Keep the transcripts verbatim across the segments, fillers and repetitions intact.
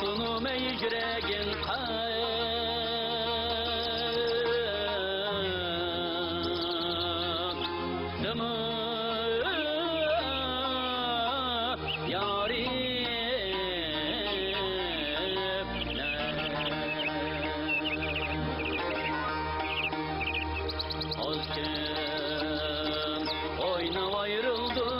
تونۇماي يۈرەكىڭ قايتىمۇ يارىم. ئازكىن ئويناپ ئايرىلدۇق.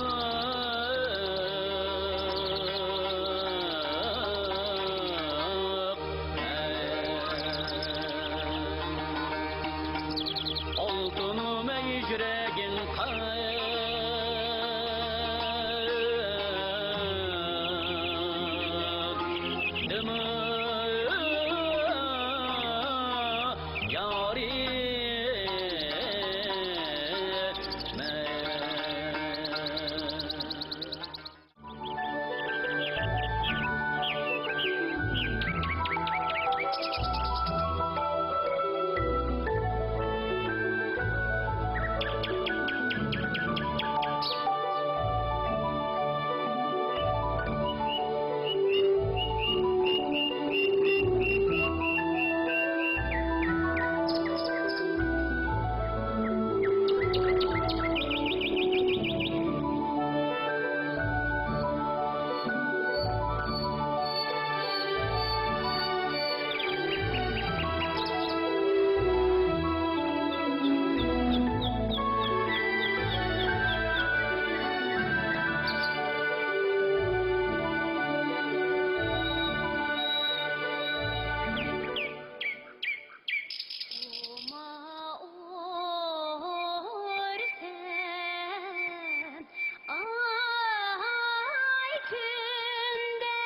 ئالتۇنۇم يۈرەكىڭ قايتىمۇ يارىم. ئۇرسام ئاي كۈندە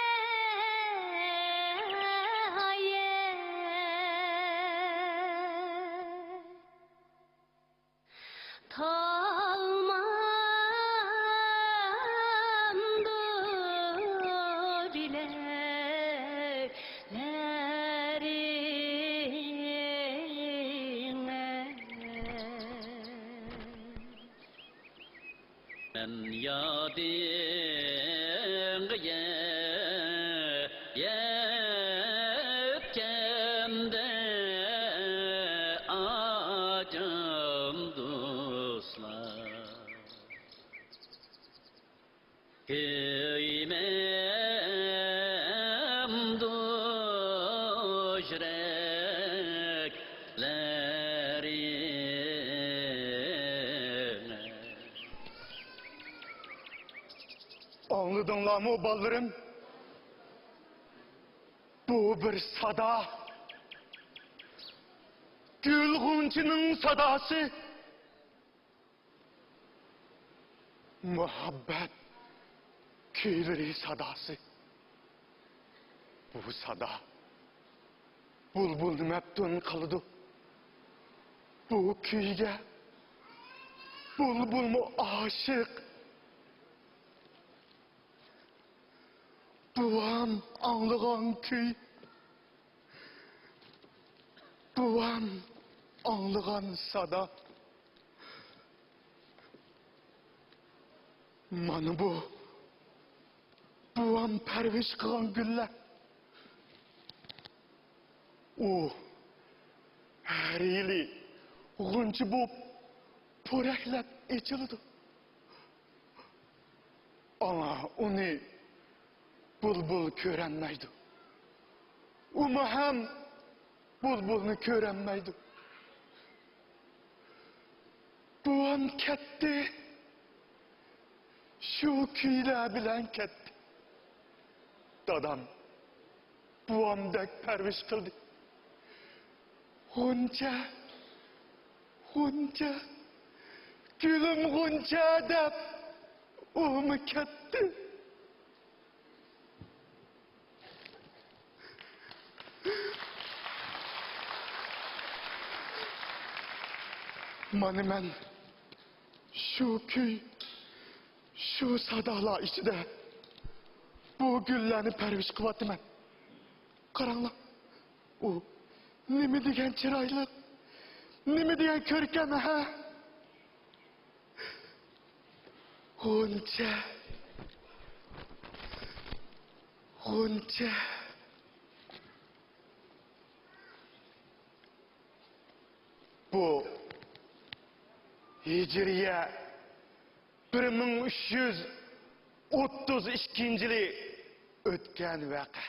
ھايا. تالمامدۇ بىلەكلىرىڭ؟ مەن يادىڭغا يەتكەندە ئاجىم دوستلار، كۆيمەمدۇ يۈرەكلىرىڭ؟ ئاڭلىدىڭلارمۇ، بالىلىرىم؟ بۇ بىر سادا. گۈل غۇنچىنىڭ ساداسى. مۇھەببەت كۈيلىرى ساداسى. بۇ سادا بۇلبۇلنى مەپتۇن قىلىدۇ. بۇ كۈيگە بۇلبۇلمۇ ئاشىق. بوۋام ئاڭلىغان كۈي، بوۋام ئاڭلىغان سادا. مانا بۇ بوۋام پەرۋىش قىلغان گۈللەر. ئۇ ھەر يىلى غۇنچە بولۇپ پورەكلەپ ئېچىلىدۇ. ئاڭا ئۇنى بۇلبۇل كۆرەلمەيدۇ. ئۇمۇ ھەم بۇلبۇلنى كۆرەلمەيدۇ. بوۋام كەتتى. شۇ كۈيلەر بىلەن كەتتى. دادام بوۋامدەك پەرۋىش قىلدى. غۇنچە، غۇنچە، گۈلۈم غۇنچە دەپ ئۇمۇ كەتتى. مانا مەن شۇ كۈي، شۇ سادالار ئىچىدە بۇ گۈللەرنى پەرۋىش قىلىۋاتىمەن. قاراڭلار، ئۇ نېمە دېگەن چىرايلىق، نېمە دېگەن كۆركەم، ھە؟ غۇنچە، غۇنچە، بۇ ھىجرىيە بىر مىڭ ئۈچ يۈز ئوتتۇز ئىككىنچى يىلى ئۆتكەن ۋەقە.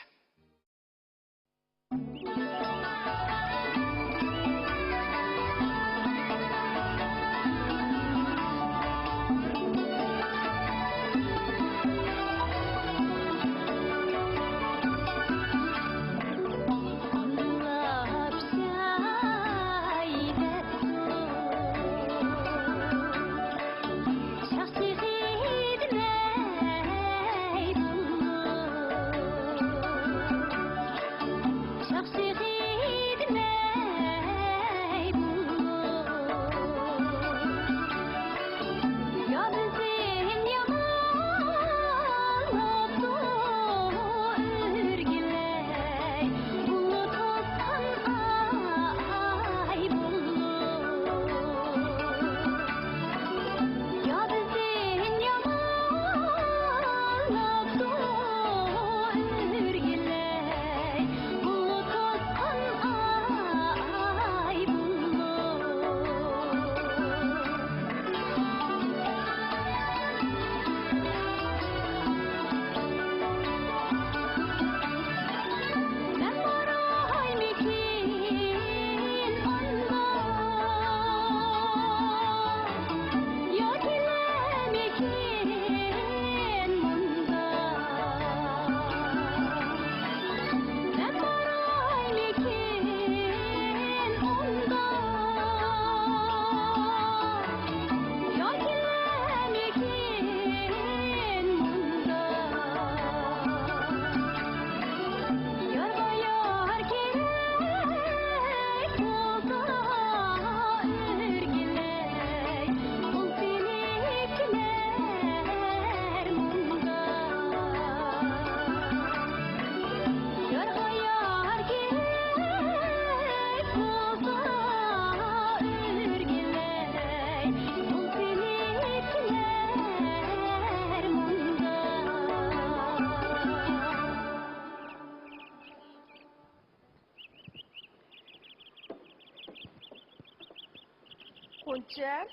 غۇنچەم.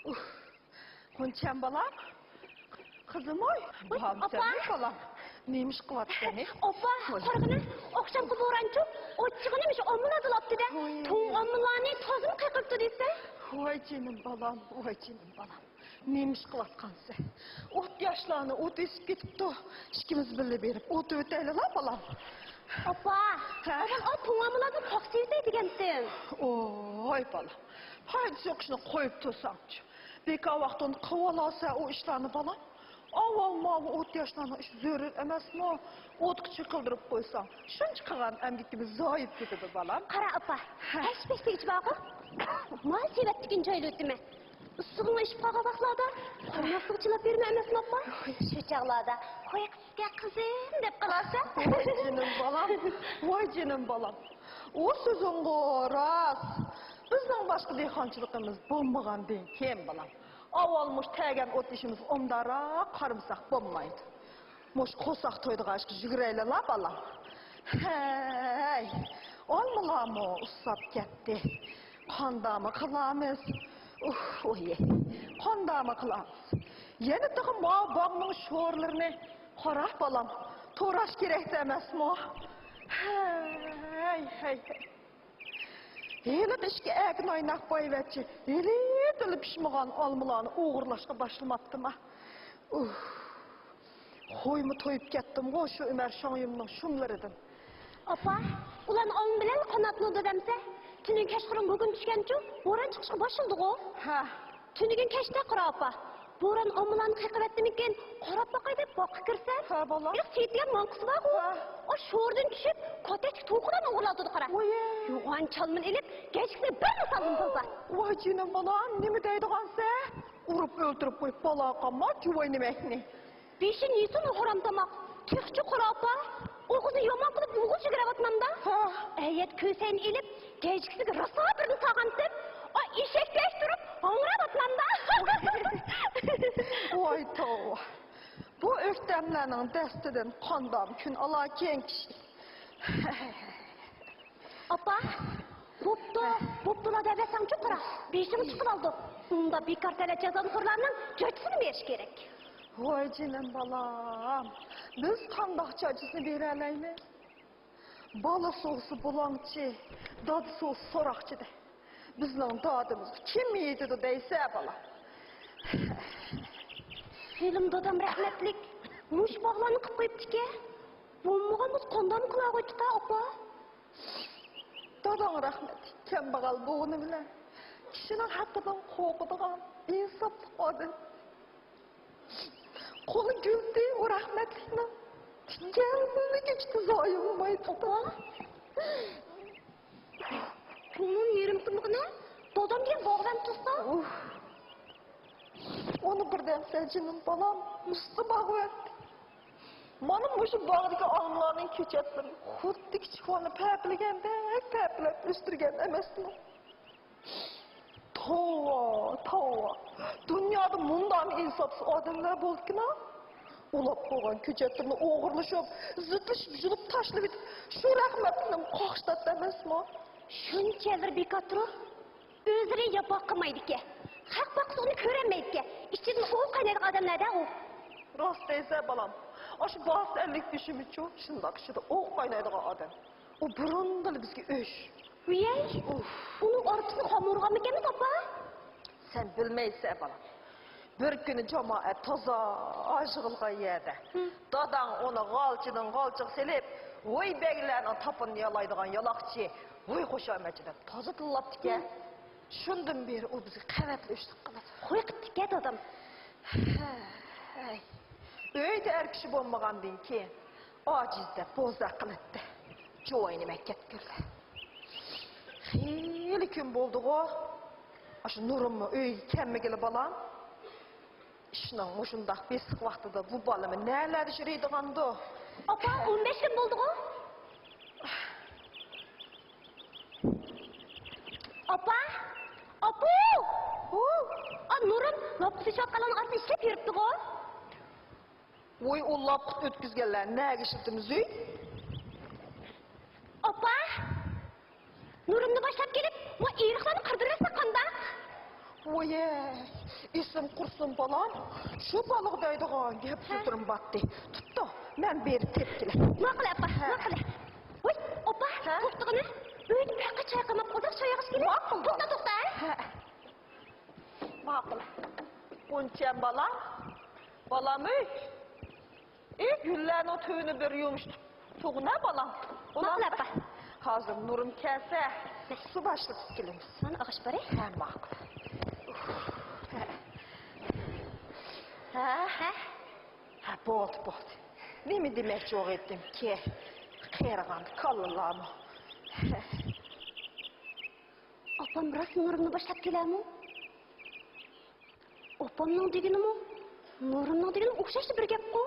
ئۇھ. غۇنچەم بالام. قىزىمۇي. ۋاي، ئاپا. بالام. نېمە ئىش قىلىۋاتىسەن، ھە؟ ئاپا، قارىغىنا، ئاخشامقى بورانچۇ، ئوت چىقىنى مۇشۇ ئاممىلار دۇلاپتۇ-دە. ۋاي. تۇڭ ئاممىلارنى تازىمۇ قېقىرىپتۇ دېسە. ۋاي جېنىم بالام، ۋاي جېنىم بالام. نېمە ئىش قىلىۋاتقانسەن؟ ئوت ياشلارنى ئوت ئېسىپ كېتىپتۇ. ئىككىمىز بىللە بېرىپ ئوت ئۆتەيلىلا، بالام. ئاپا، ھە؟ مەن ئا پۇڭ ئاممىلارنى پاختا ئېتەي دېگەنتىم. ئوي، بالام. پايدىسى يوق ئىشنى قويۇپ تۇرساڭچۇ. بىكار ۋاقتىڭنى قىلىۋالارسەن ئۇ ئىشلارنى، بالام. ئاۋۋال ماۋۇ ئوت ياشلارنىڭ ئىشى زۆرۈر ئەمەسمۇ؟ ئوتقا چېقىلدۇرۇپ قويساڭ، شۇنچە قىلغان ئەمگىكىمىز زايە كېتىدۇ، بالام. قارا، ئاپا، ھە. ھەش-پەش دېگۈچە بارغۇ. مانا سېۋەتتىكىنى جايلىۋېتىمەن. ئىسسىقىڭ ئېشىپ قالغان ۋاقىتلاردا قۇرۇماسلىققا چىلاپ بېرىمەن ئەمەسمۇ، ئاپا؟ شۇ چاغلاردا «قوي قىزىم» دەپ قالارسەن. ۋاي جېنىم بالام، ۋاي جېنىم بالام. ئۇ سۆزۈڭغۇ راست. بىزنىڭ باشقا دېھقانچىلىقىمىز بولمىغاندىن كېيىن، بالام، ئاۋۋال مۇشۇ تەگەن ئوت ئېشىمىزغا ئوبدانراق قارىمىساق بولمايدۇ. مۇشۇ قورساق تويىدىغان ئىشقا يۈگۈرەيلىلا، بالام. ھەي، ئالمىلارمۇ ئۇسساپ كەتتى. قانداقمۇ قىلامىز؟ ئۇھ، ئۇي، قانداقمۇ قىلامىز؟ يەنە تېخى ماۋۇ باغنىڭ شورىلىرىنى قارا، بالام. توراش كېرەكتە ئەمەسمۇ؟ ھەي، ھەي، ھەي. ھېلىقى ئىككى ئەركىن ئايناق بايۋەچچە ھېلىدىلا پىشمىغان ئالمىلارنى ئوغرىلاشقا باشلىماپتىما؟ ئۇھ. خويمۇ تويۇپ كەتتىمغۇ شۇ ئۆمەر شاڭيۈمنىڭ شۇملىرىدىن. ئاپا، ئۇلارنى ئالما بىلەن قاناتلىنىدۇ دەمسە؟ تۈنۈگۈن كەچقۇرۇن بۇرۇن چۈشكەنچۇ، بوران چىقىشقا باشلىدىغۇ. ھە. تۈنۈگۈن كەچتە قارا ئاپا، بوران ئالمىلارنى قېقىۋەتتىمىكىن، قاراپ باقاي دەپ باغقا كىرسەم، ھە، بالام. ھېلىقى سېيىت دېگەن ماڭقىسى بارغۇ. ھە. ئا، شورىدىن چۈشۈپ، كاتەكتىكى توخۇلارنى ئوغرىلاۋاتىدۇ قارا. ۋوي. يوغان چالمىنى ئېلىپ، گەجگىسىنى بىرلا سالدىم تازا. ۋاي جېنىم بالام، نېمە دەيدىغانسەن؟ ئۇرۇپ ئۆلتۈرۈپ قويۇپ بالا قالما، جۇۋاي نېمەكنى. بېشىنى يېسۇن ئۇ ھارام تاماق. تېخىچۇ قارا ئاپا، ئوغۇزنى يامان قىلىپ ئوغۇز يۈگۈرۈۋاتمامدا. ھا. ئەيەت كۆسەينى ئېلىپ، گەجگىسىگە راسا بىرنى سالغانتىم. ئا، ئېشەكتەك تۇرۇپ ھاڭراۋاتمامدا. ۋاي توۋا. بۇ ئۆكتەملەرنىڭ دەستىدىن قانداق كۈن ئالاركەن كىشى. ئاپا، بوپتۇ، ھە. بوپتۇلا دەۋەرسەڭچۇ قارا، بېشىڭ چىقىۋالىدۇ. ئۇنداق بىكار تەلەت جازانىخورلارنىڭ جاجىسىنى بېرىش كېرەك. ۋاي جېنىم بالام، بىز قانداق جاجىسىنى بېرەلەيمىز؟ بالا سوۋسا بۇلاڭچى، دادا سوۋسا سوراقچى دە. بىزنىڭ دادىمىزغا كىم يېتىدۇ دەيسە بالا. ھېلىمۇ دادام رەھمەتلىك مۇشۇ باغلارنى قىلىپ قويۇپتىكەن. بولمىغان بولسا قانداقمۇ قىلالايتتۇق ئاپا؟ داداڭ رەھمەتلىك كەمبەغەل بولغىنى بىلەن كىشىنىڭ ھەققىدىن قورقىدىغان ئىنساپلىق ئادەم. قولى گۈلدى ئۇ رەھمەتلىكنىڭ، تىكەنلىكىچە زايە بولمايدۇ. ئاپا، كۆڭلۈم يېرىم تىنمىغىنە، دادام دېگەن باغۋەن تۇرسا. ئۇھ. ئۇنى بىر دەمسە جېنىم بالام، ئۇستا باغۋەن. مانا مۇشۇ باغدىكى ئالمىلارنىڭ كۆچەتلىرىنى خۇددى كىچىك بالىنى پەپىلىگەندەك پەپىلەپ ئۆستۈرگەن ئەمەسمۇ؟ توۋا، توۋا. دۇنيادا مۇنداقمۇ ئىنساپسىز ئادەملەر بولىدىكىنا؟ ئۇلاپ قويغان كۆچەتلىرىنى ئوغرىلىشىپ، زىتلىشىپ، يۇلۇپ تاشلىۋېتىپ، شۇ رەھمەتلىكنىمۇ قاقشىتاتتى ئەمەسمۇ؟ شۇنچە يىللار بىكار تۇرۇپ، ئۆزلىرى ياپا قىلمايدىكەن. خەق باقسا ئۇنى كۆرەلمەيدىكەن. ئىچىدىن ئوۋ قاينايدىغان ئادەملەردە ئۇ. راست دەيسەن بالام. ئاشۇ باسىت ئەللىك ئۆشۈمىچۇ شۇنداق ئىچىدە ئوۋ قاينايدىغان ئادەم. ئۇ بۇرۇندىلا بىزگە ئۆچ. ۋىيەي، ئۇف. ئۇنىڭ ئارپىسىنى خام ئۇرغانمىكەنمىز، ئاپا؟ سەن بىلمەيسەن، بالام. بىر كۈنى جامائەت تازا يىغىلغان يەردە، ھە، داداڭ ئۇنى غالچىدىن غالچىغا سېلىپ، ۋوي بەگلەرنىڭ تاپىنىنى يالايدىغان يالاقچى، ۋوي خۇشامەتچى دەپ تازا تىللاپتىكەن. ھە. شۇندىن بېرى ئۇ بىزگە قەۋەتلا ئۆچلۈك قىلىدۇ. خوي قىپتىكەن دادام. ھەي. ئۆيدە ئەر كىشى بولمىغاندىن كېيىن ئاجىز دەپ بوزەك قىلاتتى. جۇۋاينى مەككەت كىردى. خېلى كۈن بولدىغۇ، ئاشۇ نۇرۇممۇ ئۆيگە كەلمىگىلى بالام. ئىشنىڭ مۇشۇنداق بېسىق ۋاقتىدا بۇ بالىمۇ نەلەردە يۈرىدىغاندۇ؟ ئاپا، ئون بەش كۈن بولدىغۇ. ئاپا! ئاپا! ھۇ! ئا، نۇرۇم لاپقا تېشىۋاتقانلارنىڭ ئارىسىدا ئىشلەپ يۈرۈپتىغۇ. ۋوي، ئۇ لاپقا ئۆتكۈزگەنلەر نەگە ئىشلىتىمىز ئۆي؟ ئاپا! نۇرۇمنى باشلاپ كېلىپ، ما ئېرىقلارنى قىردۇرۇۋەتسە قانداق؟ ۋويەي، ئېسىم قۇرسۇن بالام، شۇ بالىغا دەيدىغان گەپ سۆزلىرىم باتتى. تۇتتۇ، مەن بېرىپ تېپىپ كېلەي. ماقۇل ئاپا، ھە، ماقۇل. ۋوي، ئاپا، ھە؟ توختىغىنە. ئۆينى پەقەت چايقىماپ قويدۇق، چاي ئاغىسى كېلىپ. ماقۇل. توختا، توختا. ھە. ماقۇل. غۇنچەم بالام، بالام ئۆي. ئى، گۈللەرنىڭ تۈۋىنى بىر يۇمشىتىپ تۇغىنا بالام. ماقۇل ئاپا. ھازىر نۇرۇم كەلسە، سۇ باشلىتىپ كېلىمىز. مانا ئاغاچ بار. ھە، ماقۇل. ھە. ھە؟ ھە؟ ھە، بولدى، بولدى. نېمە دېمەكچى بولغىيتتىمكى؟ قېرىغان كاللىلارمۇ. ئاپام راست نۇرۇمنى باشلاپ كېلەرمۇ؟ ئاپامنىڭ دېگىنىمۇ، نۇرۇمنىڭ دېگىنىمۇ ئوخشاشلا بىر گەپقۇ.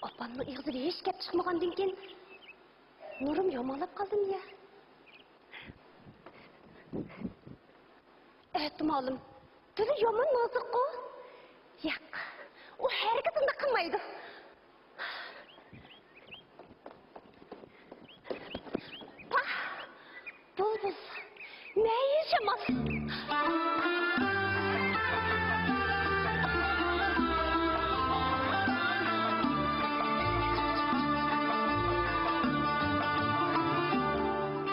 ئاپامنىڭ ئېغىزىدىن ھېچ گەپ چىقمىغاندىن كېيىن، نۇرۇم يامانلاپ قالدىمۇ يا؟ ئەتىمالىم، تىلى يامان نازۇكقۇ. ياق، ئۇ ھەرگىز ئۇنداق قىلمايدۇ. پاھ! بۇلبۇل! مەيىن شامال!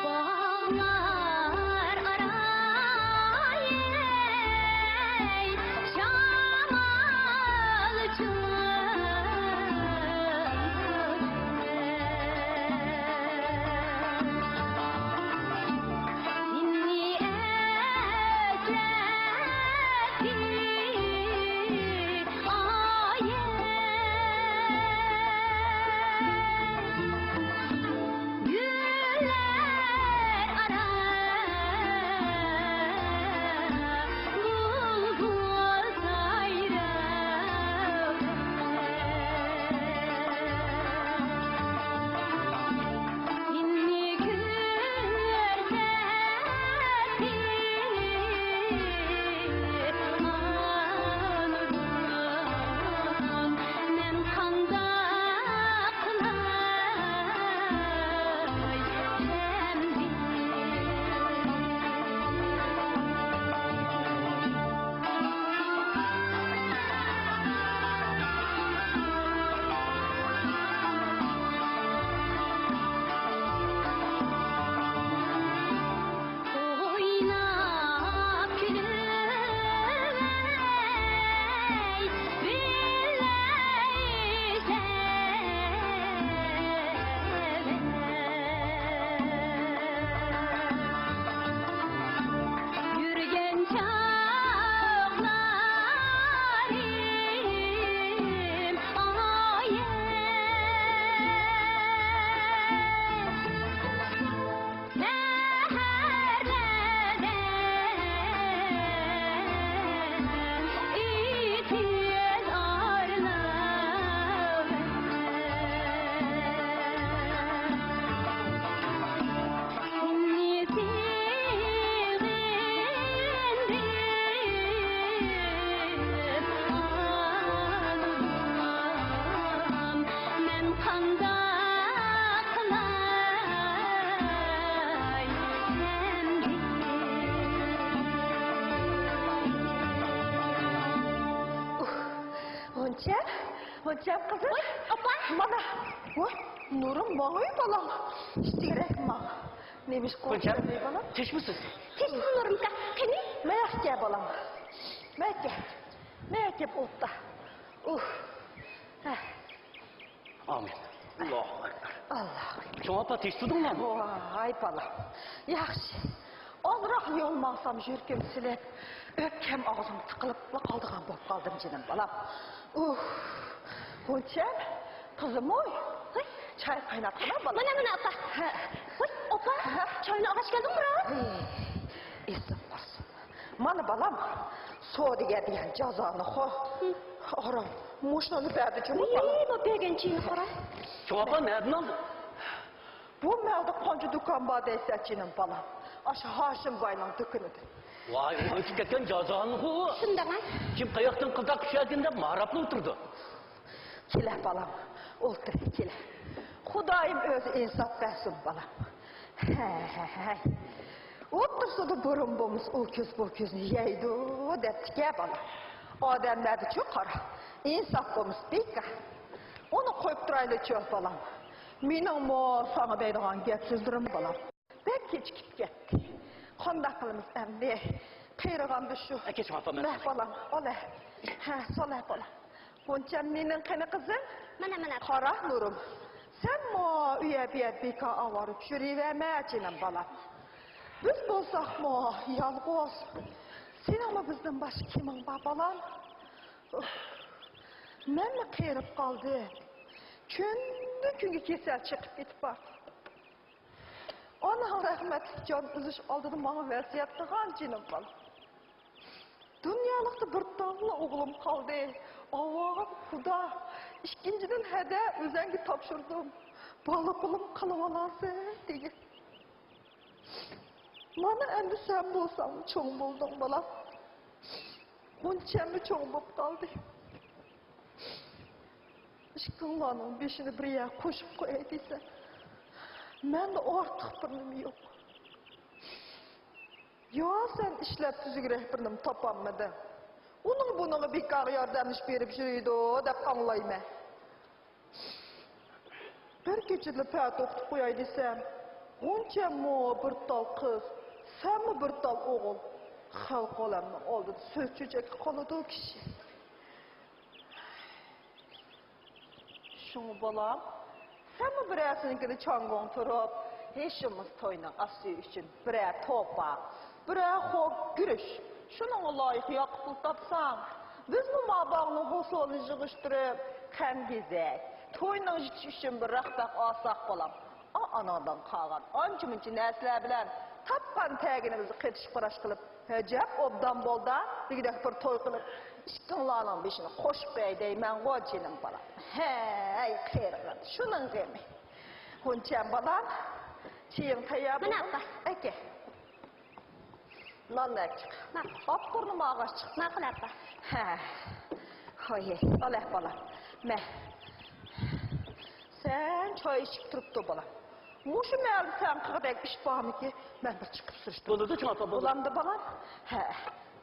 باغلار ئارا، ئەي، شامال چىللىسۇن. سېنى غۇنچەم، غۇنچەم قىزىم. ۋاي، ئاپا! مانا، ۋاي، نۇرۇم ماڭاي بالام. ئىشتىگرەك ماڭ. نېمىش غۇنچەم، قورقۇپ بالام؟ تىشمۇسىز؟ تىشمۇ نۇرۇمكا. قېنى؟ مەيەككە بالام. مەيەككە. مەيەككە ئولتۇر. ئۇھ. ھە. ئامىن. ئاللاھۇ ئەكبەر. ئاللاھۇ ئەكبەر. چوڭ ئاپا، تىشتۇردۇڭلارمۇ؟ ۋاي بالام. ياخشى. ئازراق يول ماڭسام يۈرىكىم سېلىپ، ئۆپكەم ئاغزىمغا تىقىلىپلا قالىدىغان بولۇپ قالدىم جېنىم بالام. ئۇھ. غۇنچەم، قىزىمۇي. ھوي. چاي قايناتقىنا بالام. مانا، مانا ئاپا. ھە. ھوي، ئاپا، ھە؟ چاينى ئالغاچ كەلدىڭمۇ راست؟ ھەي، ئېسىڭ قۇرسۇن. مانا بالام، سودىگەر دېگەن جازانى خو. ھارام، مۇشۇنى بەردى جۇمۇ بالام. ئىي، بۇ بەرگەن چېيىنى قارا. چوڭ ئاپا، نەدىن ئالدى؟ بۇ مەلدە قانچە دۇكان بار دەيسەن جېنىم بالام. ئاشۇ ھاشىم باينىڭ دۇكىنىدىن. ۋاي، ئۇ ئۆتۈپ كەتكەن جازانى خو. شۇنداق ھە؟ كىم قاياقتىن قىلتاق چۈشەركىن دەپ ماراپلا ئولتۇرىدۇ. كېلە بالام، ئولتۇر، كېلە. خۇدايىم ئۆزى ئىنساپ بەرسۇن بالام. ھەي، ھەي، ھەي. ئوتتۇرىسىدا بۇرۇن بولمىسا ئۇ كۆز بۇ كۆزنى يەيدۇ دەپتىكەن بالام. ئادەملەردىچۇ قارا، ئىنساپ بولمىسا بىكار. ئۇنى قويۇپ تۇرايلىچۇ بالام. مېنىڭمۇ ساڭا دەيدىغان گەپ سۆزلىرىم بالام. بەك كېچىكىپ كەتتى. قانداق قىلىمىز ئەمدى؟ قېرىغاندا شۇ. ئەكەچ ئاپا، مەن مەھ سالىمەن. بالام، ئالە. ھە، سالە بالام. غۇنچەم مېنىڭ قېنى قىزىم؟ مانا، مانا. قارا نۇرۇم. سەنمۇ ئۇيە بۇيە بىكار ئاۋارە يۈرۈۋەرمە جېنىم بالام. بىز بولساقمۇ يالغۇز. سېنىڭمۇ بىزدىن باشقا كىمىڭ بار بالام؟ ئۇھ. مەنمۇ قېرىپ قالدىم. كۈندىن كۈنگە كېسەل چىقىپ كېتىپ بارىدۇ. ئاناڭ رەھمەتلىك جان ئۈزۈش ئالدىدا ماڭا ۋەسىيەت قىلغان جېنىم بالام. دۇنيالىقتا بىر تاللا ئوغلۇم قالدى. ئاۋۋال خۇدا، ئىككىنچىدىن ھەدە ئۆزەڭگە تاپشۇردۇم. بالا قۇلۇم قىلىۋالارسەن دېگەن. مانا ئەمدى سەن بولساڭ چوڭ بولدۇڭ بالام. غۇنچەممۇ چوڭ بولۇپ قالدى. ئىككىڭلارنىڭ بېشىنى بىر يەرگە قوشۇپ قوياي دېسەم، مەندە ئارتۇق بىر نېمە يوق. يا سەن ئىشلەپ تۈزۈكرەك بىر نېمە تاپالمىدىڭ، ئۇنىڭ بۇنىڭغا بىكارغا ياردەملىشىپ بېرىپ يۈرىدۇ دەپ ئاڭلايمەن. بىر كېچىدىلا پەتە ئوقۇتۇپ قوياي دېسەم، غۇنچەممۇ بىر تال قىز، سەنمۇ بىر تال ئوغۇل. خەلق ئالەمنىڭ ئالدىدا سۆز چۆچەككە قالىدۇ كىشى. شۇڭا بالام، سەنمۇ بىرەرسىنىڭكىدە چاڭگۇڭ تۇرۇپ، ھېچ بولمىسا توينىڭ ئاستى ئۈچۈن بىرەر توپا، بىرەر خوك گۈرۈچ، شۇنىڭغا لايىق ياققا پۇل تاپساڭ، بىزمۇ ما باغنىڭ ھوسۇلىنى يىغىشتۇرۇپ، خەمگېزەك، توينىڭ يېتىشى ئۈچۈن بىر راق-پاق ئالساق بالام. ئا-، ئاناڭدىن قالغان ئانچە-مۇنچە نەرسىلەر بىلەن تاپقان تەگىنىمىزنى قېتىش-قاراش قىلىپ، ئەجەب ئوبدان بولدى، دېگۈدەك بىر توي قىلىپ، ئىككىڭلارنىڭ بېشىنى قوشۇپ قوياي دەيمەنغۇ، جېنىم بالام. ھەي، قېرىغان، شۇنىڭ غېمى. غۇنچەم بالام، چېيىڭ تەييار بولدى. مانا، ئاپا. ئەكە. نان ئەپ چىق. ماقۇل. ئاپتورنى ماغاچ چىق. ماقۇل، ئاپا. ھە. ھوي، ئالە بالام. مە. سەن چاي ئىچىپ تۇرۇپ تۇر، بالام. مۇشۇ مەھەلدە سەن قىلغۇدەك ئىش بارمىكى؟ مەن بىر چىقىپ سۈرۈشتۈرۈپ. بولىدۇ، چوڭ ئاپا، بولىدۇ. بولامدۇ، بالام؟ ھە.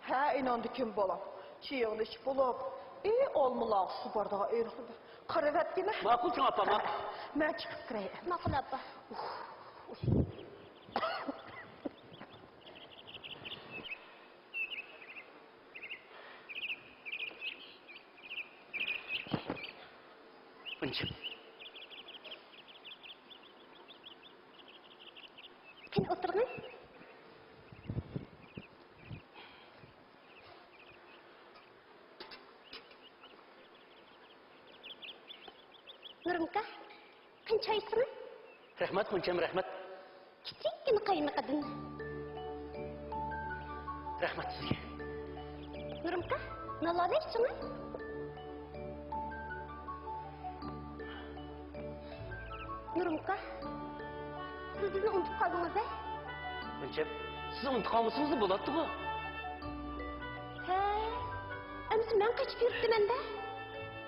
ھە، ئېنىڭدىكىن، بالام. چېيىڭنى ئىچىپ بولۇپ، ئى، ئالمىلارغا سۇ بارىدىغان ئېرىقلىدا قارىۋەتكىنە. ماقۇل، چوڭ ئاپا، ماقۇل. ھە، مەن چىقىپ كىرەي. ماقۇل، ئاپا. غۇنچەم. قېنى، ئولتۇرغىن. نۇرۇمكا، قېنى، چاي ئىچسىڭە. رەھمەت، غۇنچەم، رەھمەت. كىچىككىنە قايمىقىدىن. رەھمەت سىزگە. نۇرۇمكا، نانلارنى ئىچىڭە. نۇرۇمكا، سىز بىزنى ئۇنتۇپ قالدىڭىز ھە؟ غۇنچەم، سىز ئۇنتۇپ قالمىسىڭىزلا بولاتتىغۇ. ھە، ئەمىسە مەن قېچىپ يۈرۈپتىمەن-دە.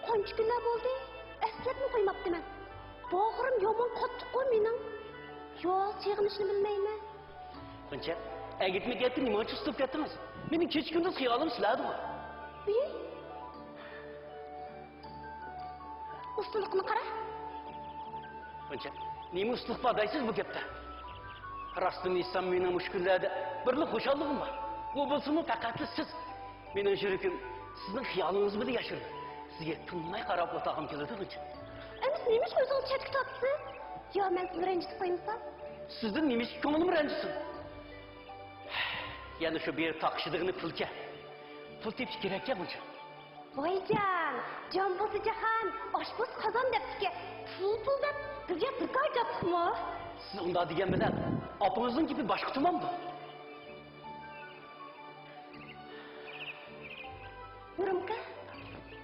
قانچە كۈنلەر بولدى، ئەسلەپمۇ قويماپتىمەن. باغرىم يامان قاتتىققۇ مېنىڭ. يا سېغىنىشنى بىلمەيمەن. غۇنچە، ئەگىتمە گەپتە نېمانچە ئۇسسۇلۇپ كەتتىڭىز؟ مېنىڭ كېچە-كۈندۈز خىيالىم سىلەردىغۇ. ئى؟ ئۇستىلىقىنى قارا. غۇنچە، نېمە ئۇستىلىق بار دەيسىز بۇ گەپتە؟ راستىنى ئېيتسام، مېنىڭ مۇشۇ كۈنلەردە بىرلا خۇشاللىقىم بار. ئۇ بولسىمۇ پەقەتلا سىز. مېنىڭ يۈرىكىم سىزنىڭ خىيالىڭىز بىلەن ياشىنىدۇ. سىزگە تىنماي قاراپ ئولتۇرغۇم كېلىدۇ، غۇنچە. ئەمىسە نېمە ئىش قويسىڭىز چەتكە تارتىسىز؟ يا مەن سىزنى رەنجىتىپ قويمىسام؟ سىزدىن نېمە ئىش كۆڭلۈم رەنجىسۇن؟ يەنە شۇ بېرىپ تاقىشىدىغىنى پۇلكەن. پۇل تېپىش كېرەككەن، غۇنچە. ۋايجان، جان بولسا جاھان، ئاش بولسا قازان دەپتىكەن. پۇل، پۇل دەپ بىزگە بىكار گەپمۇ؟ سىز ئۇنداق دېگەن بىلەن ئاپىڭىزنىڭ گېپى باشقا تۇرمامدۇ؟ نۇرۇمكا،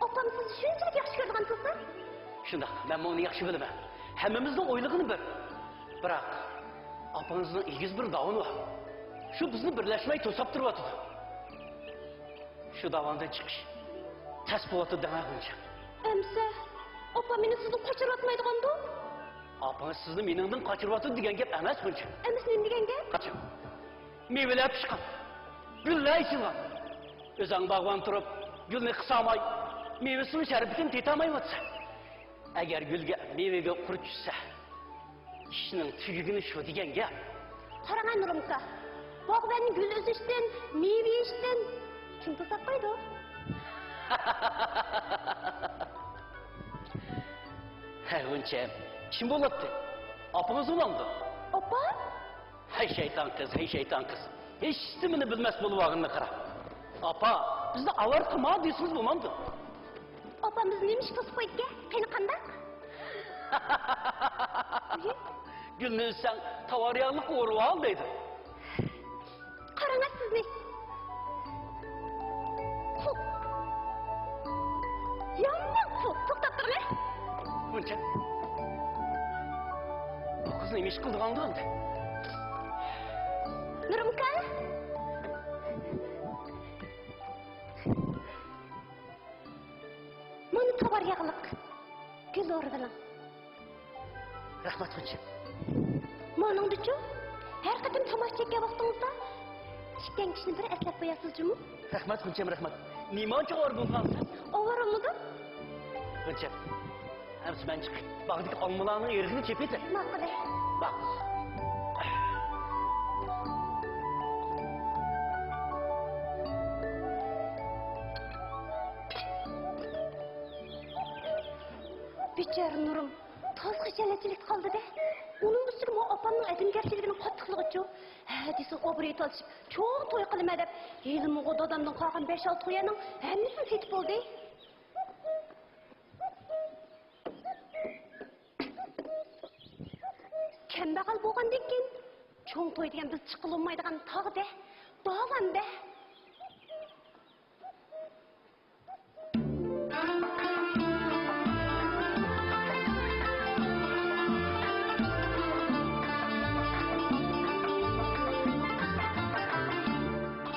ئاپام سىزنى شۇنچىلىك ياخشى كۆرىدىغان تۇرسا؟ شۇنداق، مەنمۇ ئۇنى ياخشى بىلىمەن. ھەممىمىزنىڭ ئويلىغىنى بىر. بىراق، ئاپىڭىزنىڭ ئېگىز بىر داۋانى بار. شۇ بىزنى بىرلەشمەي توساپ تۇرۇۋاتىدۇ. شۇ داۋاندىن چىقىش تەس بولۇۋاتىدۇ دەڭە، غۇنچە. ئەمسە، ئاپام مېنى سىزدىن قاچۇرۇۋاتمايدىغاندۇ؟ ئاپىڭىز سىزنى مېنىڭدىن قاچۇرۇۋاتىدۇ دېگەن گەپ ئەمەس، غۇنچە. ئەمسە نېمە دېگەن گەپ؟ قاچۇڭ. مېۋىلەر پىشقان، گۈللەر ئېچىلغان، ئۆزۈڭ باغۋەن تۇرۇپ، گۈلنى قىسالماي، مېۋىسىنىڭ شەربىتىنى تېتىيالمايۋاتىسەن. ئەگەر گۈلگە، مېۋىگە قۇر چۈشسە، ئىشنىڭ تۈگىگىنى شۇ دېگەن گەپ. قاراڭە نۇرۇمكا، باغۋەننى گۈل ئۈزۈشتىن، مېۋە يېيىشتىن كىم توساپ قويىدۇ؟ ھە، غۇنچەم، كىم بولاتتى؟ ئاپىڭىز بولامدۇ؟ ئاپام؟ ھەي شەيتان قىز، ھەي شەيتان قىز. ھېچنېمىنى بىلمەس بولۇۋالغىنىنى قارا. ئاپا، بىزنى ئاۋارە قىلما دېسىڭىز بولمامدۇ؟ ئاپام بىزنى نېمە ئىش توسۇپ قويدىكەن؟ قېنى قانداق؟ گۈلنى ئۈزسەڭ، تاۋار ياغلىققا ئورىۋال دەيدۇ. قاراڭە سىزنى. پۇ. يامان پۇ. توختاپ تۇرۇڭە. غۇنچە. بۇ قىز نېمە ئىش قىلىدىغاندۇ ئەمدى؟ نۇرۇمكا. مانا تاۋار ياغلىق. گۈل ئورىۋېلىڭ. رەھمەت، غۇنچە. مانىڭدىچۇ، ھەر قېتىم تاماشا چەككەن ۋاقتىڭىزدا تىككەن كىشىنى بىر ئەسلەپ قوياسىز جۇمۇ. رەھمەت، غۇنچەم، رەھمەت. نېمانچە ئاۋارە بولغانسىز؟ ئاۋارە بولدۇم. غۇنچە، ئەمسە مەن چىقىپ، باغدىكى ئالمىلارنىڭ ئېرىقىنى چېپىۋېتەي. ماقۇل. باق. بىچارە نۇرۇم. تازا خىجالەتچىلىكتە قالدى-دە. ئۇنىڭ ئۈستىگە ماۋۇ ئاپامنىڭ ئادەمگەرچىلىكىنىڭ قاتتىقلىقىچۇ. ھە دېسە ئوبوروتى ئالىشىپ، چوڭ توي قىلىمەن دەپ، ھېلىمۇغۇ دادامدىن قالغان بەش-ئالتە قوياننىڭ ھەممىسىنى سېتىپ بولدى. كەمبەغەل بولغاندىن كېيىن، چوڭ توي دېگەن بىز چىققىلى بولمايدىغان تاغ-دە، داۋان-دە.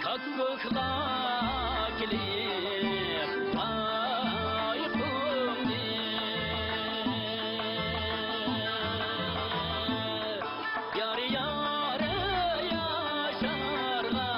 كاككۇكلار كېلىپ قايقۇمنى يار يار ياشارغا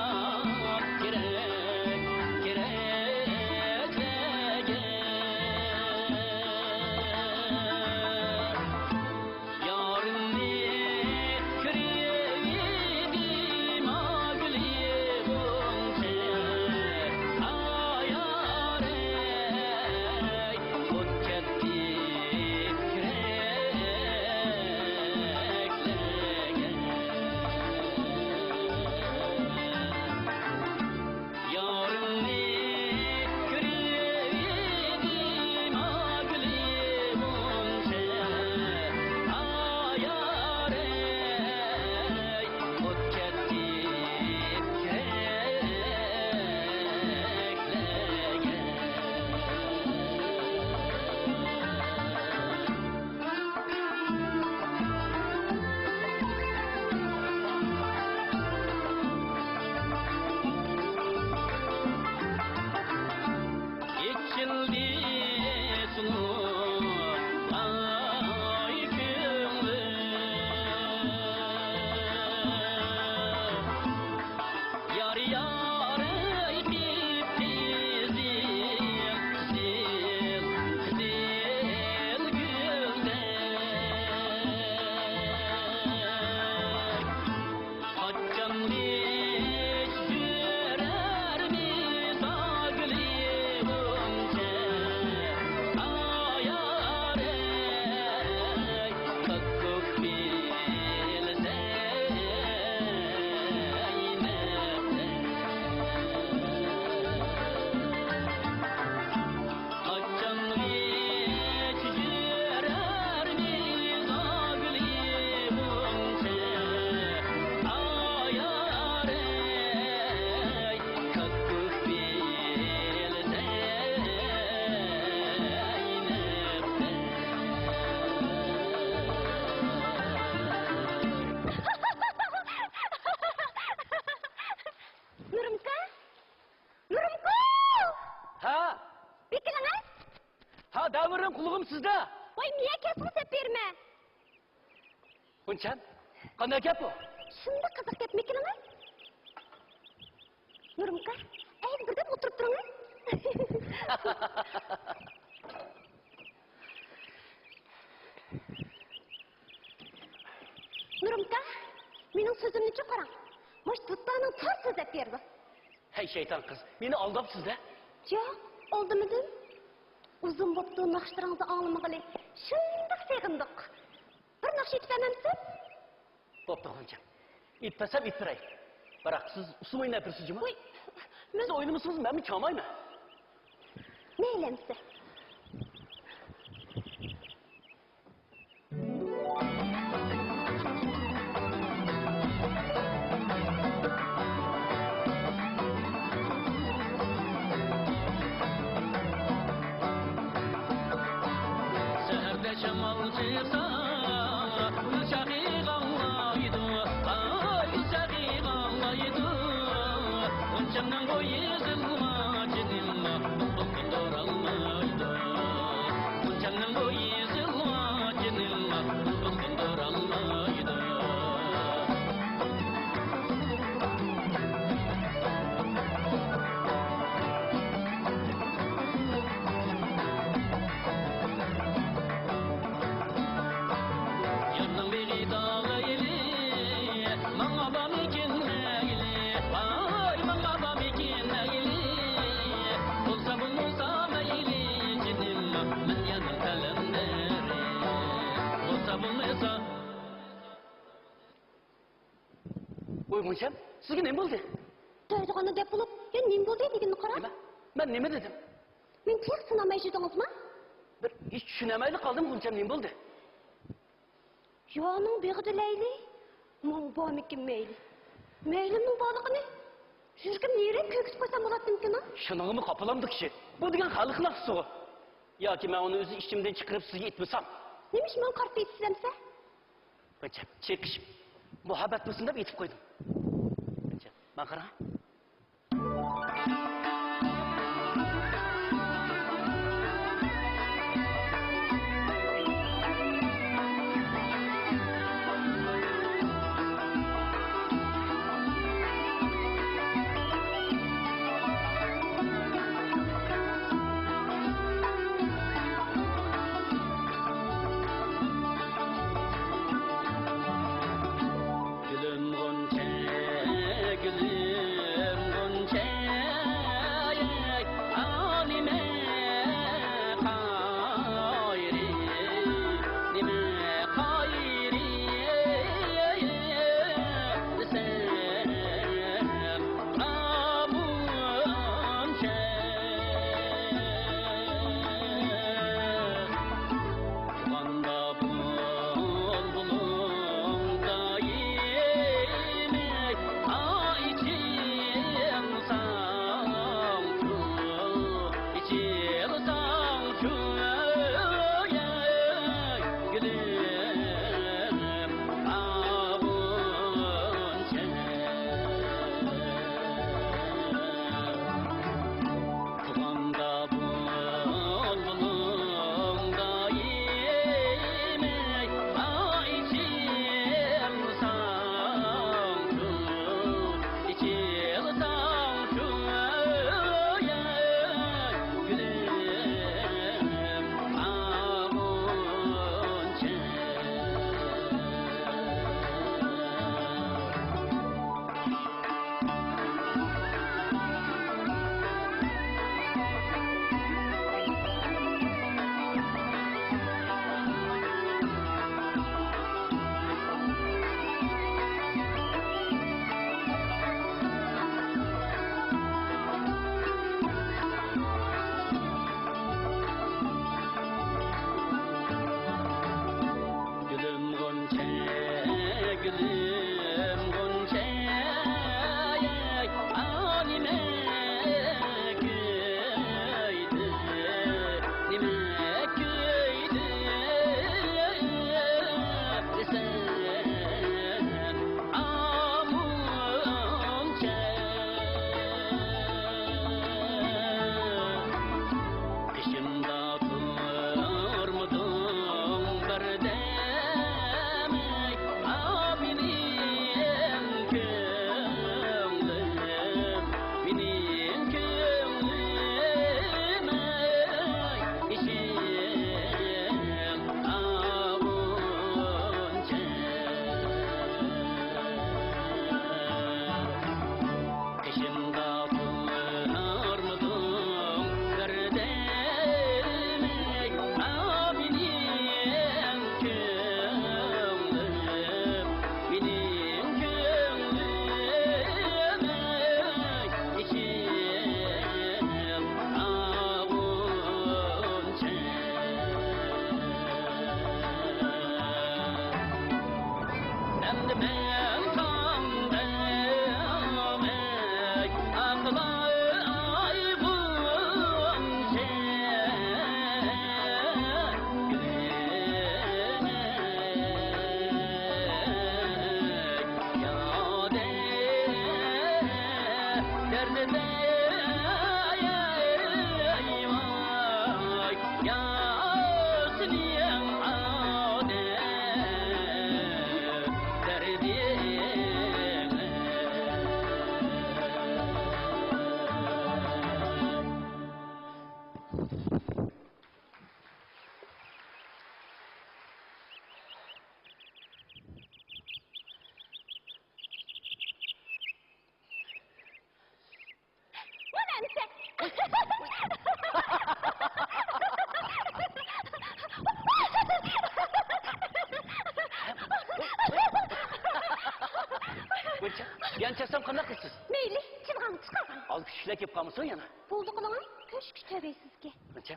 دەۋرىم، قۇلىقىم سىزدە. ۋاي، مېنىڭ كەسمە سەپ بېرىمەن. غۇنچەم، قانداق گەپ بۇ؟ شۇنداق قىزىق گەپمىكىنىڭ؟ نۇرۇمكا، ئەيدى بىردەم ئولتۇرۇپ تۇرۇڭ. نۇرۇمكا، مېنىڭ سۆزۈمنىچۇ قاراڭ. مۇشۇ دۇتارنىڭ تار سۆزلەپ بېرىدۇ. ھەي شەيتان قىز، مېنى ئالداپسىز-دە. ياق، ئالدىمىدىم. ئۇزۇن بوپتۇ ناخشىلىرىڭىزنى ئاڭلىمىغىلى. شۇنداق سېغىندۇق. بىر ناخشا ئېيتىپ بەرمەمسىز؟ بوپتۇ غۇنچەم. ئېيتىپ بەرسەم ئېيتىپ بېرەي. بىراق سىز ئۇسسۇل ئويناپ بېرىسىز جۇمۇ. ۋوي، مەن سىز ئوينىمىسىڭىز مەنمۇ چالمايمەن. مەيلى ئەمىسە. سەھەردە شامال چىقسا، گۈل شاخى ئاڭلايدۇ، ئاي، گۈل شاخى ئاڭلايدۇ. غۇنچەمنىڭ بويى ئېزىلما، جېنىمما، بۇلبۇل قوندۇرالمايدۇ. غۇنچەمنىڭ بويى ئېزىلما، جېنىمما، بۇلبۇل قوندۇرالمايدۇ. يارنىڭ بېغى تاغ ئەيلى، ماڭا بارمىكىن مەيلى، ۋاي، ماڭا بارمىكىن مەيلى، بولسا بولمىسا مەيلى، جېنىم، مەن يەنە قەلەندەرى، بولسا بولمىسا. ۋوي غۇنچەم، سىزگە نېمە بولدى؟ دەيدىغاننى دەپ بولۇپ، يەنە نېمە بولدى دېگىنىنى قارا. نېمە؟ مەن نېمە دېدىم؟ مېنى تېخى سىناماي يۈردىڭىزما؟ بىر ھېچ چۈشىنەلمەيلا قالدىم، غۇنچەم، نېمە بولدى؟ يارنىڭ بېغىدا لەيلى، ماڭا بارمىكىن مەيلى. مەيلىمنىڭ بارلىقىنى يۈرىكىمنى يېرىپ كۆرگۈزۈپ قويسام بولاتتىمىكىن ھە؟ شۇنىڭغىمۇ قاپىلامدۇ كىشى؟ بۇ دېگەن خەلق ناخشىسىغۇ. ياكى مەن ئۇنى ئۆز ئىچىمدىن چىقىرىپ سىزگە ئېيتمىسام؟ نېمە ئىش ماڭا قارىتىپ ئېيتىسىز ئەمىسە؟ غۇنچەم، چېقىشىپ، مۇھەببەت بولسۇن دەپ ئېيتىپ قويدۇم. غۇنچەم، ماڭا قارا. گۈلۈم غۇنچە، گۈلۈم غۇنچە، ئا، نېمە قايرى، نېمە قايرى دېسەم، ئاۋۇنچە. تۇغقاندا بۇلبۇلۇڭ دائىمەي، ئا، ئېچىلساڭچۇ، ئېچىلساڭچۇ، گۈلۈم، ئاۋۇنچە. تۇغقاندا بۇلبۇلۇڭ دائىمەي، ئا، ئېچىلساڭچۇ، ئېچىلساڭچۇ، گۈلۈم، ئاۋۇنچە. گۈلۈم غۇنچە، گۈلۈم غۇنچە، ئا، نېمە كۆيدى، نېمە كۆيدى دېسەم، ئاۋۇنچە. قېشىمدا تۇر غۇنچە، يەنە چەكسەم قانداق قىلىسىز؟ مەيلى، چىلغاڭ چىقارغان. ئاز كۈچلۈكلەر كېلىپ قالمىسۇن يەنە. بولدى قىلىڭ، كۆشكە چىقىۋېرىسىزكى. غۇنچە.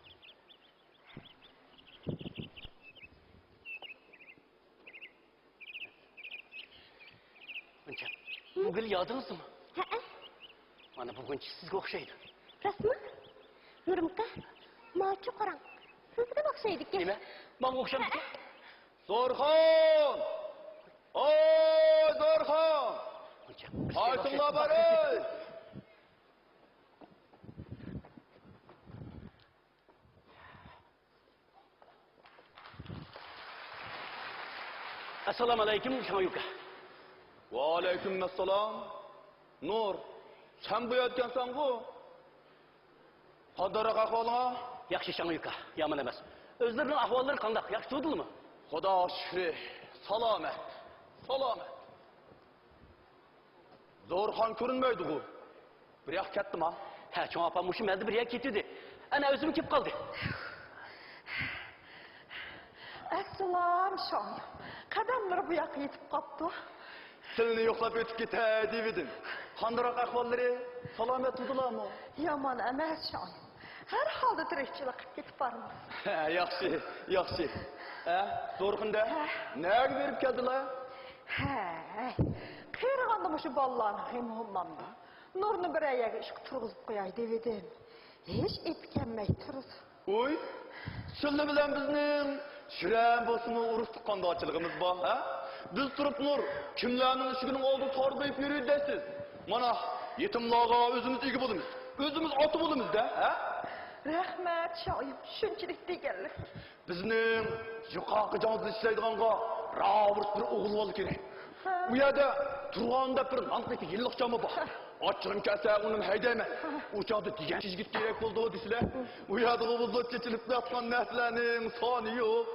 غۇنچە، بۇ گۈل يادىڭىزدىمۇ؟ ھەئە. مانا بۇ غۇنچە سىزگە ئوخشايدۇ. راستمۇ؟ نۇرمۇكا، ماچۇ قاراڭ. سىزگە ئوخشايدىكەن. نېمە؟ ماڭا ئوخشامدىكەن؟ ھەئە. زورخان! ئوي، زورخان! غۇنچە، قايسىڭلار بار، ئەي؟ ئەسسالامۇئەلەيكۇم، شاڭيۈكا. ۋەئەلەيكۇم ئەسسالام. نۇر، سەن بۇ يەردىكەنسەنغۇ؟ قانداقراق ئەھۋالىڭ؟ ياخشى، شاڭيۈكا، يامان ئەمەس. ئۆزلىرىنىڭ ئەھۋاللىرى قانداق؟ ياخشى تۇردىلىمۇ؟ خۇدا شۈكرى، سالامەت، سالامەت. زورخان كۆرۈنمەيدىغۇ؟ بىر ياققا كەتتىما؟ ھە، چوڭ ئاپام مۇشۇ مەھەلدە بىر يەرگە كېتىۋىدى. ئەنە ئۆزىمۇ كېلىپ قالدى. ئەسسالام، شاڭيۈ. قەدەملىرى بۇ ياققا يېتىپ قاپتۇ. سىلىنى يوقلاپ ئۆتۈپ كېتەي دېۋىدىم. قانداقراق ئەھۋاللىرى؟ سالامەت تۇردىلامۇ؟ يامان ئەمەس، شاڭيۈ. ھەر ھالدا تىرىكچىلىك قىلىپ كېتىپ بارىمىز. ھە، ياخشى، ياخشى. ھە، زورخان دە؟ ھە. نەگە بېرىپ كەلدىلا؟ ھە، قېرىغاندا مۇشۇ بالىلارنىڭ غېمى بولمامدۇ؟ نۇرنى بىرەر يەرگە ئىشقا تۇرغۇزۇپ قوياي دېۋىدىم. ھېچ ئېپى كەلمەي تۇرىدۇ. ئۇي، سىلى بىلەن بىزنىڭ شىرەن بولسىمۇ ئۇرۇق تۇغقاندارچىلىقىمىز بار، ھە؟ بىز تۇرۇپ نۇر، كىملەرنىڭ ئىشىكىنىڭ ئالدىدا تاربىيىپ يۈرىدۇ دەيسىز؟ مانا، يېتىملارغا ئۆزىمىز ئىگە بولىمىز، ئۆزىمىز ئاتا بولىمىز-دە، ھە؟ رەھمەت، شايىم، شۇنچىلىك دېگەنلىك. بىزنىڭ يۇقىرىقى جاڭزىدا ئىشلەيدىغانغا راۋۇرۇس بىر ئوغۇل بالا كېرەك. ھە. ئۇ يەردە تۇرغان دەپ بىر نانقىپ يىللىق جامى بار. ھە. ئاچچىقىم كەلسە ئۇنىمۇ ھەيدەيمەن. ھە. ئۇ چاغدا دېگەن يىگىت كېرەك بولىدۇ دېسىلە. ھە. ئۇ يەردىغۇ بۇزۇپ چېچىلىپ ياتقان نەرسىلەرنىڭ سانى يوق.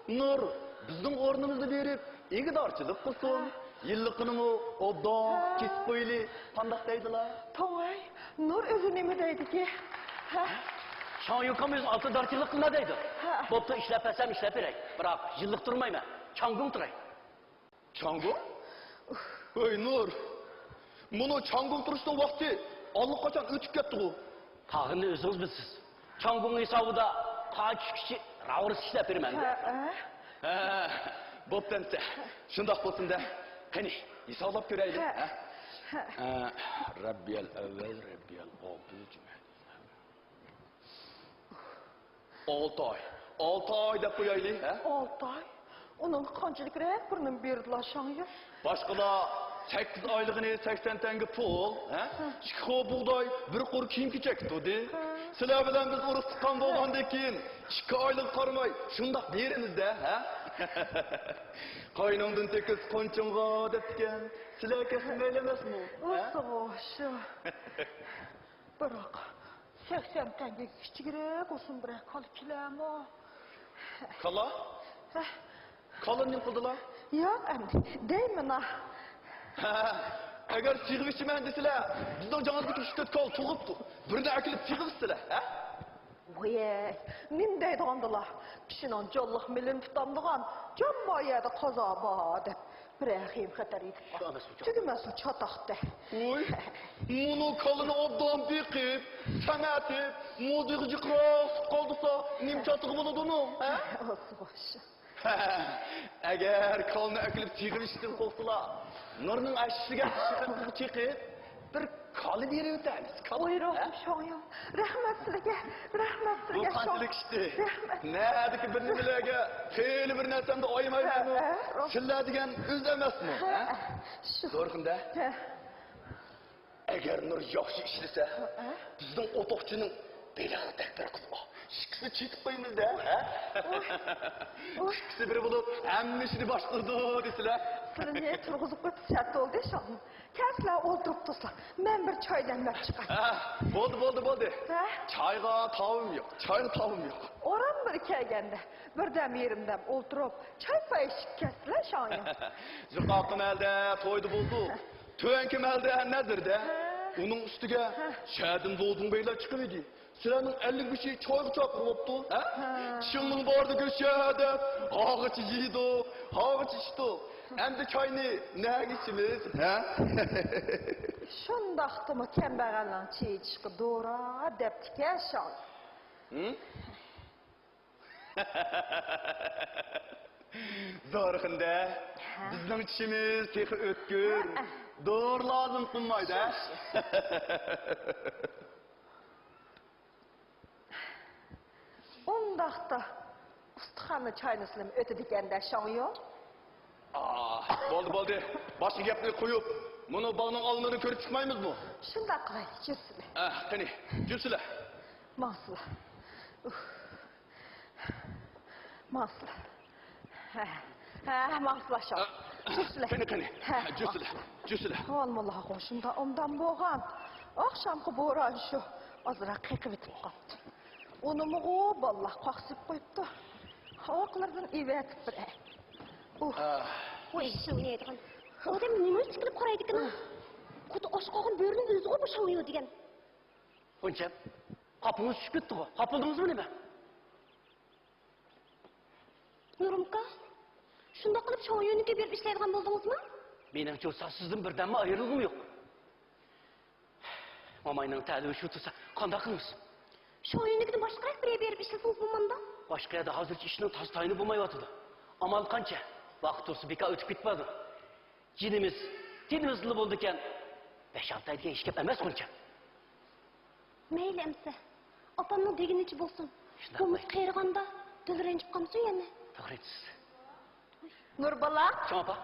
نۇر، بىزنىڭ ئورنىمىزدا بېرىپ ئىگىدارچىلىق قىلسۇن. ھە. يىللىقىنىمۇ ئوبدان ھە. كېسىپ قويىلى. قانداق دەيدىلا؟ توڭاي، نۇر ئۆزى نېمە دەيدىكى؟ ھە؟ شاڭيۈكام ئۆزى ئالتۇندارچىلىق قىلما دەيدۇ. ھە. بوپتۇ، ئىشلەپ بەرسەم ئىشلەپ بېرەي. بىراق، يىللىق تۇرمايمەن. چاڭگۇڭ تۇراي. چاڭگۇڭ؟ ھۆي، نۇر! مۇنۇ چاڭگۇڭ تۇرۇشنىڭ ۋاقتى ئاللىقاچان ئۆتۈپ كەتتىغۇ. تاغىننى ئۆزىڭىز بىلىسىز. چاڭگۇڭ ھېسابىدا قار چۈشكىچە راۋۇرۇس ئىشلەپ بېرىمەن. ھە، ھە. ھە، بوپتۇ ئەمسە. شۇنداق بولسۇن-دە. قېنى، ھېسابلاپ كۆرەيلى، ھە. ھە؟ ھە. ھە، رەببىيەل ئەۋۋەل، رەببىيەل ئاخىر، جۈمە. ئالتە ئاي. ئالتە ئاي دەپ قويايلى، ھە؟ ئالتە ئاي؟ ئۇنىڭغا قانچىلىكرەك بىر نېمە بېرىدىلا شاڭيۈ؟ باشقىلار سەككىز ئايلىقىنى سەكسەن تەڭگە پۇل، ھە؟ ھە. ئىككى خو بۇغداي، بىر قۇر كىيىم-كېچەك تۇردى. ھە. سىلەر بىلەن بىز ئۇرۇق تۇغقان بولغاندىن كېيىن، ئىككى ئايلىققا قارىماي، شۇنداق بېرىمىز-دە، ھە؟ قاينىڭدىن تېكىز قونچۇڭغا دەپتىكەن. سىلەر كەلسە مەيلى ئەمەسمۇ، ھە؟ ئۇسسۇغۇ شۇ. بىراق، سەكسەن تەڭگىگە كىچىكرەك بولسۇن بىرەر كالا كېلەرمۇ؟ كالا؟ ھە. كالىنى نېمە قىلدىلا؟ ياق ئەمدى، دەيمىنا. ھە، ئەگەر سېغىپ ئىچىمەن دېسىلە، بىزنىڭ جاڭىدىكى ئۈچ تۆت كالا تۇغۇپتۇ. بىرنى ئەكېلىپ سېغىۋېتسىلە، ھە؟ ۋەي، نېمە دەيدىغاندىلا، كىشىنىڭ جانلىق مېلىنى تۇتامدىغان جان بار يەردە قازا بار دەپ. بىرەر خېيىم خەتەر يېتىپ قالسا، تۈگىمەسمۇ چاتاقتا. ۋوي، مۇنۇ كالىنى ئوبدان بېقىپ، سەمەتىپ، مۇزىغا جىقراق سۇ قالدۇرسا، نېمە چاتىقى بولىدۇ ئۇنىڭ، ھە؟ ئەگەر كالىنى ئەكېلىپ سېغىۋېتىشتىن قورقسىلا، نۇرنىڭ ئەشىسىگە چېقىپ، بىر كالا بېرىۋېتەيلى، كالا. ۋوي، ھە؟ روھۇم شاڭيۇ. رەھمەت سىلىگە، رەھمەت بۇ سىلىگە، قانچىلىك شاڭ-، ئىشتى؟ رەھمەت. نەدىكى بىر نېمىلەرگە خېلى بىر نەرسەمدە ئايىمايمەنمۇ؟ ھە، ھە، روھ. سىلەر دېگەن ئۆز ئەمەسمۇ؟ ھە، ھە؟ ھە، شۇ. زورخۇن دە. ھە. ئەگەر نۇر ياخشى ئىشلىسە، ھە؟ بىزنىڭ ئوتۇقچىنىڭ بېلىقتەك بىر قىزى بار. ئىككىسىنى چېتىپ قويىمىز-دە، ھە؟ ئۇھ، ئۇھ. ئىككىسى بىر بولۇپ، ھەممە ئىشنى باشقۇرىدۇ دېسىلە. سىلىنى تۇرغۇزۇپ قويۇپ سەت بولدى، شۇڭا. كەلسىلەر، ئولتۇرۇپ تۇرسىلا. مەن بىر چاي دەملەپ چىقاي. ھە، بولدى، بولدى، بولدى. ھە؟ چايغا تاۋىم يوق، چايغا تاۋىم يوق. ئورۇن بىر كەلگەندە، بىردەم يېرىمدەم ئولتۇرۇپ، چاي-پاي ئىچىپ كەتسىلە، شاڭيۇ. يۇقىرىقى مەھەلدە تويدا بولدى. تۆۋەنكى مەھەلدە نەزىردە. ھە. ئۇنىڭ ئۈستىگە ھە. شەھەردىن زوزۇڭ بەگلەر چىقىۋىدى. سىلەرنىڭ ئەللىك بېشى چايغا چاقىرىۋاپتۇ، ھە؟ ھە. چىشىڭنىڭ بارىدا گۆش يە دەپ، ھاغىچ يېيىدۇ، ھاغىچ ئىچىدۇ. ئەمدى چاينى نەگە ئىچىمىز، ھە؟ شۇنداقتىمۇ كەمبەغەلنىڭ چېيى ئىچىشقا دورا دەپتىكەن شاڭ. ھىم؟ زورخۇندە، ھە؟ بىزنىڭ چىشىمىز تېخى ئۆتكۈر. ھە. دورا لازىم قىلمايدۇ، ھە؟ شۇ، شۇ. ئۇنداقتا ئۇستىخاننى چاينىسىلىمۇ ئۆتىدىكەن-دە، شاڭيۇ. ئاھ، بولدى، بولدى. باشقا گەپنى قويۇپ، مۇنۇ باغنىڭ ئالمىلىرىنى كۆرۈپ چىقمايمىزمۇ؟ شۇنداق قىلايلى، جۈرسىلە. ئەھ، قېنى، جۈرسىلە. ماڭسىلا. ئۇھ. ماڭسىلا. ھە، ھە، ماڭسىلا شۇ. ئە، جۈرسىلە. قېنى، قېنى. ھە، جۈرسىلە، ماڭسىلا. جۈرسىلە. ئالمىلارغۇ شۇنداق ئوبدان بولغان. ئاخشامقى بوران شۇ ئازراق قېقىۋېتىپ قاپتۇ. ئۇنىمۇغۇ بالىلار قاقسىپ قويۇپتۇ. ھاۋاقلىرىدىن ئېۋەتىپ بېرەي. ئۇھ. ئە. ۋاي، شۇ ئوينايدىغان. ئۇ ئادەم نېمە ئۈچ تىكىلىپ قارايدىكىن؟ خۇددى ئاچ قالغان بۆرىنىڭ ئۆزىغۇ بۇ شاڭيۇ دېگەن. غۇنچەم، قاپىڭىز چۈشۈپ كەتتىغۇ؟ قاپلىدىڭىزمۇ نېمە؟ نۇرۇمكا، شۇنداق قىلىپ شاڭيۈنىڭكىگە بېرىپ ئىشلەيدىغان بولدىڭىزمۇ؟ مېنىڭچە بولسا سىزدىن بىردەممۇ ئايرىلغۇم يوق. ماماينىڭ تەلىپى شۇ تۇرسا قانداق قىلىمىز؟ شاڭيۈنىڭكىدىن باشقىراق بىر يەرگە بېرىپ ئىشلىسىڭىز بولمامدۇ؟ باشقا يەردە ھازىرچە ئىشنىڭ تاس-تايىنى بولمايۋاتىدۇ. ئامال قانچە؟ ۋاقىت تۇرسا بىكار ئۆتۈپ كېتىپ بارىدۇ. جېنىمىز، تېنىمىزلا بولىدىكەن، بەش-ئالتە ئاي دېگەن ھېچ گەپ ئەمەس غۇنچەم. مەيلى ئەمىسە، ئاپامنىڭ دېگىنىچە بولسۇن. شۇنداق قومۇش قېرىغاندا دىل رەنجىپ قالمىسۇن يەنە. توغرا ئېيتىسىز. نۇر بالام. چوڭ ئاپا.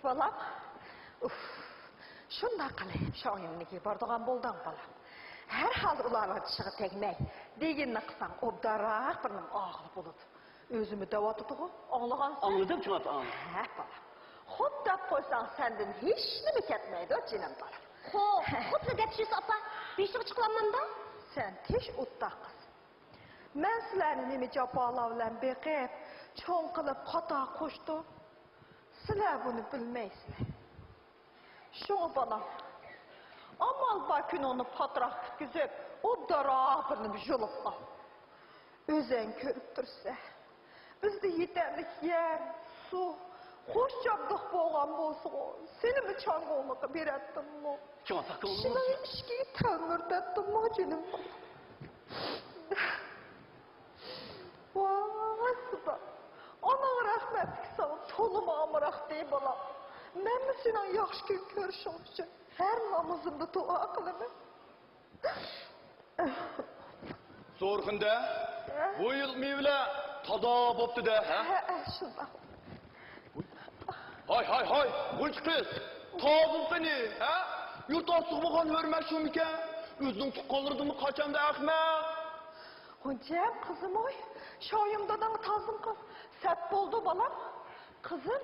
بالام. ئۇف. شۇنداق قىلىپ، شاڭيۈننىڭكىگە بارىدىغان بولدۇڭ بالام. ھەر ھالدا ئۇلارنىڭ چىشىغا تەگمەي، دېگىنىنى قىلساڭ ئوبدانراق بىر نېمە ئاغىلى بولىدۇ. ئۆزىمۇ دەۋاتىدىغۇ، ئاڭلىغانسەن؟ ئاڭلىدىم، چوڭ ئاپا، ئاڭلىدىم. ھە، بالام. خوپ دەپ قويساڭ، سەندىن ھېچنېمە كەتمەيدۇ، جېنىم بالام. خو، خوپلا دەپ يۈرسە، ئاپا، بېشىغا چىقىۋالمامدا؟ سەن تېش ئوتتاق قىز. مەن سىلەرنى نېمە جاپالار بىلەن بېقىپ، چوڭ قىلىپ، قاتار قوشتۇم. سىلەر بۇنى بىلمەيسىلەر. شۇڭا بالام، ئامال بار كۈنۈڭنى پاتراق پۈتكۈزۈپ، ئوبدانراق بىر نېمە يۇلۇپ ئال. ئۆزەڭ كۆرۈپ تۇرسەن، بىزدە يېتەرلىك يەر، سۇ، خوش جابدۇق بولغان بولسىغۇ، سېنىمۇ چاڭگوڭلۇققا بېرەتتىممۇ؟ چوڭ ئاتا كۆڭلىڭىز. كىشىنىڭ ئىشىكىگە تەلمۈرتەتتىممۇ، جېنىم بالام؟ ۋاي خۇدا، ئاناڭ رەھمەتلىك ساڭا تولىمۇ ئامراق دەي بالام. مەنمۇ سېنىڭ ياخشى كۈن كۆرۈشۈڭ ئۈچۈن ھەر نامىزىمدا دۇئا قىلىمەن. زورخۇندە، بۇ يىل مېۋىلەر تازا بوپتۇ-دە، ھە؟ ھە، ھە، شۇنداق. ھاي، ھاي، ھاي، غۇنچە قىز، تازىلىقىنى، ھە؟ يۇرت ئاستىغا بولغان ھۆرمەت شۇمىكەن؟ ئۆزىنىڭ تۇغقانلىرىدىنمۇ قاچامدۇ ئەخمەق؟ غۇنچەم، قىزىم، ئوي، شاڭيۈن داداڭغا تازىلىق قىل. سەت بولدى، بالام. قىزىم.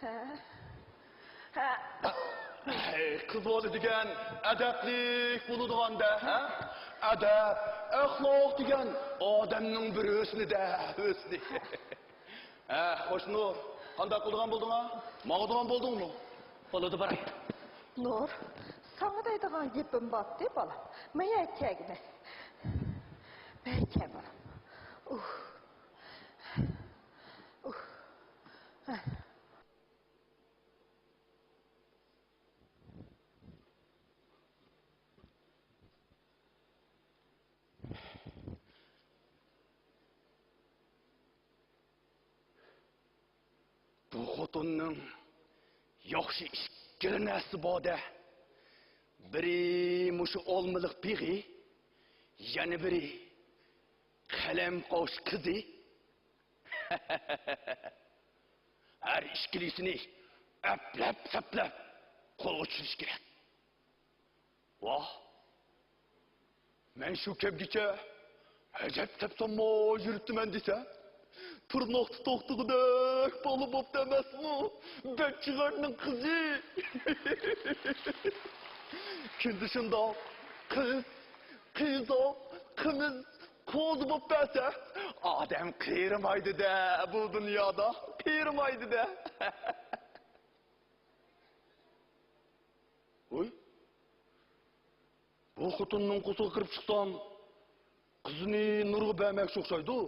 ھە؟ ھە؟ ھەي، قىز بالا دېگەن ئەدەپلىك بولىدىغان-دە، ھە؟ ئەدەپ، ئەخلاق دېگەن ئادەمنىڭ بىر ھۆسنى-دە، ھۆسنى. ھە، خوش نۇر، قانداق قىلىدىغان بولدۇڭ-ھا؟ ماڭىدىغان بولدۇڭمۇ؟ بولىدۇ، باراي. نۇر، ساڭا دەيدىغان گېپىم بارتى، بالام. مەيەر كەگىنە. مەيەر كە، بالام. ئۇھ. ئۇھ. ھە. بۇ خوتۇننىڭ ياخشى ئىككىلا نەرسىسى بار-دە. بىرى مۇشۇ ئالمىلىق بېغى، يەنە بىرى قەلەم قاش قىزى. ھەر ئىككىلىسىنى ئەپلەپ-سەپلەپ قولغا چۈشۈرۈش كېرەك. ۋاھ، مەن شۇ كەپكىچە ئەجەب سەپسانما يۈرۈپتىمەن دېسە، تىرناقتا توختىغۇدەك بالا بوپتۇ ئەمەسمۇ؟ بەچچىغارنىڭ قىزى. كۈندە شۇنداق قىز، قىزاق، قىمىز، قوزا بوپ بەرسە، ئادەم قېرىمايدۇ-دە، بۇ دۇنيادا قېرىمايدۇ-دە. ھوي، بۇ خوتۇننىڭ قورسىقىغا كىرىپ چىقسام، قىزىنى نۇرغا بەرمەكچى ئوخشايدۇ.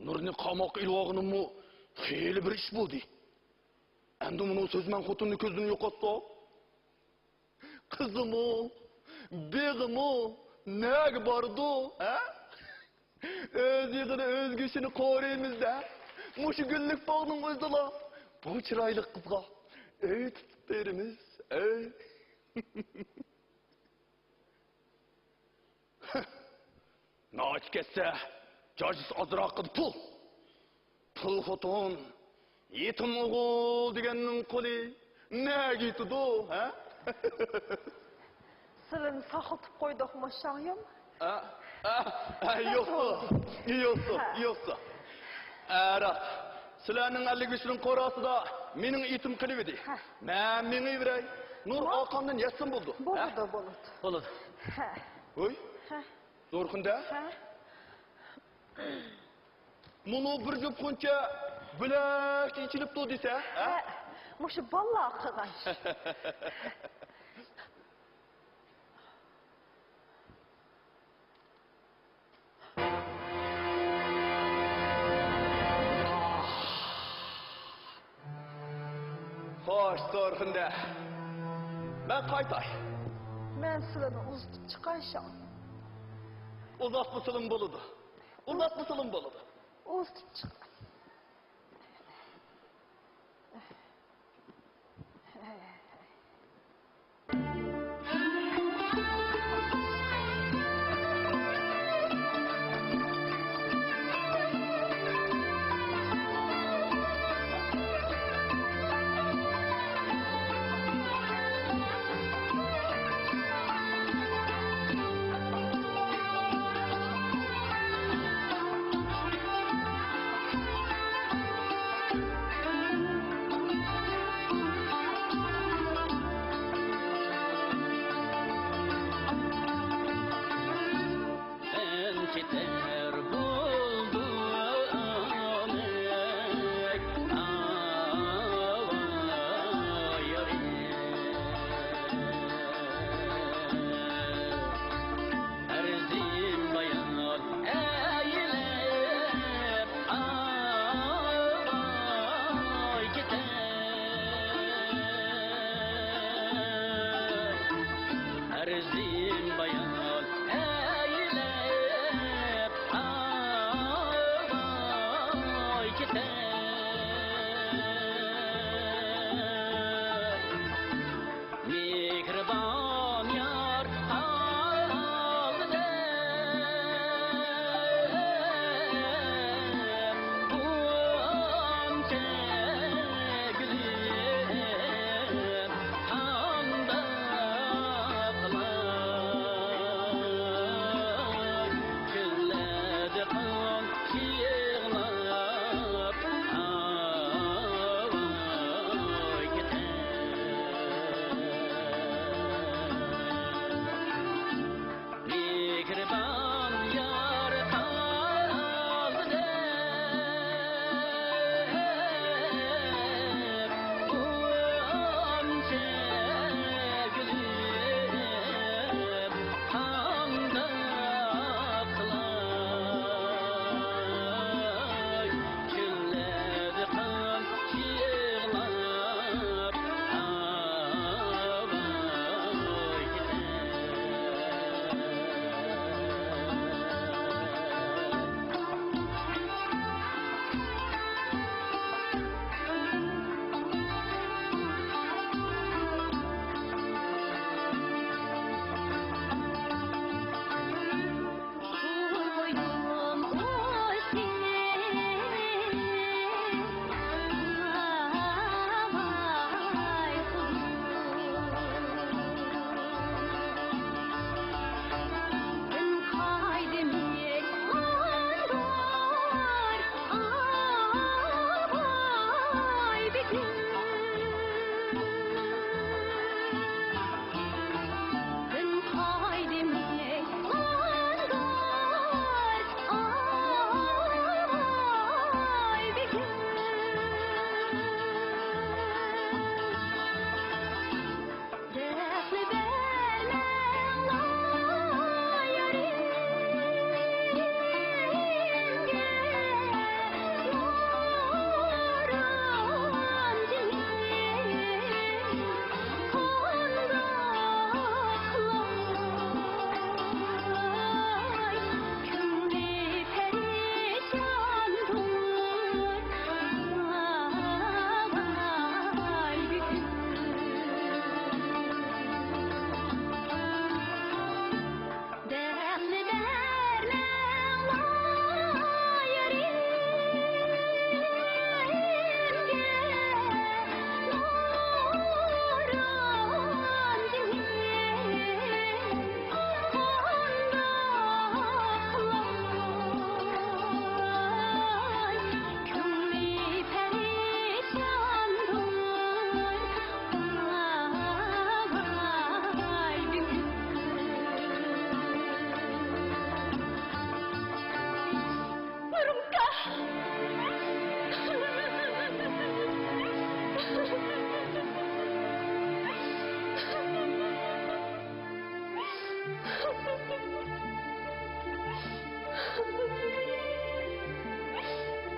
نۇرنى قاماققا ئېلىۋالغىنىممۇ خېلى بىر ئىش بولدى. ئەمدى مۇنۇ سۆزمەن خوتۇننى كۆزدىن يوقاتساق، قىزىمۇ، بېغىمۇ نەگە بارىدۇ، ھە؟ ئۆز يېغىدا ئۆز گۆشىنى قورۇيمىز-دە. مۇشۇ گۈللۈك باغنىڭ ئۆزىدىلا بۇ چىرايلىق قىزغا ئۆي تۇتۇپ بېرىمىز، ئۆي. ناچى كەتسە، جاجىسى ئازراققىدە پۇل. پۇل خوتۇن، يېتىم ئوغۇل دېگەننىڭ قولى نەگە يېتىدۇ، ھە؟ سىلىنى ساقلىتىپ قويدۇقمۇ، شاڭيۇم؟ ئە، ئە، ئە، يوقسا، يوقسا، ھە. يوقسا. ئە، راست. سىلەرنىڭ ئەللىك ئۈچنىڭ قوراسىدا مېنىڭ ئېتىم قېلىۋىدى. ھە. مەن مېڭىۋېرەي. نۇر ئارقامدىن يەتسۇن بولدى. ھە؟ بولىدۇ، بولىدۇ. بولىدۇ. ھە. ھوي. ھە. زورخۇندە؟ ھە. مۇنۇ بىر جۈپ غۇنچە بۆلەكچە ئېچىلىپتۇ دېسە، ھە؟ ھە، مۇشۇ بالىلار قىلغان ئىش. خوش، زورخۇندە. مەن قايتاي. مەن سىلىنى ئۇزىتىپ چىقاي، شاڭ. ئۇزاتمىسىلىم بولىدۇ. ئۇزاتمىسىلىم بولىدۇ. ئۇزىتىپ چىقاي.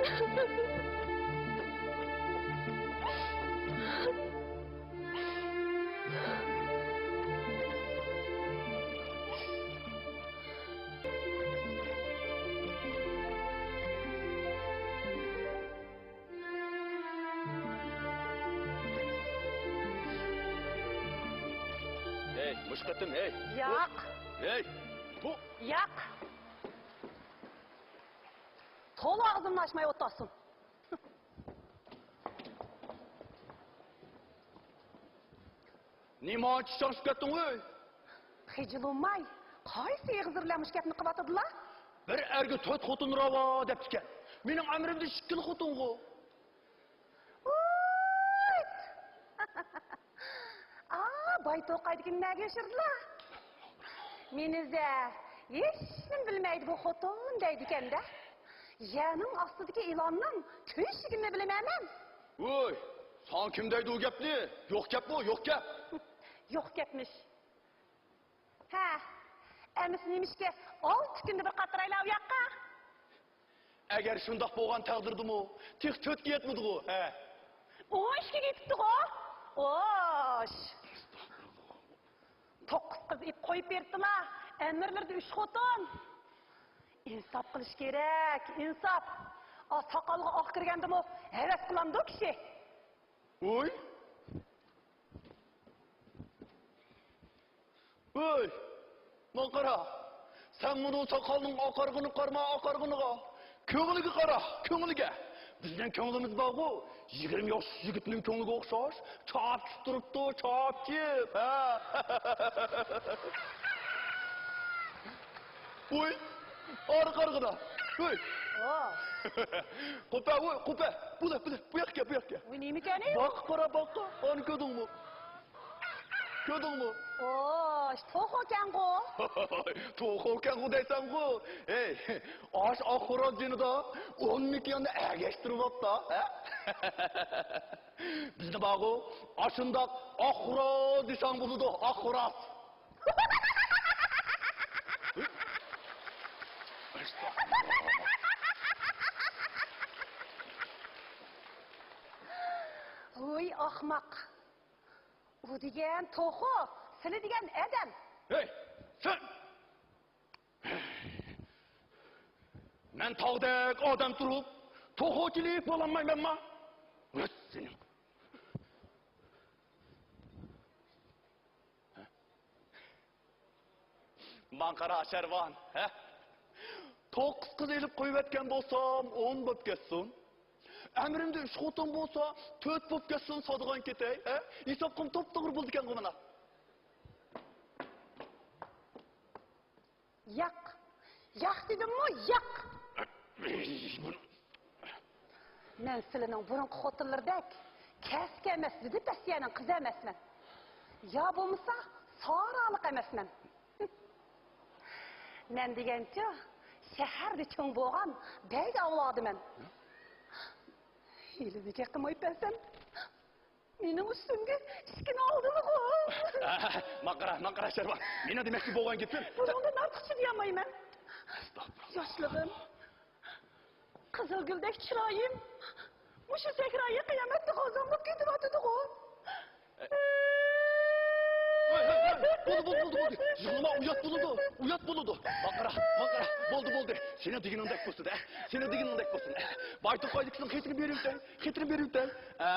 ھەي، مۇشۇ قېتىم، ھەي! ياق! ھەي! بۇ ياق! تولا ئاغزىمنى ئاچماي ئولتۇرسۇن. نېمانچە چاڭشىپ كەتتىڭ، ۋوي؟ خىجىلۇماي، قايسى ئېغىزلىرى بىلەن مۇشۇ گەپنى قىلىۋاتىدىلا؟ بىر ئەرگە تۆت خوتۇن راۋا دەپتىكەن. مېنىڭ ئەمرىمدە ئىككىلا خوتۇنغۇ. ۋوي! ئا، باي توقايدىكىنى نەگە يوشۇردىلا؟ مېنىزە، ھېچنېمە بىلمەيدۇ بۇ خوتۇن دەيدىكەن-دە. يەرنىڭ ئاستىدىكى ئىلاننىڭ تۆشۈكىنىمۇ بىلىمەن مەن. ۋوي، ساڭا كىم دەيدۇ ئۇ گەپنى؟ يوق گەپ بۇ، يوق گەپ. يوق گەپمىش. ھە، ئەمىسە نېمىشقا ئالتە كۈندە بىر قاترايلا ئۇ ياققا؟ ئەگەر شۇنداق بولغان تەقدىردىمۇ، تېخى تۆتكە يەتمىدىغۇ، ھە؟ ئون ئىككىگە يېتىپتىغۇ؟ ئوش! توققۇز قىز ئېلىپ قويۇپ بېرىپتىلا، ئەمىرلىرىدە ئۈچ خوتۇن. ئىنساپ قىلىش كېرەك، ئىنساپ. ئا، ساقالغا ئاق كىرگەندىمۇ ھەۋەس قىلامدۇ كىشى؟ ۋوي! ۋوي! ماڭا قارا! سەن مۇنۇ ساقالنىڭ ئاقارغىنىغا قارىما، ئاقارغىنىغا! كۆڭلىگە قارا، كۆڭلىگە! بىزنىڭ كۆڭلىمىز بارغۇ، يىگىرمە ياش يىگىتنىڭ كۆڭلىگە ئوخشاش، چاپچىپ تۇرۇپتۇ، چاپچىپ! ھە! ۋوي! ئارقا، ئارقىدا. ھۆي! ۋا! قوپە، ھۆي، قوپە! بۇلا، بۇلا، بۇ ياققا، بۇ ياققا! ۋۇ نېمىكەن ئۇ؟ باققا قارا، باققا! ئانى كۆردۈڭمۇ؟ كۆردۈڭمۇ؟ ئوش، توخۇكەنغۇ! توخۇكەنغۇ دەيسەنغۇ! ھەي، ئاش ئاق خوراز جېنىدا ئون مىكياننى ئەگەشتۈرۈۋاپتا، ھە؟ بىزدە بارغۇ، ئاشۇنداق ئاق خوراز دېسەڭ بولىدۇ، ئاق خوراز! ھوي ئاخماق! ئۇ دېگەن توخۇ، سىلى دېگەن ئادەم. ھەي، سەن! مەن تاغدەك ئادەم تۇرۇپ، توخۇچىلىق بولالمايمەنما؟ ۋىت سېنىڭ! ماڭا قارا، شەرۋان، ھە؟ توققۇز قىز ئېلىپ قويۇۋەتكەن بولسام، ئون بولۇپ كەتسۇن. ئەمرىمدە ئۈچ خوتۇن بولسا، تۆت بولۇپ كەتسۇن، سادىغان كېتەي، ھە؟ ھېسابقىم توپتوغرا بولىدىكەنغۇ مانا. ياق! ياق دېدىممۇ، ياق! مەن سىلىنىڭ بۇرۇنقى خوتۇنلىرىدەك كەسكە ئەمەس، زىدى پەسىيەنىڭ قىزى ئەمەسمەن. يا بولمىسا، سارالىق ئەمەسمەن. مەن دېگەنچۇ، شەھەردە چوڭ بولغان بەگ ئاۋلادىمەن. ھېلىمۇ چېقىماي بەرسەم، مېنىڭ ئۈستۈمگە ئىشىكنى ئالدىلىغۇ. ماڭا قارا، ماڭا قارا، شەرۋان. مېنىڭ دېمەكچى بولغان گېپىم. بۇنىڭدىن ئارتۇقچە دېيەلمەيمەن. ئەستەغپۇرۇللا. ياشلىقىم، قىزىلگۈلدەك چىرايىم مۇشۇ سەھرايى قىيامەتتە غازاڭلاپ كېتىۋاتىدىغۇ. ھەي، ھەي، ھەي، بولدى، بولدى، بولدى، بولدى. يىغلىما، ئۇيات بولىدۇ، ئۇيات بولىدۇ. ماڭا قارا، ماڭا قارا. بولدى، بولدى. سېنىڭ دېگىنىڭدەك بولسۇن، ھە؟ سېنىڭ دېگىنىڭدەك بولسۇن. باي توقايدىكىنىڭ خېتىنى بېرىۋېتەي، خېتىنى بېرىۋېتەي. ئە،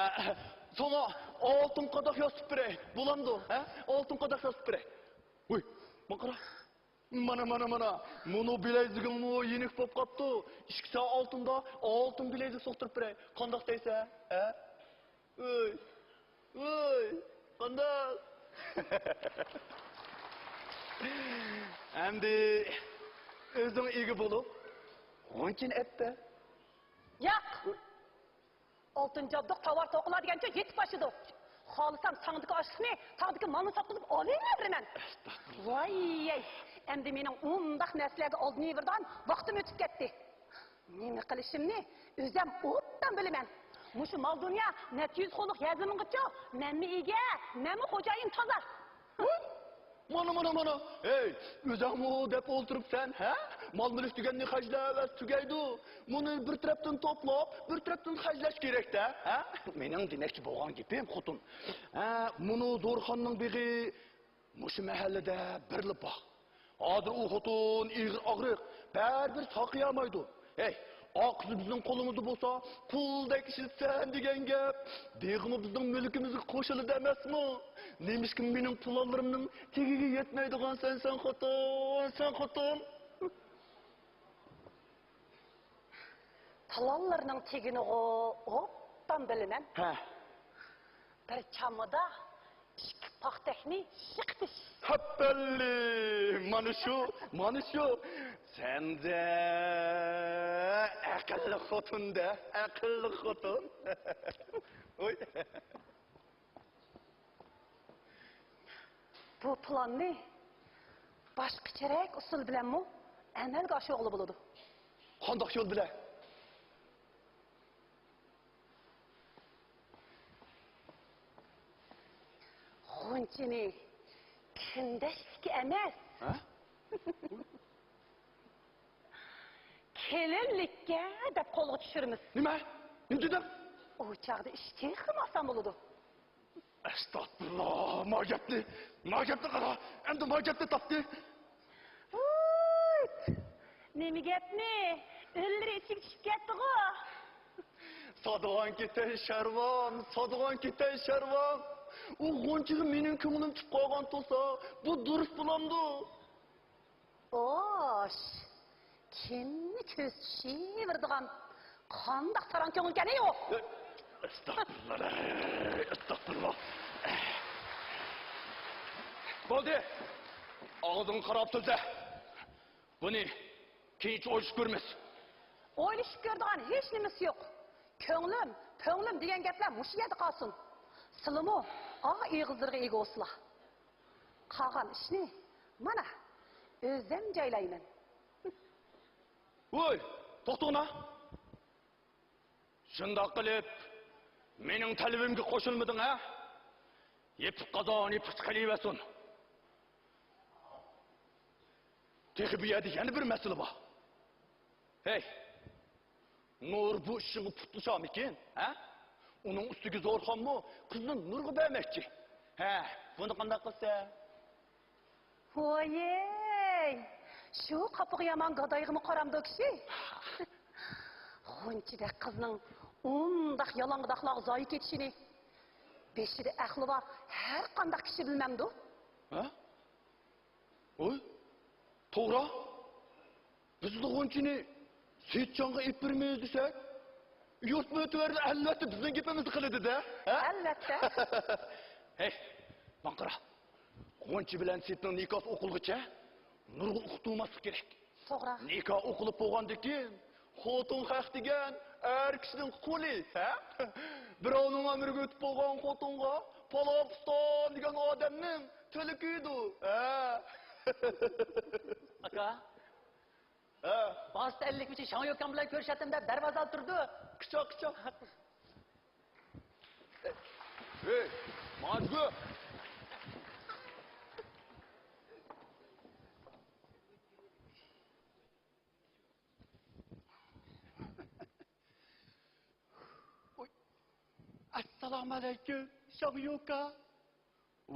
ساڭا ئالتۇن قاداق ياسىتىپ بېرەي، بولامدۇ، ھە؟ ئالتۇن قاداق ياسىتىپ بېرەي. ھوي، ماڭا قارا. مانا، مانا، مانا. مۇنۇ بىلەيزۈكۈڭمۇ يېنىك بولۇپ قاپتۇ. ئىككى سائەت ئالتۇندا ئالتۇن بىلەيزۈك سوقتۇرۇپ بېرەي. قانداق دەيسەن، ھە؟ ۋوي، ۋوي، قانداق؟ ئەمدى ئۆزۈڭ ئىگە بولۇپ، غۇنچىنى ئەتتە. ياق! ئالتۇن جابدۇق تاۋار توقۇلار دېگەنچە يېتىپ ئاشىدۇ. خالىسام ساڭدىكى ئاشلىقنى تاغدىكى مالنى ساتقۇزۇپ ئالىۋېرىمەن. ئەستەغپۇرۇللا. ۋاي-يەي! ئەمدى مېنىڭ ئۇنداق نەرسىلەرگە ئالدىنىۋېرىدىغان ۋاقتىم ئۆتۈپ كەتتى. نېمە قىلىشىمنى ئۆزەم ئوبدان بىلىمەن. مۇشۇ مال-دۇنيا نەچچە يۈز خولۇق يەر زېمىنغىچۇ مەنمۇ ئىگە، مەنمۇ خوجايىن تازا. مانا، مانا، مانا. ھەي، ئۆزۈڭمۇ دەپ ئولتۇرۇپسەن، ھە؟ مال-مۈلۈك دېگەننى خەجلەۋەتسە تۈگەيدۇ. مۇنى بىر تەرەپتىن توپلاپ، بىر تەرەپتىن خەجلەش كېرەك-دە، ھە؟ مېنىڭ دېمەكچى بولغان گېپىم، خوتۇن. ھە، مۇنۇ دورىخانىنىڭ بېغى مۇشۇ مەھەللىدە بىرلا باغ. ھازىر ئۇ خوتۇن ئېغىر ئاغرىق، بەرىبىر ساقىيالمايدۇ. ھەي، ئاقسۇ بىزنىڭ قولىمىزدا بولسا، قۇلدەك ئىشلىتىسەن دېگەن گەپ. بېغىمۇ بىزنىڭ مۈلكىمىزگە قوشۇلىدۇ ئەمەسمۇ؟ نېمىشقا مېنىڭ پىلانلىرىمنىڭ تېگىگە يەتمەيدىغانسەن سەن خوتۇن، سەن خوتۇن؟ پىلانلىرىنىڭ تېگىنىغۇ ئوبدان بىلىمەن. ھە. بىر چامىدا ئىككى پاختەكنى شىقىتىش. ھەپپەللى! مانا شۇ، مانا شۇ. سەندە ئەقىللىق خوتۇن-دە، ئەقىللىق خوتۇن. ۋوي. بۇ پىلاننى باشقىچىرەك ئۇسۇل بىلەنمۇ ئەمەلگە ئاشۇرغىلى بولىدۇ. قانداق يول بىلەن؟ غۇنچىنى كۈندەشلىككە ئەمەس، ھە؟ كېلىنلىككە دەپ قولغا چۈشۈرىمىز. نېمە؟ نېمە دېدىڭ؟ ئۇ چاغدا ئىش تېخىمۇ ئاسان بولىدۇ. ئەستەغپۇرۇللا، ما گەپنى، ما گەپنى قارا، ئەمدى ما گەپنى تاپتى. ۋۇيت! نېمە گەپنى؟ ئۆللىرى ئىچىگە چۈشۈپ كەتتىغۇ. سادىغان كېتەي شەرۋام، سادىغان كېتەي شەرۋام. ئۇ غۇنچىغا مېنىڭ كۆڭلۈم چۈشۈپ قالغان تۇرسا، بۇ دۇرۇس بولامدۇ؟ ئوش! كىمنى كۆز چۈشۈرىدىغان قانداق ساراڭ كۆڭۈلكەن ئۇ؟ ئەستەغپۇرۇللا، ئەستەغپۇرۇللا. بولدى. ئاغزىڭغا قاراپ سۆزلە. بۇنى كېيىنچە ئويلىشىپ كۆرىمىز. ئويلىشىپ كۆرىدىغان ھېچ نېمىسى يوق. كۆڭلۈم، پۆڭلۈم دېگەن گەپلەر مۇشۇ يەردە قالسۇن. سىلىمۇ ئا ئېغىزلىرىغا ئىگە بولسىلا. قالغان ئىشنى مانا ئۆزۈم جايلايمەن. ۋوي، توختىغىنا. شۇنداق قىلىپ مېنىڭ تەلىپىمگە قوشۇلمىدىڭ ھە؟ يېپىق قازان يېپىقچە قېلىۋەرسۇن. تېخى بۇ يەردە يەنە بىر مەسىلە بار. ھەي، نۇر بۇ ئىشىڭغا پۇتلىشارمىكىن، ھە؟ ئۇنىڭ ئۈستىگە زورخانمۇ قىزنى نۇرغا بەرمەكچى. ھە، بۇنى قانداق قىلسا؟ ۋويەي، شۇ قاپىقى يامان گادايغىمۇ قارامدۇ كىشى؟ غۇنچىدەك قىزنىڭ ئۇنداق يالاڭداقلارغا زايى كېتىشىنى بېشىدا ئەقلى بار ھەر قانداق كىشى بىلمەمدۇ؟ ھە؟ ۋوي، توغرا. بىزلا غۇنچىنى سېيىتجانغا ئېلىپ بېرىمىز دېسەك، يۇرت مۆتىۋەرلىرى ئەلۋەتتە بىزنىڭ گېپىمىزنى قىلىدۇ-دە، ھە؟ ئەلۋەتتە. ھەي، ماڭا قارا. غۇنچە بىلەن سېيىتنىڭ نىكاھى ئوقۇلغۇچە نۇرغا ئۇقتۇرماسلىق كېرەك. توغرا. نىكاھ ئوقۇلۇپ بولغاندىن كېيىن، خوتۇن خەق دېگەن ئەر كىشىنىڭ قۇلى، ھە؟ بىراۋنىڭ ئەمرىگە ئۆتۈپ بولغان خوتۇنغا پالاپۇستان دېگەن ئادەمنىڭ تىلى كۆيىدۇ، ھە؟ ئاكا. ھە. باستا ئەللىك ئۈچ شاڭيۇكاڭ بىلەن كۆرۈشەتتىم دەپ دەرۋازا ئالدىدا تۇرىدۇ. قىچا، قىچا. ھەي، ماجگۇ. ئوي. ئەسسالامۇئەلەيكۇم، شاڭيۇكا.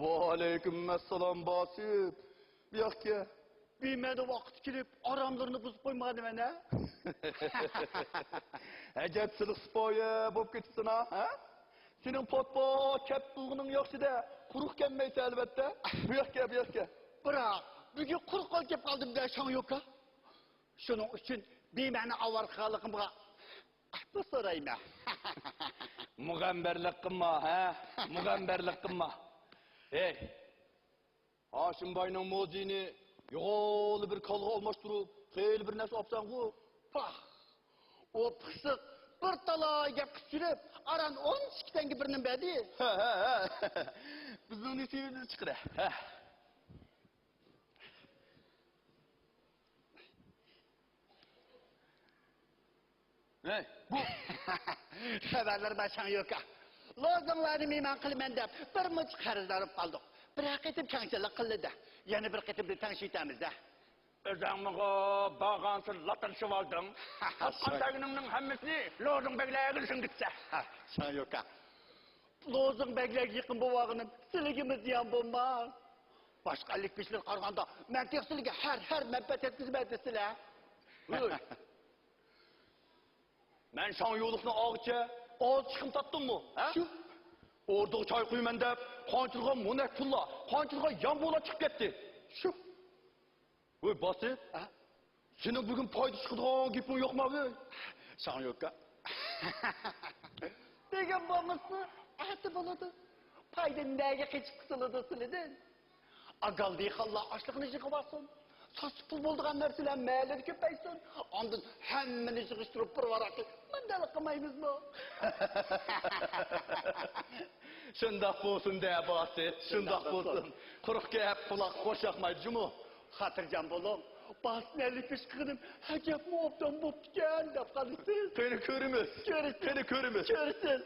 ۋەئەلەيكۇم ئەسسالام، باسىت. بۇ ياققا كەل. بىمەنە ۋاقىت كېلىپ، ئاراملىرىنى بۇزۇپ قويمىغان دېمەن، ھە؟ ئەجەب سىلىق سىپايە بولۇپ كېتىپسەن، ھە؟ سېنىڭ پات-پات كەپ قىلغىنىڭ ياخشى-دە، قۇرۇق كەلمەيسەن، ئەلۋەتتە. بۇ ياققا كەل، بۇ ياققا كەل. بىراق، بۈگۈن قۇرۇق قول كېلىپ قالدىم-دە، شاڭيۇكا. شۇنىڭ ئۈچۈن بىمەنە ئاۋارە قىلغانلىقىمغا ئەپۇ سورايمەن. مۇغەمبەرلىك قىلما، ھە؟ مۇغەمبەرلىك قىلما. ھەي، ھاشىم باينىڭ مۇزېيىنى يوغانلا بىر كالىغا ئالماشتۇرۇپ، خېلى بىر نەرسە ئاپسەنغۇ؟ پاھ! ئۇ پىخسىق بىر تالاي گەپ قىلىپ يۈرۈپ، ئاران ئون ئىككى تەڭگە بىر نېمە بەردى. ھە، ھە، ھە. بىزنىڭ نېسىۋىمىزنى چىقىرە. ھە. ھەي، بۇ خەۋەرلەر بار شاڭيۇكا. لوزۇڭلارنى مېھمان قىلىمەن دەپ بىر مۇنچە قەرزدار بولۇپ قالدۇق. بىرەر قېتىم كەڭچىلىك قىلدى-دە. يەنە بىر قېتىمدىن تەڭشىتەمىز-دە. ئۆزۈڭمىغۇ بارغانسېرى لاتىرىشىۋالدىڭ. تاپقان تەرلىكىڭنىڭ ھەممىسىنى لوزۇڭ بەگلەرگە سىڭدۈرسە. ھە، شاڭيوكا. لوزۇڭ بەگلەرگە يېقىن بولۇۋالغىنىم سىلىگىمۇ زىيان بولماس. باشقا ئەللىك بېشىلارغا قارىغاندا مەن تېخى سىلىگە ھەر، ھەر مەنپەئەت يەتكۈزىمەن دېسىلە. ھۆي. مەن شاڭيۇلۇقنى ئالغۇچە ئاز چىقىم تاپتىممۇ، ھە؟ شۇ. ئوردىغا چاي قۇيىمەن دەپ، قانچىلىغان مونەك پۇللار، قانچىلىغان يامبۇلار چىقىپ كەتتى. شۇ. ۋوي، باسىت. ھە؟ سېنىڭ بۈگۈن پايدا چىقىدىغان گېپىڭ يوقما، ۋوي؟ شاڭيوكا. بۈگۈن بولمىسا، ئەتە بولىدۇ. پايدا نەگە قېچىپ قۇتۇلىدۇ سىلىدىن؟ ئاگال دېھقانلار ئاشلىقنى يىغىۋالسۇن. ساچلىق پۇل بولىدىغان نەرسىلەر مەھەللىدە كۆپەيسۇن. ئاندىن ھەممىنى يىغىشتۇرۇپ بىر ۋاراققا مۇنداق قىلمايمىزمۇ؟ شۇنداق بولسۇن دە، باسىت، شۇنداق شۇنداق بولسۇن. بولسۇن. قۇرۇق گەپ قۇلاققا خوش ياقمايدۇ جۇمۇ. خاتىرجان بولۇڭ. باسىتنى ئەللىك بېشى قىلىپ، ئەجەبمۇ ئوبدان بوپتىكەن دەپ قالىسىز. قېنى كۆرىمىز. كۆرىسىز. قېنى كۆرىمىز. كۆرىسىز.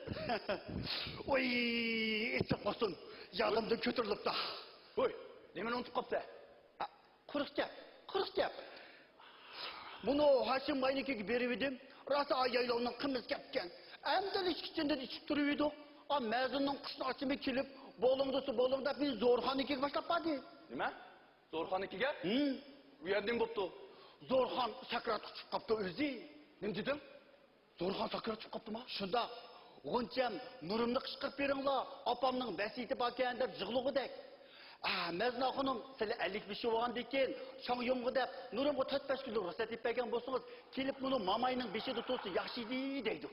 ۋوي، ئېسىپ قالسۇن. يادىمدىن كۆتۈرۈلۈپتۇ. ۋوي، نېمىنى ئۇنتۇپ قاپسەن؟ ئا، قۇرۇق گەپ، قۇرۇق گەپ. مۇنۇ ھاشىم باينىڭكىگە بېرىۋىدىم. راسا يايلاۋنىڭ قىممىتى كەپتىكەن. ئەمدىلا ئىچكىچىندىن ئىچىپ تۇرۇۋىدۇق. ئا، مەزىننىڭ قۇشناچىمۇ كېلىپ، بولۇڭ دېسە بولۇڭ دەپ، مېنى زورخاننىڭكىگە باشلاپ باردى. نېمە؟ زورخاننىڭكىگە؟ ھىم. ئۇ يەردە نېمە بوپتۇ؟ زورخان سەكراتقا چۈشۈپ قاپتۇ ئۆزى. نېمە دېدىڭ؟ زورخان ساكرات چىقىپ قاپتىما؟ شۇنداق. غۇنچەم، نۇرۇمنى قىچقۇرۇپ بېرىڭلار، ئاپامنىڭ ۋەسىيىتى باركەن دەپ يىغلىغۇدەك. ئا، مەزناخۇنۇم، سىلى ئەللىك بېشى بولغاندىن كېيىن، شاڭيۇمغا دەپ، نۇرۇمغا تۆت-بەش كۈنلۈك رۇخسەت ئېلىپ بەرگەن بولسىڭىز، كېلىپ مۇنۇ ماماينىڭ بېشىدا تۇرسا ياخشى ئىدى، دەيدۇ.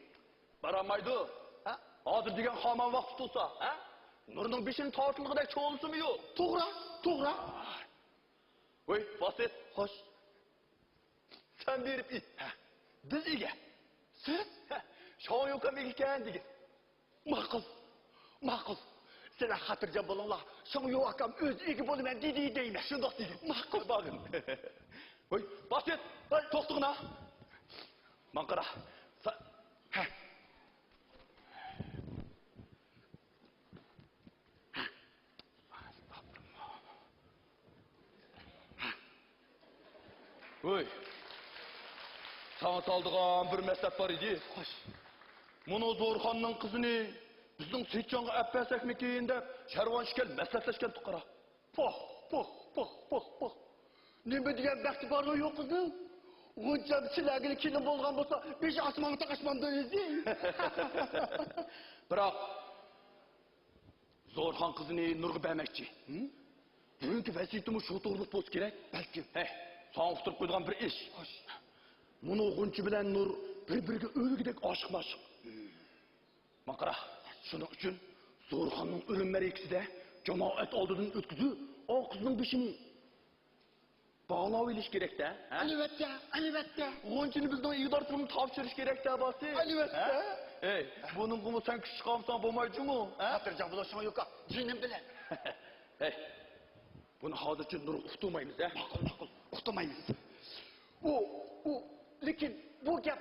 بارالمايدۇ. ھە؟ ھازىر دېگەن خامان ۋاقتى تۇرسا، ھە؟ نۇرنىڭ بېشىنى تارتىلغۇدەك چولىسىمۇ يوق. توغرا، توغرا. ۋاي، باسىت. خوش. سەن بېرىپ ئېيت. ھە. بىز ئىگە. سىز؟ ھە. شاڭيۇكام ئىگىكەن دېگىن. ماقۇل. ماقۇل. سىلەر خاتىرجەم بولۇڭلار. شاڭيۇ ئاكام ئۆزى ئىگە بولىمەن دېدى دەيمەن. شۇنداق دېگىن. ماقۇل. بارغىن. ھوي، باسىت. ھوي، توختىغىنا. ماڭا قارا. سا-، ھە. ۋوي، ساڭا سالىدىغان بىر مەسلىھەت بار ئىدى. خوش. مۇنۇ زورخاننىڭ قىزىنى بىزنىڭ سېيىتجانغا ئەپ بەرسەكمىكىن دەپ، شەرۋان ئىككىيلەن مەسلىھەتلەشكەنتۇق قارا. پوھ، پوھ، پوھ، پوھ، پوھ. نېمە دېگەن بەختى بارغۇ يوق قىزنىڭ. غۇنچەم سىلەرگىلا كېلىن بولغان بولسا، بېشى ئاسمانغا تاقاشمامدۇ ئۆزى. بىراق، زورخان قىزىنى نۇرغا بەرمەكچى. ھىم؟ بۈگۈنكى ۋەزىيىتىمۇ شۇ توغرىلىق بولسا كېرەك. بەلكىم. ھەي، ساڭا ئۇقتۇرۇپ قويىدىغان بىر ئىش. خوش. مۇنۇ غۇنچە بىلەن نۇر بىر-بىرىگە ئۆلگۈدەك ئاشىق-ماشىق. ھىم. ماڭا قارا، شۇنىڭ ئۈچۈن زورخاننىڭ ئۆلۈم مەرىكىسىدە جامائەت ئالدىدىن ئۆتكۈزۈپ، ئا قىزنىڭ بېشىنى باغلاۋېلىش كېرەك-دە، ھە؟ ئەلۋەتتە، ئەلۋەتتە. غۇنچىنى بىزنىڭ ئىگىدارچىلىققا تاپشۇرۇش كېرەك-دە، باسىت. ئەلۋەتتە. ھە؟ ئەي، بۇنىڭغىمۇ سەن كۈچ چىقارمىساڭ بولمايدۇ جۇمۇ، ھە؟ خاتىرجەم بولۇڭ، شاڭيۇكا، جېنىم بىلەن. ھەي، بۇنى ھازىرچە نۇرغا ئۇقتۇرمايمىز، ھە؟ ماقۇل، ماقۇل، ئۇقتۇرمايمىز. ئۇ، ئۇ، لېكىن بۇ گەپ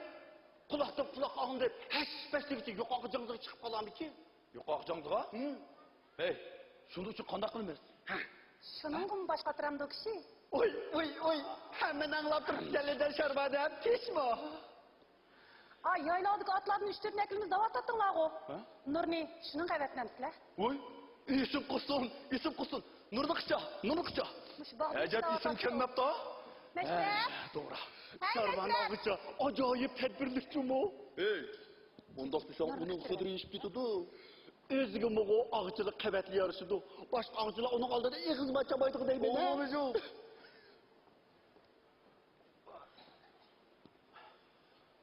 قۇلاقتىن قۇلاققا ئاڭلىنىپ، ھەش-پەش دېگۈچە يۇقىرىقى جاڭزىغا چىقىپ قالارمىكىن؟ يۇقىرىقى جاڭزىغا؟ ھىم. ھەي، شۇنىڭ ئۈچۈن قانداق قىلىمىز؟ ھە. شۇنىڭغىمۇ باش قاتۇرامدۇ كىشى؟ ئۇي، ئۇي، ئۇي، ھەممىنى ئاڭلاپ تۇرۇپ، كەللىدە شاربا دەپ تېشمۇ؟ ئا، يايلاۋدىكى ئاتلاردىن ئۈچ-تۆتنى ئەكىلىمىز دەۋاتاتتىڭلارغۇ. ھە؟ نۇرنى شۇنىڭغا ئەۋەتمەمسىلەر؟ ۋوي، ئېسىم قىلسۇن، ئېسىم قىلسۇن. نۇرنى قىچا، نۇرنى قىچا. مۇشۇ باغدا ئەجەب ئېسىم ئىشلەۋاتاتتىڭ. كەلمەپتۇ. مەشرەپ. ھە، توغرا. ھەي، شارۋانى مەشرەپ. ئالغۇچە ئاجايىپ تەدبىرلىكچۇمۇ؟ ئەي، ئۇنداق دېسەڭ، ئۇنىڭ خۇدۇرى ئېشىپ كېتىدۇ. ئۆزىگىمۇغۇ ئاغچىلىق قەۋەتلا يارىشىدۇ. باشقا ئاغچىلار ئۇنىڭ ئالدىدا ئېغىزمۇ ئاچالمايدىغۇ دەيمەن، ھە؟ ئوغلۇمجۇ.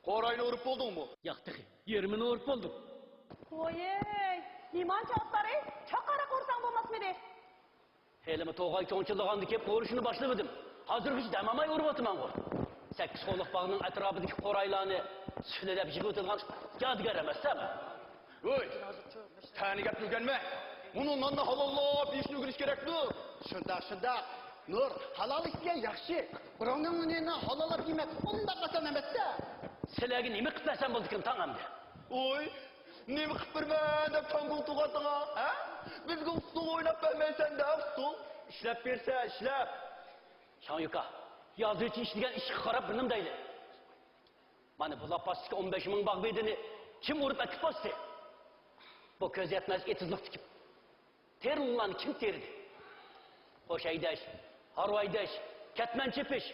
قوراينى ئۇرۇپ بولدۇڭمۇ؟ ياق، تېخى يېرىمىنى ئۇرۇپ بولدۇم. ۋويەي، نېمانچە ئاتلار، ئەي؟ چاقىرىق ئۇرساڭ بولماسمىدى؟ ھېلىمۇ توغاي چوڭچىلىغاندا كېلىپ ئۇرۇشنى باشلىۋىدىم. ھازىرغىچە دەم ئالماي ئۇرۇۋاتىمەنغۇ. سەككىز قوللۇق باغنىڭ ئەتراپىدىكى قورايلارنى سۈلىلەپ يىغىۋېتىدىغان يادىگەر ئەمەسسەن. ۋوي، تەنە گەپنى ئۆگەنمە. مۇنۇ ناننى ھالاللاپ يېيىشنى ئۆگىنىش كېرەكتۇ. شۇنداق، شۇنداق. نۇر، ھالال ئىش دېگەن ياخشى. بىراۋنىڭ نېنىنى ھالاللاپ يېمەك ئۇنداق ئاسان ئەمەس-دە. سىلەرگە نېمە قىلىپ بەرسەم بولىدىكىن تاڭ ئەمدى؟ ۋوي، نېمە قىلىپ بېرىمەن دەپ تاڭگۇڭ تۇغاتىڭا، ھە؟ بىزگە ئۇسسۇل ئويناپ بەرمەيسەن دە، ئۇسسۇل. ئىشلەپ بېرىسە، ئىشلەپ. شاڭيۇكا، يازغۇچى ئىشلىگەن ئىشقا قاراپ بىر نېمە دەيلى. مانا بۇ لاپاستىكى ئون بەش مىڭ باغ بېدىنى كىم ئۇرۇپ ئەكىپ باستى؟ بۇ كۆز يەتمەس ئېتىزلىق تىكىپ، تېرىلغان كىم تېرىدى؟ قوش ھەيدەش، ھارۋا ھەيدەش، كەتمەن چېپىش،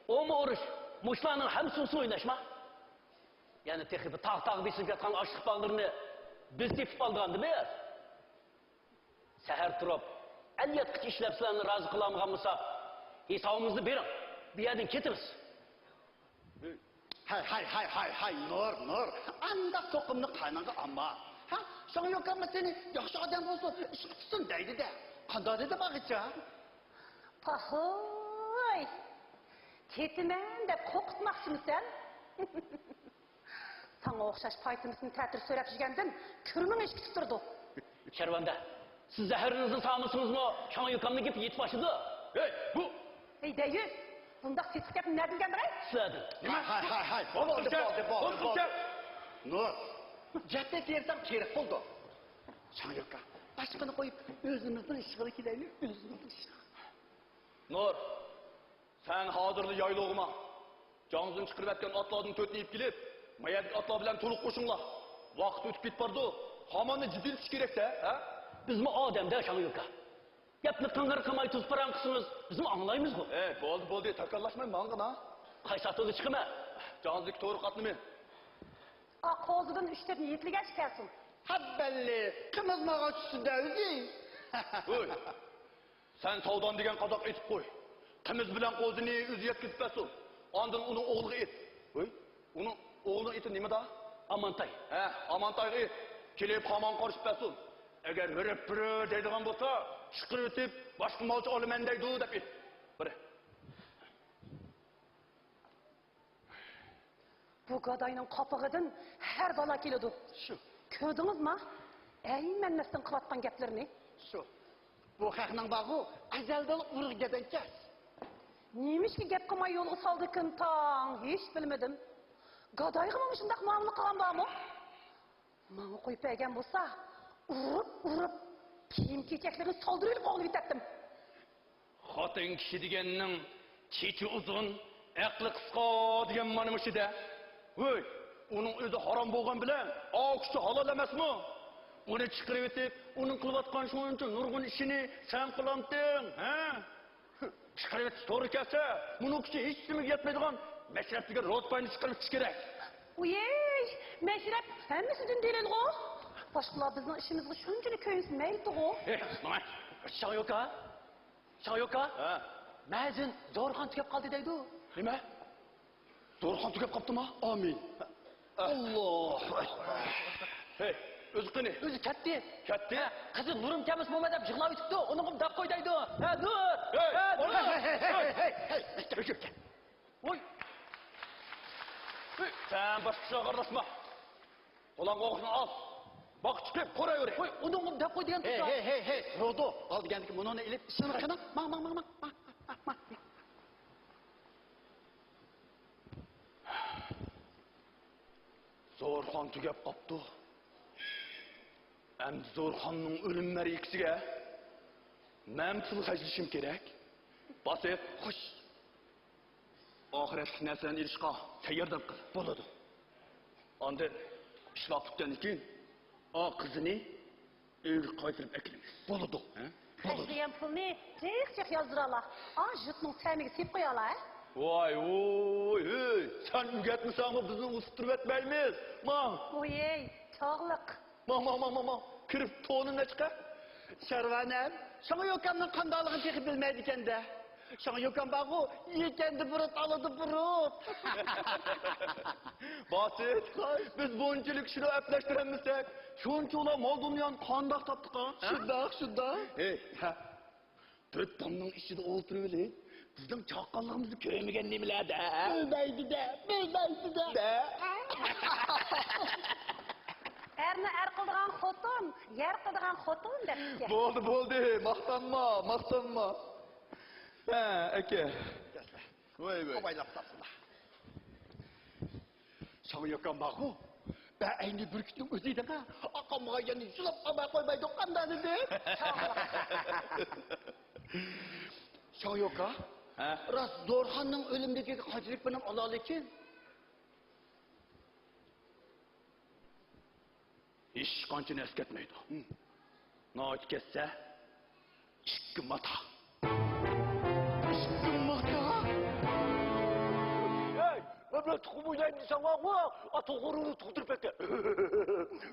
ئومۇ ئۇرۇش، مۇشۇلارنىڭ ھەممىسى ئۇسسۇل ئويناشما؟ يەنە تېخى بۇ تاغ-تاغ بېسىلىپ ياتقان ئاشلىق باغلىرىنى بىز تېپىپ ئالىدىغاندىمىز؟ سەھەر تۇرۇپ، ئەل ياتقىچە ئىشلەپ سىلەرنى رازى قىلالمىغان بولساق، ھېسابىمىزنى بېرىڭ، بۇ يەردىن كېتىمىز. ھەي، ھەي، ھەي، ھەي، ھەي، نۇر، نۇر، ئانداق توقۇمنى قانىڭغا ئالما. ھە، شاڭيوكاممۇ سېنى ياخشى ئادەم بولسۇن، ئىشقا تۇتسۇن دەيدۇ-دە. قانداق دېدى باغىچە؟ پاھوي! كېتىمەن دەپ قورقۇتماقچىمىسەن؟ ساڭا ئوخشاش پايتىمىسىنى تەتۈر سۆرەپ يۈرگەندىن كۈرمىڭ ئىشىك تۇتتۇرىدۇ. شەرۋەندە، سىز زەھىرىڭىزنى سالمىسىڭىزمۇ، شاڭيوكامنىڭ گېپى يېتىپ ئاشىدۇ. ھەي، بۇ! ھەي، دەييۈس! بۇنداق سېسىق گەپنى نەدىن ئۆگەندىڭ ھەي؟ سىلەردىن. نېمە؟ ھاي، ھاي، ھاي، بولدى، بولدى، بولدى، بولدى. نۇر، گەپنى تېرىساڭ تېرىپ بولدى. شاڭيوكا، باشقىنى قويۇپ، ئۆزىمىزنىڭ ئىشىغا كېلەيلى، ئۆزىمىزنىڭ ئىشىغا. نۇر، سەن ھازىرلا يايلىغا ماڭ. جاڭزۇن چىقىرىۋەتكەن ئاتلاردىن تۆتنى ئېلىپ كېلىپ، ما يەردىكى ئاتلار بىلەن تولۇق قوشۇڭلار. ۋاقىت ئۆتۈپ كېتىپ بارىدۇ. خاماننى جىددىيلىتىش كېرەك-تە، ھە؟ بىزمۇ ئادەم-دە، شاڭيوكا. گەپنى قىڭغىر قىلماي توسۇپ پاراڭ قىلسىڭىز، بىزمۇ ئاڭلايمىزغۇ. ئەي، بولدى، بولدى، تاكاللاشماي ماڭغىنا. قايسى ئاتودا چىقىمەن؟ جاڭزىدىكى تورۇق ئاتنىمۇ. ئا، قوزىدىن ئۈچ-تۆتنى يېتىلىگەچ كەلسۇن. ھەببەللى، قىمىز ماڭا چۈشسۇن-دە ئۆزى. ھوي. سەن ساۋدان دېگەن قازاق ئېيتىپ قوي. قىمىز بىلەن قوزىنى ئۆزى يەتكۈزۈپ بەرسۇن. ئاندىن ئۇنىڭ ئوغلىغا ئېيت. ھوي، ئۇنىڭ ئوغلىنىڭ ئېتى نېمىدا؟ ئامانتاي. ھە، ئامانتايغا ئېيت. كېلىپ خامان قارىشىپ بەرسۇن. ئەگەر ھۆرە-پۈرە دەيدىغان بولسا، چىقىرىۋېتىپ، باشقا مالچى ئالىمەن دەيدۇ دەپ ئېيت. بىر. بۇ گاداينىڭ قاپىقىدىن ھەر بالا كېلىدۇ. شۇ. كۆردىڭىزما؟ ئەيمەنمەستىن قىلىۋاتقان گەپلىرىنى. شۇ. بۇ خەقنىڭ بارغۇ، ئەزەلدىن ئۇرۇق گەدەنكەس. نېمىشقا گەپ قىلماي يولغا سالدىكىن تاڭ؟ ھېچ بىلمىدىم. گادايغىمۇ مۇشۇنداق مۇئامىلە قىلغان بارمۇ؟ ماڭا قويۇپ بەرگەن بولسا، ئۇرۇپ، ئۇرۇپ، كىيىم-كېچەكلىرىنى سالدۇرۇۋېلىپ قوغلىۋېتەتتىم. خوتۇن كىشى دېگەننىڭ چېچى ئۇزۇن، ئەقلى قىسقا دېگەن مانا مۇشۇ-دە. ۋوي، ئۇنىڭ ئۆزى ھارام بولغان بىلەن، ئاۋۇ كىشى ھالال ئەمەسمۇ؟ ئۇنى چىقىرىۋېتىپ، ئۇنىڭ قىلىۋاتقان شۇنچە نۇرغۇن ئىشىنى سەن قىلامتىڭ، ھە؟ چىقىرىۋېتىش توغرا كەلسە، مۇنىڭ كۈچى ھېچنېمىگە يەتمەيدىغان مەشرەپ دېگەن روتباينى چىقىرىۋېتىش كېرەك. ۋويەي، مەشرەپ ھەممىسىدىن دېلىلغۇ. باشقىلار بىزنىڭ ئىشىمىزغا شۇنچىلىك كۆيۈنسە مەيلىتىغۇ. ھېي، ماڭا، شاڭيوكا. شاڭيوكا؟ ھە؟ مەزىن زورخان تۈگەپ قالدى دەيدۇ. نېمە؟ زورخان تۈگەپ قاپتىما؟ ئامىن. ئاللاھۇ ئەكبەر. ھەي، ئۆزى قېنى؟ ئۆزى كەتتى. كەتتى؟ ھە، قىزى نۇرۇم كەلمىسە بولماي دەپ يىغلاۋېتىپتۇ. ئۇنىڭغىمۇ دەپ قوي دەيدۇ. ھە، نۇر! ھەي، ھە، نۇر! ھەي، ھەي، ھەي، ھەي، ھەي، ھەي، ھەي. ۋوي! ھەي! سەن باشقا ئىشلارغا ئارىلاشما. قولۇڭغا ئوغۇزنى ئال. باغقا چىقىپ قورايۋېرە. ۋوي، ئۇنىڭغىمۇ دەپ قوي دېگەن. ھەي، ھەي، ھەي، ھەي، رودو، ئال دېگەندىكى مۇنۇنى ئېلىپ ئىشىڭنى قىلىڭ. ماڭ، ماڭ، ماڭ، ماڭ، ماڭ، ماڭ، ماڭ. زورخان تۈگەپ قاپتۇ. ئەمدى زورخاننىڭ ئۆلۈم مەرىكىسىگە مەن پۇل خەجلىشىم كېرەك. باسىت. خوش. ئاخىرەتلىك نەرسىلەرنى ئېلىشقا تەيياردان قىل. بولىدۇ. ئاندىن ئىشلار پۈتكەندىن كېيىن ئا قىزنى ئۆيگە قايتۇرۇپ ئەكېلىمىز. بولىدۇ. ھە؟ بولىدۇ. خەجلىگەن پۇلنى جىق جىق يازدۇرالا. ئا يۇرتنىڭ تەمىگە سېلىپ قويالا، ھە؟ ۋاي، ۋوي، ھۆي، سەن ئۆگەتمىسەڭمۇ بىزنى ئۇزىتتۇرۇۋەتمەيمىز. ماڭ. ۋويەي، چاغلىق. ماڭ، ماڭ، ماڭ، ماڭ، ماڭ. كىرىپ تونۇم نەچچە؟ شەرۋانەم، شاڭيوكامنىڭ قانداقلىقىنى تېخى بىلمەيدىكەن-دە. شاڭيوكام بارغۇ، يېكەندە بۇرۇت، ئالىدۇ بۇرۇت. باسىت، بىز بۇنچىلىك كىشىنى ئەپلەشتۈرەلمىسەك، شۇنچىلا مال دۇنيانى قانداق تاپتۇق، ھە؟ شۇنداق، شۇنداق. ھەي، ھە. تۆت تامنىڭ ئىچىدە ئولتۇرۇۋېلىپ، بىزنىڭ چاققانلىقىمىزنى كۆرمىگەن نېمىلەر-دە؟ بىلمەيدۇ-دە، بىلمەيدۇ-دە. دە. ئەرنى ئەر قىلىدىغان خوتۇن، يەر قىلىدىغان خوتۇن دەپتىكەن. بولدى، بولدى، ماختانما، ماختانما. ھە، ئاكا. ۋاي، ۋاي. ئاۋايلاپ تاپسىلا. شاڭيوكام بارغۇ، ئەينى بۈركۈتنىڭ ئۆزى ئىدىڭ ھە. ئاقامغا يەنە يۇلاپ قالماي قويمايدۇ، قانداق دېدى؟ شاڭيوكا، ھە؟ راست زورخاننىڭ ئۆلۈملۈكىگە قانچىلىك بىرنېمە ئالالىكىن؟ ھېچقانچىنى ئەسكەرتمەيدۇ. ناھايىتى كەتسە، ئىككى ماتا. ئىككى ماتا؟ ھەي، مەن بىلەن تۇخۇم ئوينايمەن دېسەڭلارغۇ، ئا، توغرىنى تۇغدۇرۇپ ئەتتى.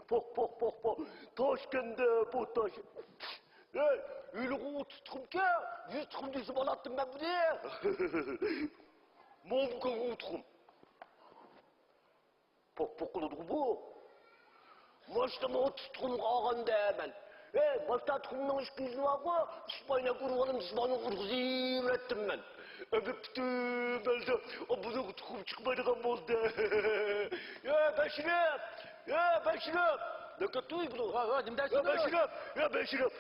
پوھ، پوھ، پوھ، پوھ. تاشكەندە بۇ تاش. ھەي، ھېلىغۇ ئوتتۇز تۇخۇمكەن، يۈز تۇخۇم دېسە بولاتتىم مەن بۇنى. ماۋۇ بۇ تۇخۇم. پوق پوق قىلىدىغۇ بۇ. ماشتا ماڭا تۇتقۇنغا ئالغاندا مەن. ئەي، ماشتا تۇخۇمنىڭ ئىككى يۈزى بارغۇ، ئىسپاينا كۆرۈۋالىمىز، ئىسپاينا ئۇرغۇزۇۋېرەتتىم مەن. ئەمدى پۈتۈن بەلدە بۇنىڭ تۇخۇم چىقمايدىغان بولدى. يا بەشىرىپ! يا بەشىرىپ! نەكەتتۇي بۇنىڭ. ۋاي، ۋاي، نېمە دەيسىز؟ يا بەشىرىپ! يا بەشىرىپ!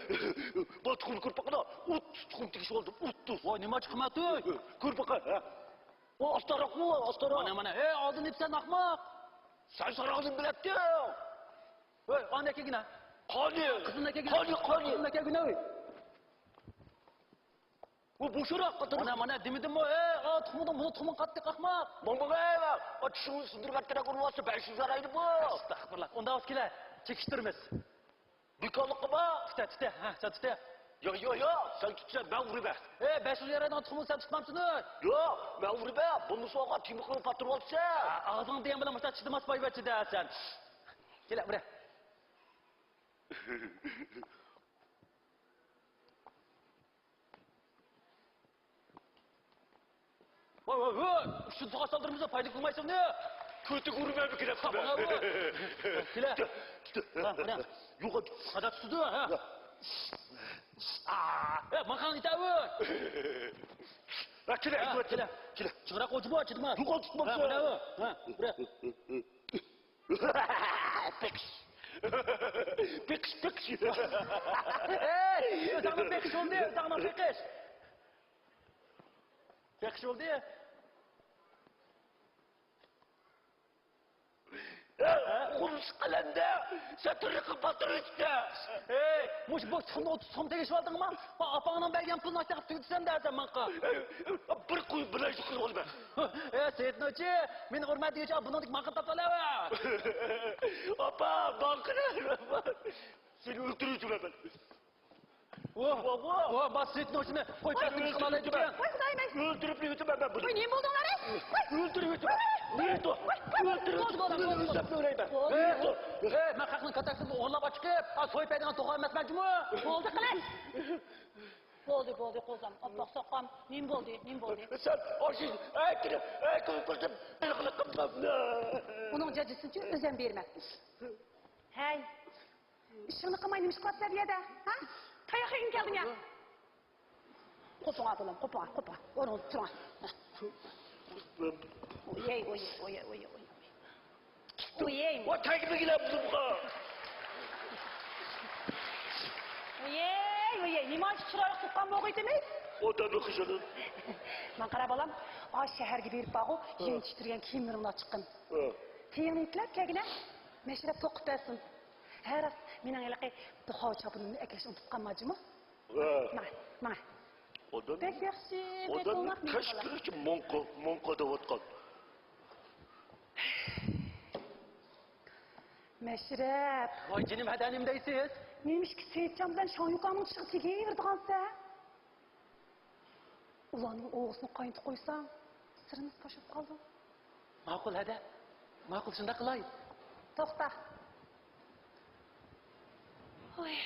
بۇ تۇخۇمنى كۆرۈپ باققىنا، ئوتتۇز تۇخۇم تېگىشىۋالدىم، ئوتتۇز. ۋاي، نېمە چىقماپتۇ؟ كۆر باقا، ھە. ئۇ ئاستاراقمۇ، ئاستاراق. مانا، مانا. ھەي، ئالدىن يېپسەن، ئاخماق. سەن ساراقنى بىلەتتىڭ. ھەي، ئانا كەلگىنە. قانى؟ قىزىلنا كەلگىنە. قانى، قانى؟ قىزىلنا كەلگىنە، ھەي. ئۇ بوشراق قاتار. مانا، مانا، دېمىدىممۇ؟ ھەي، ئا، تۇخۇمدىن بۇنى تۇخۇمۇڭ قاتتىق، ئاخماق. ماڭا، ھەي، ئا، چىشىڭنى سىندۇرۇپ ئەتتىرەك ئۇرۇۋاتسا، بەش يۈز يارايدۇ بۇ. ئەستەغپۇرۇللا. ئۇنداق بولسا كېلە، چېكىشتۈرىمىز. بىكارلىققا بار. تۇتە، تۇتە، ھە، سەن تۇتە. ياق، ياق، ياق، سەن تۇتسەن، مەن ئۇرىمەن. ئەي، بەش يۈز يارايدىغان تۇخۇمنى سەن تۇتمامسىنۇ؟ ياق، مەن ئۇرىمەن. بولمىسا ئالغان تىمىقىڭنى پاتۇرۇۋالىسەن. ھە، ئاغزىڭنى دېگەن بىلەن مۇشۇنداق چىدىماس بايۋەچچە دە سەن. كېلە، ئۇرە. ۋاي، ۋاي، ۋاي! ئۇششۇن ساقاچ سالدۇرمىسا پايدا قىلمايسەن نېمە؟ كۆتۈك ئۇرۇپ بېرىپ كېلەپتۇ. كېلە. ھە، مانا. يوغان. قادا تۇتىدۇ، ھە؟ ھە، ماڭا قاراڭ، يېتەۋۇ. ھە، كېلە، ھە، كېلە. كېلە. چىراغ ئوچۇپ، چىدىما. يوغان تۇتماپسەن. ھە، مانا. ھە، بۇرا. بېقىش. بېقىش، بېقىش. ئەي، ئۆزۈڭنىڭ بېقىش بولدى، ئۆزۈڭنىڭ بېقىش. بېقىش بولدى. قۇمۇش قەلەمدە سەترىقى پاتۇرۇشتا. ئەي، مۇشۇ بوش تۇخۇمنى ئوتتۇز سوم تېگىشىۋالدىڭما؟ ئاپاڭنىڭ بەرگەن پۇلىنى ئاشتاق تۈگىتىسەن دە سەن ماڭقا. بىر قوي بىلەن شۇ قىلىۋالىمەن. ئەي، سېيىت نوچى، مېنى ئۇرما دېگۈچە بۇنىڭدىكى ماڭقىنى تاپىۋالەۋە. ئاپا، ماڭقىنى. سېنى ئۆلتۈرۈۋېتىمەن مەن. ۋاھ، ۋاھ، ۋاھ، سېيىت نوچىنى قوي پەتنىڭ قىلالايدىكەن. ۋاي خۇدايىم ئەي. ئۆلتۈرۈپ ئۆتىمەن مەن بۇنى. ۋاي نېمە بولدۇڭلار ئەي؟ ۋاي. ئۆلتۈرۈپ ئۆتىمەن. ۋاي، ۋاي، ۋاي، ۋاي. ئۆلتۈرۈپ. بولدى، بولدى، بولدى، بولدى. ئۆلتۈرۈپ ئۆلەيمەن. ۋاي. ئەي، مەن خەقنىڭ كاتەكسىنى ئوغرىلاپ ئاچىقىپ، ھا سويۇپ ھەيدىگەن توخۇ ئەمەسمەنچۇمۇ؟ بولدى قىلىچ. بولدى، بولدى، قوزام. ئاپئاق ساقام. نېمە بولدى؟ نېمە بولدى؟ سەن ئاشۇ ئەكىرىپ، ئەكىرىپ قىلدىم. ئۇنىڭ جاجىسىنىچۇ ئۆزۈم بېرىمەن. ھەي. ئىشىڭنى قىلماي نېمە ئىش قىلىۋاتىسەن بۇ يەردە؟ ھە؟ تاياق يېگىڭ كەلدىمۇ يا؟ قوپۇڭا بالام، قوپۇڭا، قوپۇڭا. ئورنۇڭدا تۇرۇڭا. ئويەي، ئويەي، ئويەي، ئويەي، ئويەي. ئويەي. ۋاي تەگمىگىلە بۇزۇمغا. ئويەي، ئويەي، نېمانچە چىرايلىق تۇغقان بولغىيتىمىز؟ ئادەمنى خىجىلىم. ماڭا قارا بالام، ئا شەھەرگە بېرىپ بارغۇ، يېڭى تىكتۈرگەن كىيىملىرىڭنى ئاچىققىن. ھە. تېيىڭنى يېتىلەپ كەلگىنە. مەشرەپ توقۇپ بەرسۇن. ھە راست، مېنىڭ ھېلىقى دۇخاۋ چاپىنىمنى ئەكېلىشنى ئۇنتۇپ قالما جۇمۇ. ھە. ماڭە، ماڭە. ئادەم، بەك ياخشى، بەك ئادەمنى ئوڭاق مېنىڭ كەچ بالا. كۈنۈچە موڭقا، موڭقا دەۋاتقان. مەشرەپ. ۋاي جېنىم، ھەدە نېمە دەيسىز؟ نېمىشقا سېيىتجان بىلەن شاڭيۇكاڭنىڭ چىشىغا تېگىۋېرىدىغانسەن؟ ئۇلارنىڭ ئوغىسىنى قاينىتىپ قويساڭ، سىرىمىز پاش بولۇپ قالىدۇ. ماقۇل، ھەدە. ماقۇل، شۇنداق قىلاي. توختا. ھوي.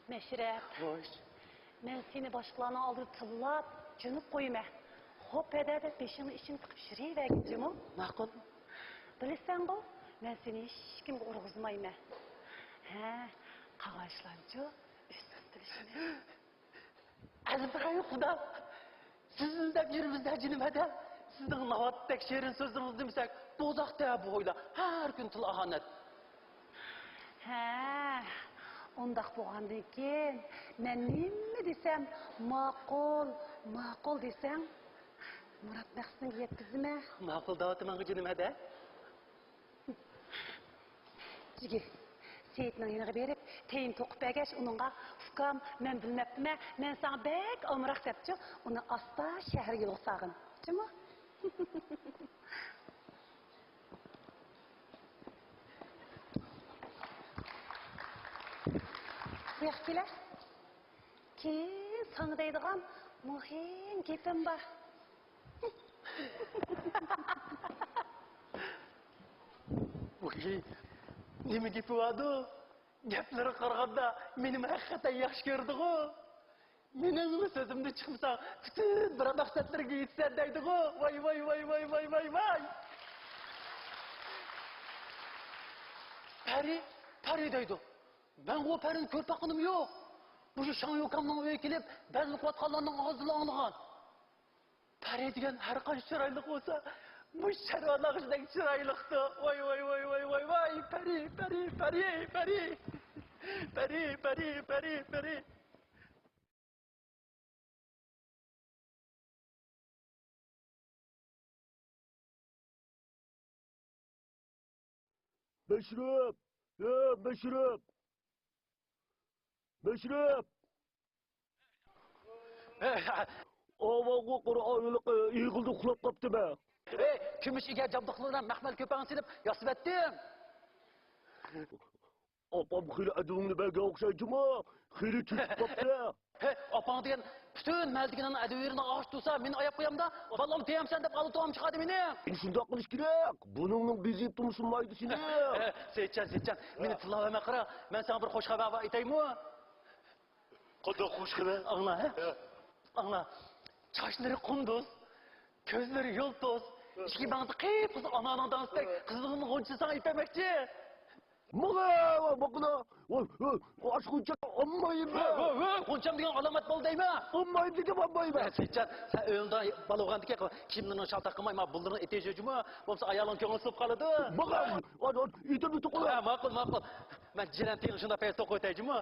مەشرەپ. خوش. مەن سېنى باشقىلارنىڭ ئالدىدا تىللاپ، جۆنۈپ قويىمەن. خوپ ھەدە دەپ بېشىڭنى ئىچىگە تىقىپ يۈرۈۋەرگىن جۇمۇ. ماقۇل. بىلىسەنغۇ، مەن سېنى ھېچكىمگە ئۇرغۇزمايمەن. ھە، قالغان ئىشلارنىچۇ ئۆز-ئۆزى بىلىشىمىز. ئەلۋەتتە، خۇدا. سىزنى ئىزدەپ يۈرىمىز-دە، جېنىم ھەدە. سىزنىڭ ناۋاتتەك شېرىن سۆزلىرىڭىزنى دېمىسەك، دوزاختا بۇ ھويلا. ھەر كۈن تىل ئاھانەت. ھە، ئۇنداق بولغاندىن كېيىن، مەن نېمە دېسەم، ماقۇل، ماقۇل دېسەڭ، مۇراد مەقسىتىمگە يەتكۈزىمەن. ماقۇل دەۋاتىمەنغۇ جېنىم، ھەدە. جىگى، سېيىتنىڭ يېنىغا بېرىپ، تېيىن توقۇپ بەرگەچ، ئۇنىڭغا، «ئۇكام، مەن بىلمەپتىمەن، مەن ساڭا بەك ئامراق» دەپچۇ، ئۇنى ئاستا شەھەرگە يولغا سالغىن. جۇمۇ؟ بۇياققا كېلە. كېيىن ساڭا دەيدىغان مۇھىم گېپىم بار. ۋاي، نېمە گېپى باردۇ؟ گەپلىرىگە قارىغاندا، مېنىمۇ ھەقىقەتەن ياخشى كۆرىدىغۇ؟ مېنىڭمۇ سۆزۈمدىن چىقمىساڭ، پۈتۈن بىر مەقسەتلىرىڭگە يېتىسەن دەيدىغۇ؟ ۋاي، ۋاي، ۋاي، ۋاي، ۋاي، ۋاي، ۋاي! پەرى، پەرى دەيدۇ. مەنغۇ پەرىنى كۆرۈپ باققىنىم يوق. مۇشۇ شاڭ يۇكامنىڭ ئۆيىگە كېلىپ، بەزمە قىلىۋاتقانلارنىڭ ئاغزىدىن ئاڭلىغان. پەرى دېگەن ھەر قانچە چىرايلىق بولسا، مۇشۇ شەھۋانىڭ ئىچىدەك چىرايلىقتۇ. ۋاي، ۋاي، ۋاي، ۋاي، ۋاي، ۋاي، پەرى، پەرى، پەرى. پەرى، پەرى، پەرى، پەرى. مەشرەپ! ھە، مەشرەپ! مەشرەپ! ئاۋاغۇ قۇرئانلىق ئېغىلدا ئۇخلاپ قاپتىمەن. ئەي، كۈمۈش ئىگە جابدۇقلىرىنى مەخمەل كۆپەڭ سېلىپ ياسىۋەتتىم. ئاپام خېلى ئەدىۋىڭنى بەرگەن ئوخشايدىمۇ؟ خېلى چۆچۈپ قاپتۇ. ھەي، ئاپاڭ دېگەن پۈتۈن مەھەللىدىكىنىڭ ئەدىۋىرىنى ئاغرىتىۋالسا، مېنى ئاياپ قويامدا، بالام تېيەمسەن دەپ ئالدى توغام چىقاردى مېنى. شۇنداق قىلىش كېرەك. بۇنىڭنىڭ بېزى يېتىپ تۇرمىسۇن مايدا سېنى. ھەي، سېيىتجان، سېيىتجان، مېنى تىللاۋەرمەي قارا. مەن ساڭا بىر خۇش خەۋەر بار ئېيتايمۇ؟ قانداق خۇش خەۋەر؟ ئاڭلا، ھە؟ ھە. ئاڭلا. چاچلىرى قۇندۇز، كۆزلىرى يۇلتۇز، ھە. ئىچكى مېڭىسى قىپقىزىل ئانارنىڭ دانىسىدەك، ھە. قىزىلغۇنچىنى ساڭا ئېلىپ بەرمەكچى. ماڭا، ماڭا، ۋاي، ۋاي، ئاشۇ غۇنچە ئالمايمەن. ۋاي، ۋاي، ۋاي، غۇنچام دېگەن ئالامەت بول دەيمەن. ئالمايمەن دېدىم، ئالمايمەن. ھە، سېيىتجان، سەن ئۆيۈڭدە بالا بولغاندىكىن كىيىملىرىڭنى شالتاق قىلماي، مانا بۇلىرىنى ئېتىۋېتىڭ جۇمۇ. بولمىسا ئايالىڭ كۆڭلى سۇنۇپ قالىدۇ. ماڭا، ئېتىپ تۇقۇلۇ. ھە، ماقۇل، ماقۇل. مەن جىرەن تېيىڭ شۇنداق پەيز توقۇۋېتەي جۇمۇ.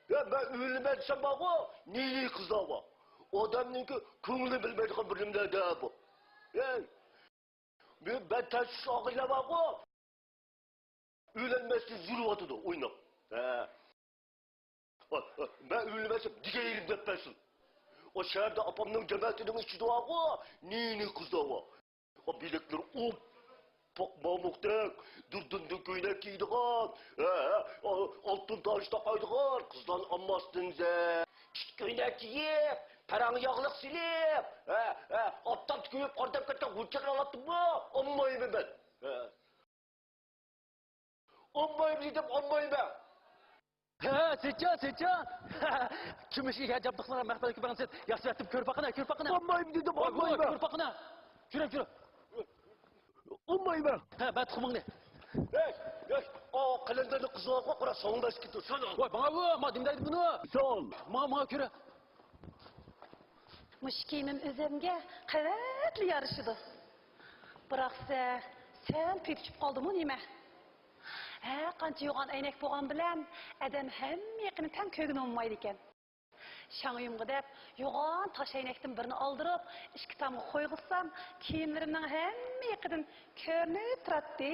يا، مەن ئۆيلىنىمەن دېسەم بارغۇ، نى-نى قىزلار بار. ئادەمنىڭكى كۆڭلىنى بىلمەيدىغان بىر نېمىلەر بۇ. ھەي، بۇ بەتەس ئاغىلە بارغۇ، ئۆيلەنمەستىن يۈرۈۋاتىدۇ ئويناپ. ھە. مەن ئۆيلىنىمەن دېسەم، دېگەن يېرىم دەپ بەرسۇن. ئۇ شەھەردە ئاپامنىڭ جەمەتىنىڭ ئىچىدە بارغۇ، نى-نى قىزلار بار. بىلەكلىرى ئوپپاق مامۇقتەك، دۇردۇندىن كۆينەك كىيىدىغان، ھە، ھە، ئالتۇن تاج تاقايدىغان قىزلارنى ئالماستىن زە-، ئىت كۆينەك كىيىپ، پاراڭ ياغلىق سېلىپ، ھە، ھە، ئاپتاپتا كۆيۈپ قارىداپ كەتكەن غۇنچىلار ئالاتتىمۇ؟ ئالمايمەن مەن. ھە. ئالمايمەن دېدىم، ئالمايمەن. ھە، سېيىتجان، سېيىتجان. كۈمۈش ئىگە جابدۇقلىرىنى مەخمەل كۆپەڭ سېلىپ ياسىۋەتتىم، كۆرۈپ باققىنا، كۆرۈپ باققىنا. ئالمايمەن دېدىم، ۋاي، ۋاي، ئالمايمەن. كۆرۈپ باققىنا. جۈرە، جۈرە. ئالمايمەن. ھە، بەر تۇخۇمۇڭنى. ھەي، ھەي، ئا قەلەندەرنى قىزىغا قارا، ساڭا بەرسە كېتىدۇ، ساڭا. ۋاي، ماڭا بۇ، ما دېمەيدۇ بۇنى. سال. ماڭا، ماڭا كۆرە. مۇشۇ كىيىمىم ئۆزۈمگە قەۋەتلا يارىشىدۇ. بىراق سە-، سەل پېتى چۈشۈپ قالدىمۇ نېمە؟ ھەر قانچە يوغان ئەينەك بولغان بىلەن ئادەم ھەممە يېقىنى تەڭ كۆرگىلى بولمايدىكەن. شاڭيۇمغا دەپ يوغان تاش ئەينەكتىن بىرنى ئالدۇرۇپ، ئىككى تامغا قويغۇزسام، كىيىملىرىمنىڭ ھەممە يېقىدىن كۆرۈنۈپ تۇراتتى.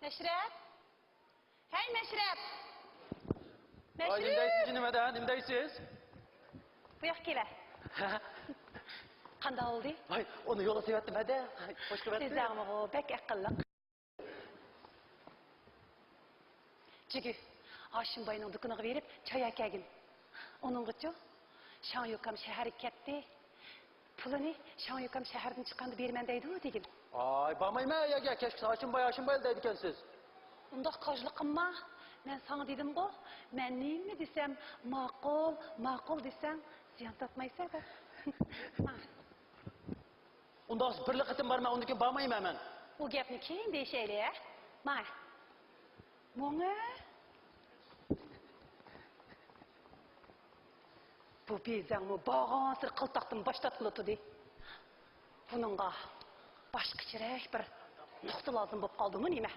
مەشرەپ! ھەي، مەشرەپ! ۋاي، نېمە دەيسىز، جېنىم ھەدە، نېمە دەيسىز؟ بۇياققا كېلە. قانداق بولدى؟ ۋاي، ئۇنى يولغا سېلىۋەتتىم ھەدە. خوش قىلىۋەتتىم. ئۆزۈڭمۇ بەك ئەقىللىق. جۈگۈ، ھاشىمباينىڭ دۇكىنىغا بېرىپ چاي ئەكەلگىن. ئۇنىڭغىچۇ، شاڭ يۇكام شەھەرگە كەتتى. پۇلىنى شاڭ يۇكام شەھەردىن چىققاندا بېرىمەن دەيدۇ دېگىن. ئاي، بارمايمەن ئۇ يەرگە، كەچكىچە ھاشىمباي، ھاشىمباي دەيدىكەنسىز. ئۇنداق كاجلىق قىلما. مەن ساڭا دېدىمغۇ، مەن نېمە دېسەم، ماقۇل، ماقۇل دېسەڭ، زىيان تارتمايسەن دەپ. ھا. ئۇنداق بىرلا قېتىم بارىمەن، ئۇندىن كېيىن بارمايمەن مەن. ئۇ گەپنى كېيىن دېيىشەيلى، ھە؟ ماي. ماڭە. بۇ بېزەڭمۇ بارغانسېرى قالتاقتىن باش تارتقىلى تۇردى. بۇنىڭغا باشقىچىرەك بىر نۇقتا لازىم بولۇپ قالدىمۇ نېمە؟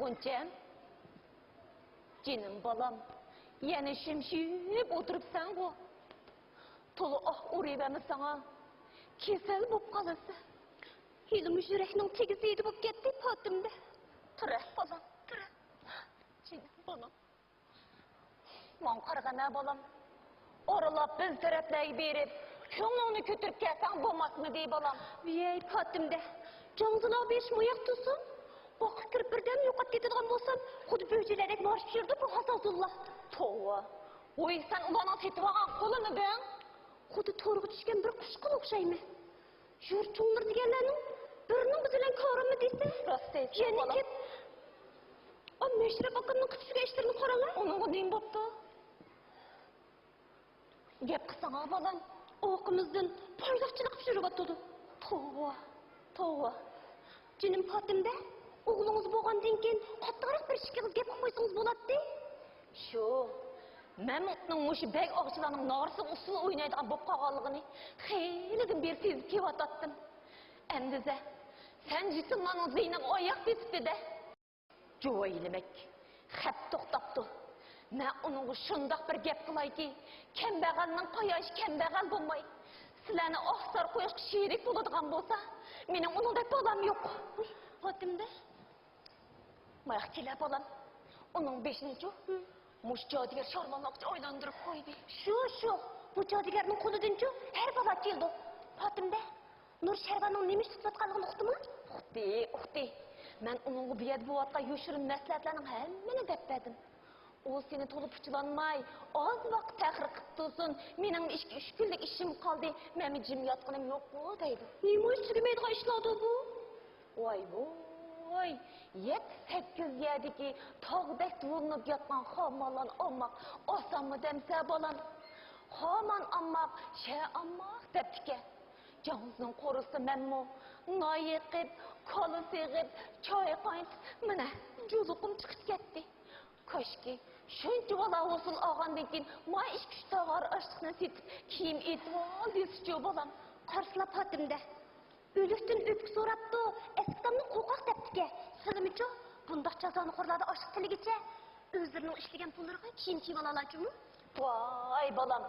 غۇنچەم، جېنىم بالام، يەنە شىمشىيىپ ئولتۇرۇپسەنغۇ؟ تولا ئاھ ئۇرۇۋەرمە ساڭا، كېسەل بولۇپ قالىسەن. ھېلىمۇ يۈرەكنىڭ تېگى زېدە بولۇپ كەتتى پاتىمدە. تۇرە بالام، تۇرە. جېنىم بالام. ماڭا قارىغىنا بالام. ئارىلاپ بىز تەرەپلەرگە بېرىپ، كۆڭلۈڭنى كۆتۈرۈپ كەلسەڭ بولماسمىدى بالام؟ ۋىيەي پاتىمدە، جاڭزىلار بېشىم ئاياق تۇرسۇن. باغقا كىرىپ بىردەم يوقاپ كېتىدىغان بولسام، خۇددى بۆجىلەردەك مارشىپ يۈرىدۇ بۇ ھازازۇللار. توۋا. ۋوي، سەن ئۇلارنىڭ سېتىۋالغان قۇلىمىدىڭ؟ خۇددى تورغا چۈشكەن بىر قۇشقىلا ئوخشايمەن. يۇرت چوڭلىرى دېگەنلەرنىڭ بىرىنىڭ بىزى بىلەن كارىمۇ دېسە، راست دەيسەن، يەنە بالام. كېلىپ، ئا، مەشرەپ ئاكامنىڭ قىلىپ يۈرگەن ئىشلىرىنى قاراڭا. ئۇنىڭغا نېمە بوپتۇ؟ گەپ قىلساڭا، بالام. ئارقىمىزدىن پايلاقچىلىق قىلىپ يۈرۈۋاتىدۇ. توۋا، توۋا. جېنىم پاتىمدە، ئوغلىڭىز بولغاندىن كېيىن قاتتىقراق بىر ئىككى ئېغىز گەپ قىلمايسىڭىز بولاتتى. شۇ، مەمۇتنىڭ مۇشۇ بەگ ئاغىچىلارنىڭ ناغرىسىغا ئۇسسۇل ئوينايدىغان بولۇپ قالغانلىقىنى خېلىدىن بېرى سېزىپ كېلىۋاتاتتىم. ئەمدىزە، سەن جېسىملارنىڭ زېيىنىغا ئاياق بېسىپتۇ-دە. جۇۋايلىمەك، خەپ توختاپتۇ. مەن ئۇنىڭغا شۇنداق بىر گەپ قىلايكى، كەمبەغەلنىڭ قاياش كەمبەغەل بولماي، سىلەرنى ئاھسار قويۇشقا شېرىك بولىدىغان بولسا، مېنىڭ ئۇنىڭدەك بالام يوق. ۋۇي، پاتىمدە. ماياق كېلە بالام. ئۇنىڭ بېشىنىچۇ؟ ھە. مۇشۇ جادۇگەر شارمانلىققا ئايلاندۇرۇپ قويدى. شۇ، شۇ. بۇ جادۇگەرنىڭ قولىدىنچۇ ھەر بالا كېلىدۇ. پاتىمدە. نۇر شەرۋاننىڭ نېمە ئىش تۇتۇۋاتقانلىقىنى ئۇقتىمۇ؟ ئۇقتى، ئۇقتى. مەن ئۇنىڭغا بۇ يەردە بولۇۋاتقان يوشۇرۇن مەسلىھەتلەرنىڭ ھەممىنى دەپ بەردىم. ئۇ سېنى تولا پۇچىلانماي، ئاز ۋاقىت تەخىر قىپ تۇرسۇن، مېنىڭ ئىككى، ئۈچ كۈنلۈك ئىشىم قالدى، مەنمۇ جىم ياتقىنىم يوققۇ دەيدۇ. نېمە ئىش تۈگىمەيدىغان ئىشلاردۇ بۇ؟ ۋاي، ۋاي، يەتتە، سەككىز يەردىكى تاغدەك دۇۋۇلىنىپ ياتقان خامانلارنى ئالماق ئاسانمۇ دەمسە، بالام؟ خامان ئالماق، شە ئالماق دەپتىكەن. جاڭزىنىڭ قورۇسىدا مەنمۇ نان يېقىپ، كالا سېغىپ، چاي قاينىتىپ، مانا، جۇلۇقۇم چىقىپ كەتتى. كاشكى، شۇنچە بالا ھوسۇل ئالغاندىن كېيىن، ما ئىككى، ئۈچ تاغار ئاشلىقنى سېتىپ، كىيىم ئېتىۋال دېسىچۇ، بالام. قارىسىلا پاتىمدە. ئۆلۈكتىن ئۆپكە سوراپتۇ، ئەسكىتامنى قوقاق دەپتىكەن. سىلىمۇچۇ بۇنداق جازانىخورلاردا ئاشلىق تىلىگىچە ئۆزلىرىنىڭ ئىشلىگەن پۇللىرىغا كىيىم كىيىۋالالارچۇمۇ؟ ۋاي بالام،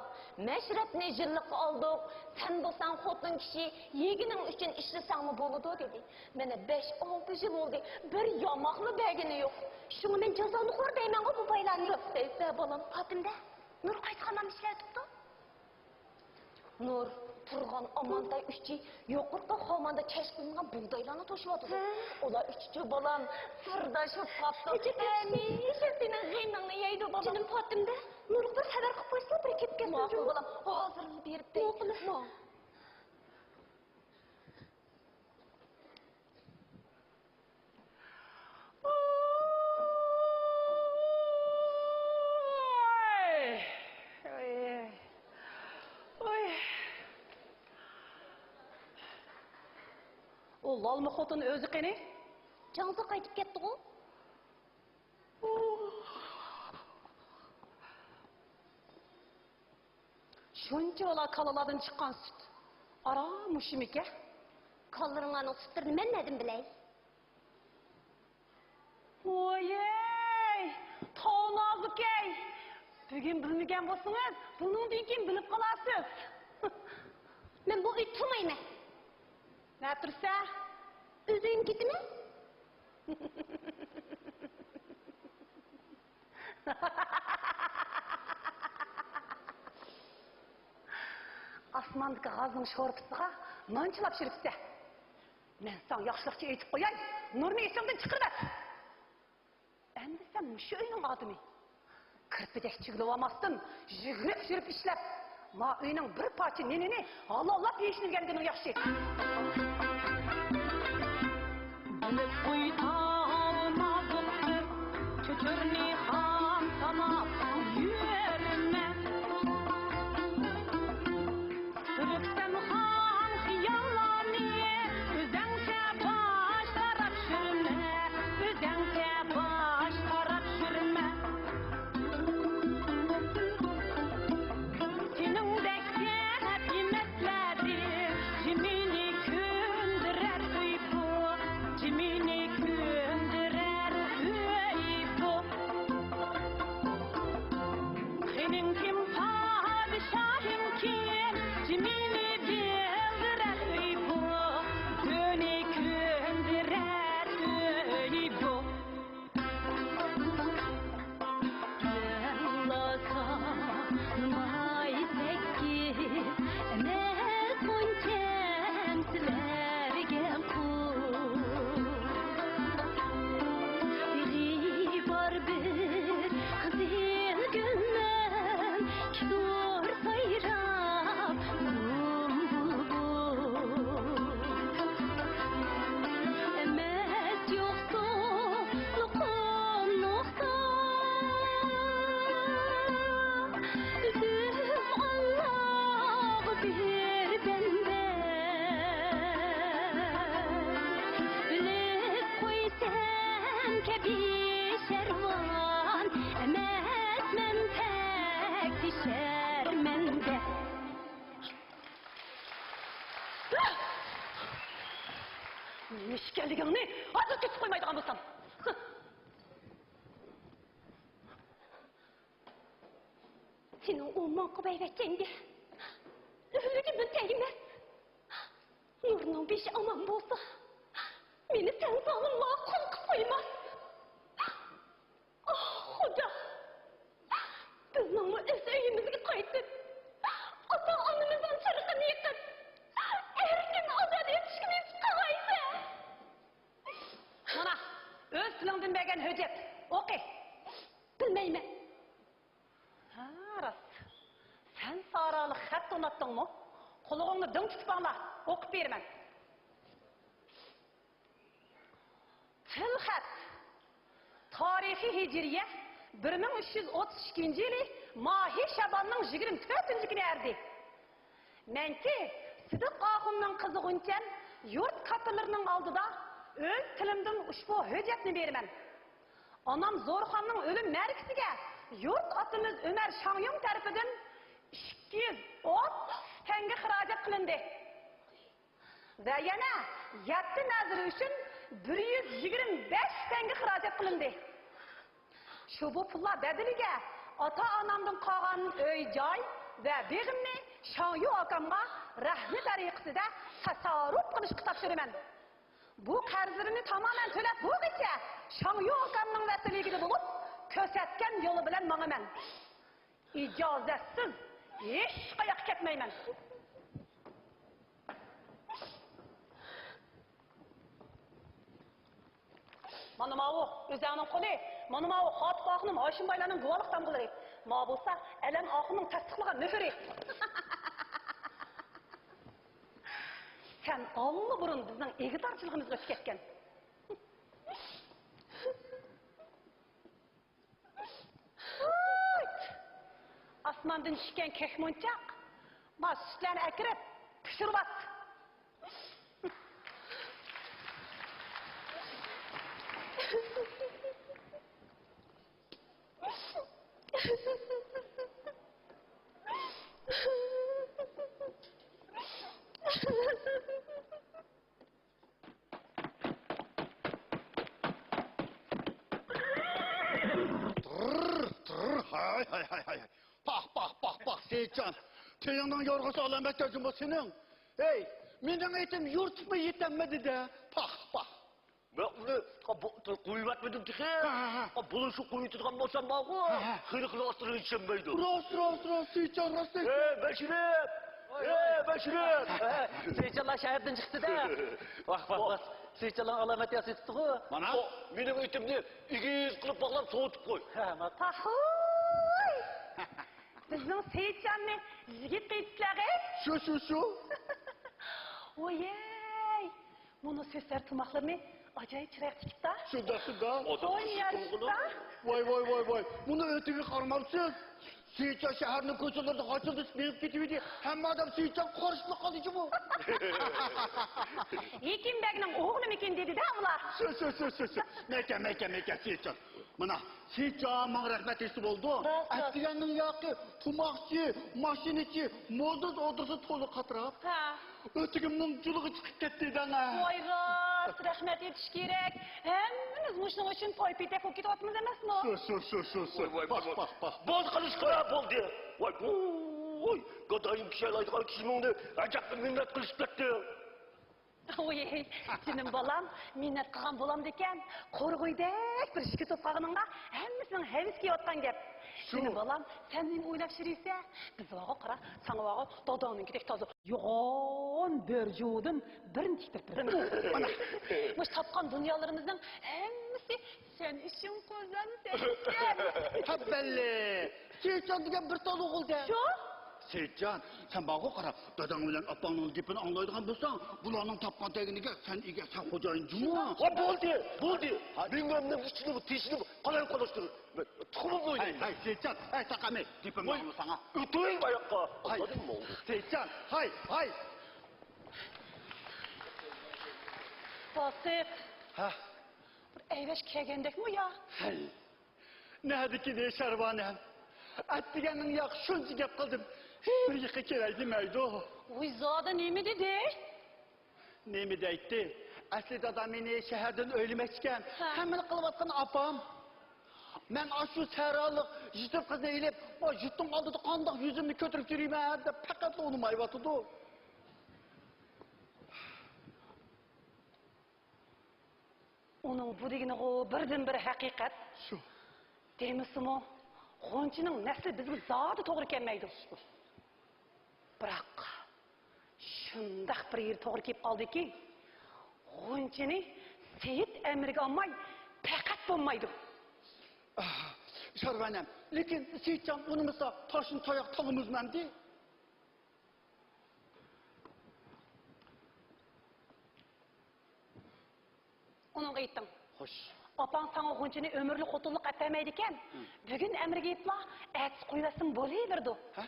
مەشرەپنى يىللىققا ئالدۇق، سەن بولساڭ خوتۇن كىشى، يېگىنىڭ ئۈچۈن ئىشلىسەڭمۇ بولىدۇ دېدى. مانا بەش، ئالتە يىل بولدى، بىر ياماقمۇ بەرگىنى يوق. شۇڭا مەن جازانىخور دەيمەنغۇ بۇ بايلارنى. ياق دەيسە بالام. پاتىمدە، نۇر قايسى خانلارنى ئىشلەۋېتىپتۇ؟ نۇر، تۇرغان، ئامانتاي ئۈچى يۇقىرىقى خاماندا كەش قىلىنغان بۇغدايلارنى توشۇۋاتىدۇ. ھە. ئۇلار ئۈچىچۇ بالام، سىرداش بولۇپ قاپتۇ. ئەجەب ياخشى. ھەمىشە سېنىڭ غېمىڭنى يەيدۇ بالام. جېنىم پاتىمدە، نۇرغا بىر خەۋەر قىلىپ قويسىلا، بىر كېلىپ كەتسۇن. ماقۇل بالام، ھازىرلا بېرىپ دەي. ماقۇل. ئۇ لالما خوتۇن ئۆزى قېنى؟ جاڭزا قايتىپ كەتتىغۇ. شۇنچە بالا كالىلاردىن چىققان سۈت ئاران مۇشۇمىكەن؟ كالىلىرىڭلارنىڭ سۈتلىرىنى مەن نەدىن بىلەي؟ ۋويەي، تاۋ نازۇكەي! بۈگۈن بىلمىگەن بولسىڭىز، بۇنىڭدىن كېيىن بىلىپ قالارسىز. مەن بۇ ئۆيدە تۇرمايمەن. نە تۇرسا؟ ئۆز ئۆيۈمگە كېتىمەن. ئاسماندىكى غازنىڭ شورپىسىغا نان چىلاپ يۈرۈپسەن. مەن ساڭا ياخشىلىقچە ئېيتىپ قوياي، نۇرنى ئېسىڭدىن چىقىرىۋەت. ئەمدى سەن مۇشۇ ئۆينىڭ ئادىمى. كىرپىدەك چىگىلىۋالماستىن، يۈگۈرۈپ يۈرۈپ ئىشلەپ، ما ئۆينىڭ بىر پارچە نېنىنى ھالاللاپ يېيىشنى ئۆگەنگىنىڭ ياخشى. بىلىپ قوي، تاۋ نازۇقتۇر، چۆچۈرىنى خام ساناپ يۈرمە. سۈرۈپسەن خام خىياللارنى، ئۆزەڭچە باش قاراپ يۈرمە، ئۆزەڭچە باش قاراپ يۈرمە. سېنىڭدەك سەت يېمەسلەردىن، جىمىنى كۆندۈرەر ئۆي بۇ، جىمىنى كۆندۈرەر ئۆي بۇ. خېنىڭ كىم، پادىشاھىڭ كىم، جىمىنى بىلدۈرەر ئۆي بۇ، دۆنى كۆندۈرەر ئۆي بۇ. مەنلا سانىماي سەككىز ئەمەس غۇنچەم سىلەرگە قۇل. تېغى بار بىر قىزىل گۈلنىڭ ئىككى تور سايراپ، بۇلبۇل ئەمەس يوقسۇزلۇقۇم نۇقسان. ئۆزۈم ئاللاغا بىر بەندە، بىلىپ قويسەن كەبى شەرۋان، ئەمەسمەن تەكتى شەرمەندە. نېمە ئىكەنلىكىڭنى ھازىر كۆرسىتىپ قويمايدىغان بولسام. سېنىڭ ئوماڭغا بەرگەن ئۆلۈك تەگمەس. نۇرنىڭ بېشى ئامان بولسا، مېنى سەن زالىملارغا قۇل قىلىپ قويماس. ئاھ، خۇدا! بىزنىڭمۇ ئۆز ئۆيىمىزگە قايتىپ، ئاتا-ئانىمىزنىڭ چىرىغىنى يېقىپ، ئەركىن ئازاد يېتىشكە نېسىپ قىلغايسەن! مانا، ئۆز تىلىڭدىن بەرگەن ھۆججەت. ئوقۇ. بىلمەيمەن. ھە، راست. سەن سارالىق خەت ئۇناتتىڭمۇ؟ قۇلىقىڭنى دىڭ تۇتۇپ ئاڭلا، ئوقۇپ بېرىمەن. تىل خەت. تارىخىي ھىجرىيە بىر مىڭ ئۈچ يۈز ئوتتۇز ئىككىنچى يىلى ماھى شاباننىڭ يىگىرمە تۆتىنچى كۈنى ئەردى. مەنكى سىدىق ئاخۇننىڭ قىزى غۇنچەم يۇرت كاتتىلىرىنىڭ ئالدىدا ئۆز تىلىمدىن ئۇشبۇ ھۆججەتنى بېرىمەن. ئانام زورخاننىڭ ئۆلۈم مەرىكىسىگە يۇرت ئاتىمىز ئۆمەر شاڭيۇڭ تەرىپىدىن ئىككى يۈز ئوتتۇز تەڭگە خىراجەت قىلىندى. ۋە يەنە يەتتە نەزىرى ئۈچۈن بىر يۈز يىگىرمە بەش تەڭگە خىراجەت قىلىندى. شۇ بۇ پۇللار بەدىلىگە ئاتا-ئانامدىن قالغان ئۆي-جاي ۋە بېغىمنى شاڭيۇ ئاكامغا رەھنە تەرىقىسىدە تەسەررۇپ قىلىشقا تاپشۇرىمەن. بۇ قەرزلىرىنى تامامەن تۆلەپ بولغۇچە شاڭيۇ ئاكامنىڭ ۋەسىيىتىدە بولۇپ، كۆرسەتكەن يولى بىلەن ماڭىمەن. ئىجازەتسىز ھېچقاياققا كەتمەيمەن. مانا ماۋۇ ئۆزەڭنىڭ قولى، مانا ماۋۇ خاتىپ ئاخۇنۇم ھاشىم بايلارنىڭ گۇۋاھلىق تامغىلىرى، ماۋۇ بولسا ئەلەم ئاخۇننىڭ تەستىقلىغان مۆھۈرى. سەن ئاللىبۇرۇن بىزنىڭ ئىگىدارچىلىقىمىزغا ئۆتۈپ كەتكەن. ھايت! ئاسماندىن چۈشكەن كۆك مونچاق، ما سۈتلەرنى ئەكىرىپ پىشۇرۇۋات. تىرر، تىرر، ھاي، ھاي، ھاي، ھاي. پاھ، پاھ، پاھ، پاھ، سېيىتجان. تېيىڭنىڭ يورغىسى ئالامەتتە جۇمۇ سېنىڭ. ھەي، مېنىڭ ئېتىم يۇرتۇپمۇ يېتەلمىدى-دە. پاھ، پاھ. مەن ئۇنى، ھا، بۇ، قويۇۋەتمىدىم تېخى. ھە، ھە، ھە. ھا، بۇلۇشۇپ قويۇۋېتىدىغان بولسام بارغۇ، ھە، ھە. خېلى خىلاسلىرىغا يېتىشەلمەيدۇ. راست، راست، راست، سېيىتجان، راست ئېيتىپسەن. ئەي، بەشىرىپ! ئەي، بەشىرىپ! سېيىتجانلار شەھەردىن چىقتى-دە. ۋاھ، ۋاھ، ۋاھ. سېيىتجانلارنىڭ ئالامەت ياسىتىپتىغۇ. مانا. ئو، مېنىڭ ئېتىمنى ئېگىز قىلىپ باغلاپ سوۋۇتۇپ قوي. ھە، ما، پاھۇي! بىزنىڭ سېيىتجاننى يىگىت قىلىپتىلەر-غۇ. شۇ، شۇ، شۇ. ۋويەي! مۇنۇ سۆسەر تۇماقلىرىنى ئاجايىپ چىرايلىق تىكىپتا. شۇنداق، شۇنداق. ئوينىيارسىزدا. ۋاي، ۋاي، ۋاي، ۋاي. مۇنۇ ئۆتۈكىگە قارىمامسىز؟ سېيىتجان شەھەرنىڭ كوچىلىرىدا غاچىلدىشىپ مېڭىپ كېتىۋىدى. ھەممە ئادەم سېيىتجانغا قارىشىپ قالدى جۇمۇ. ھېكىم بەگنىڭ ئوغلۇمىكىن دېدى-دە ئۇلار. شۇ، شۇ، شۇ، شۇ، شۇ. مەكە، مەكە، مەكە، سېيىتجان. مانا، سېيىتجان ماڭا رەھمەت ئېيتسا بولىدۇ. راست، راست. ئەتىگەننىڭ ياقى تۇماقچى، ماشىنىچى، موزدۇز ئوردىسى تولا قاتراپ. ھە. ئۆتۈكى مۇڭ جۇلىغا چىقىپ كەتتى دەڭە. ۋاي راست، رەھمەت ئېيتىش كېرەك. ھەممىمىز مۇشۇنىڭ ئۈچۈن پاي-پېتەك بولۇپ كېتىۋاتىمىز ئەمەسمۇ؟ شۇ، شۇ، شۇ، شۇ، شۇ. ۋاي، ۋاي، ۋاي، پاھ، ۋاي. پاھ، پاھ. بولدى قىلىشقا، بولدى. ۋاي، ۋوي، گادايىم كىشەلايدىغان كىشىنىڭ ئەجەبلا مىننەت قىلىشىپ كەتتى. ۋوي، جېنىم بالام، مىننەت قىلغان بولامدىكەن. قورغۇيدەك بىر ئىشكە توپ قالغىنىڭغا ھەممىسىنىڭ ھەۋىسى كېلىۋاتقان گەپ. شۇ. جېنىم بالام، سەن نېمە ئويلاپ يۈرىسەن؟ بىز بارغۇ قارا، ساڭا بارغۇ داداڭنىڭكىدەك تازا يوغان بۆرە جۇۋىدىن بىرنى تىكتۈرۈپ بېرىمەن. مانا. مۇشۇ تاپقان دۇنيالىرىمىزنىڭ ھەممىسى سەن ئۈچۈن قوزام، سەن ئۈچۈن. تەبەللى! سېيىتجان دېگەن بىر تال ئوغۇل-دە. شۇ؟ سېيىتجان، سەن بارغۇ قارا، داداڭ بىلەن ئاپاڭنىڭ گېپىنى ئاڭلايدىغان بولساڭ، بۇلارنىڭ تاپقان تەگىنىگە سەن ئىگە، سەن خوجايىن جۇمۇ. ۋاي، بولدى، بولدى. ھاي. مېڭەمنىڭ ئىچىنىمۇ، تېشىنىمۇ قالايمىقانلاشتۇرۇپ، مەن تۇخۇمۇمنى ھەي، ئوينايمەن. ھەي، سېيىتجان، ھەي، ساقامى، گېپىمنى ئاڭلىساڭا. ئۆتۈڭ باياققا. ھەي، سېيىتجان، ھەي، ھەي. باسىت. ھە. بىر ئەيۋەش كەلگەندەكمۇ يا؟ ھەي. نەدىكىدى شەرۋانەم؟ ئەتىگەننىڭ ياقى شۇنچە گەپ قىلدىم، ھېلى يېقى كېلەي دېمەيدۇ. ۋۇي، زادى نېمە دېدى؟ نېمە دەيتتى؟ ئەسلى دادام مېنى شەھەردىن ئۆيلىمەكچىكەن. ھە. ھەممىنى قىلىۋاتقىنى ئاپام. مەن ئاشۇ سەھرالىق يېتىم قىزنى ئېلىپ، ما يۇرتنىڭ ئالدىدا قانداق يۈزۈمنى كۆتۈرۈپ يۈرىمەن دەپ پەقەتلا ئۇنىمايۋاتىدۇ. ئۇنىڭ بۇ دېگىنىغۇ بىردىنبىر ھەقىقەت. شۇ. دېمىسىمۇ، غۇنچىنىڭ نەسلى بىزگە زادى توغرا كەلمەيدۇ. بىراق، شۇنداق بىر يېرى توغرا كېلىپ قالدىكى، غۇنچىنى سېيىت ئەمرىگە ئالماي پەقەت بولمايدۇ. ئاھ، شارۋانەم، لېكىن سېيىتجان ئۇنىمىسا، تاشنى تاياق تاڭىمىزمەمدى؟ ئۇنىڭغا ئېيتىڭ. خوش. ئاپاڭ ساڭا غۇنچىنى ئۆمۈرلۈك خوتۇنلۇق ئەتەمەيدىكەن. ھە. بۈگۈن ئەمرىگە ئېيتلا، ئەتىسى قويۇۋەتسىمۇ بولۇۋېرىدۇ. ھە؟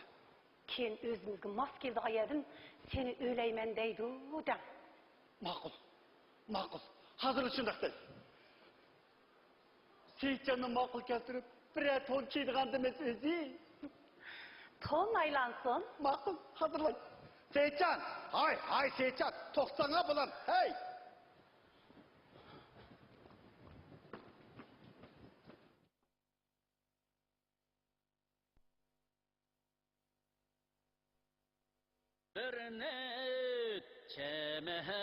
كېيىن ئۆزىمىزگە ماس كېلىدىغان يەردىن سېنى ئۆيلەيمەن دەيدۇ دەڭ. ماقۇل. ماقۇل. ھازىرلا شۇنداق دەي. سېيىتجاننى ماقۇل كەلتۈرۈپ، بىرەر تون كىيىدىغاندىمىز ئۆزى. تون ئايلانسۇن. ماقۇل، ھازىرلاي. سېيىتجان! ھاي، ھاي، سېيىتجان! توختاڭا بۇلام، ھەي! بىر نەچچە مەھەل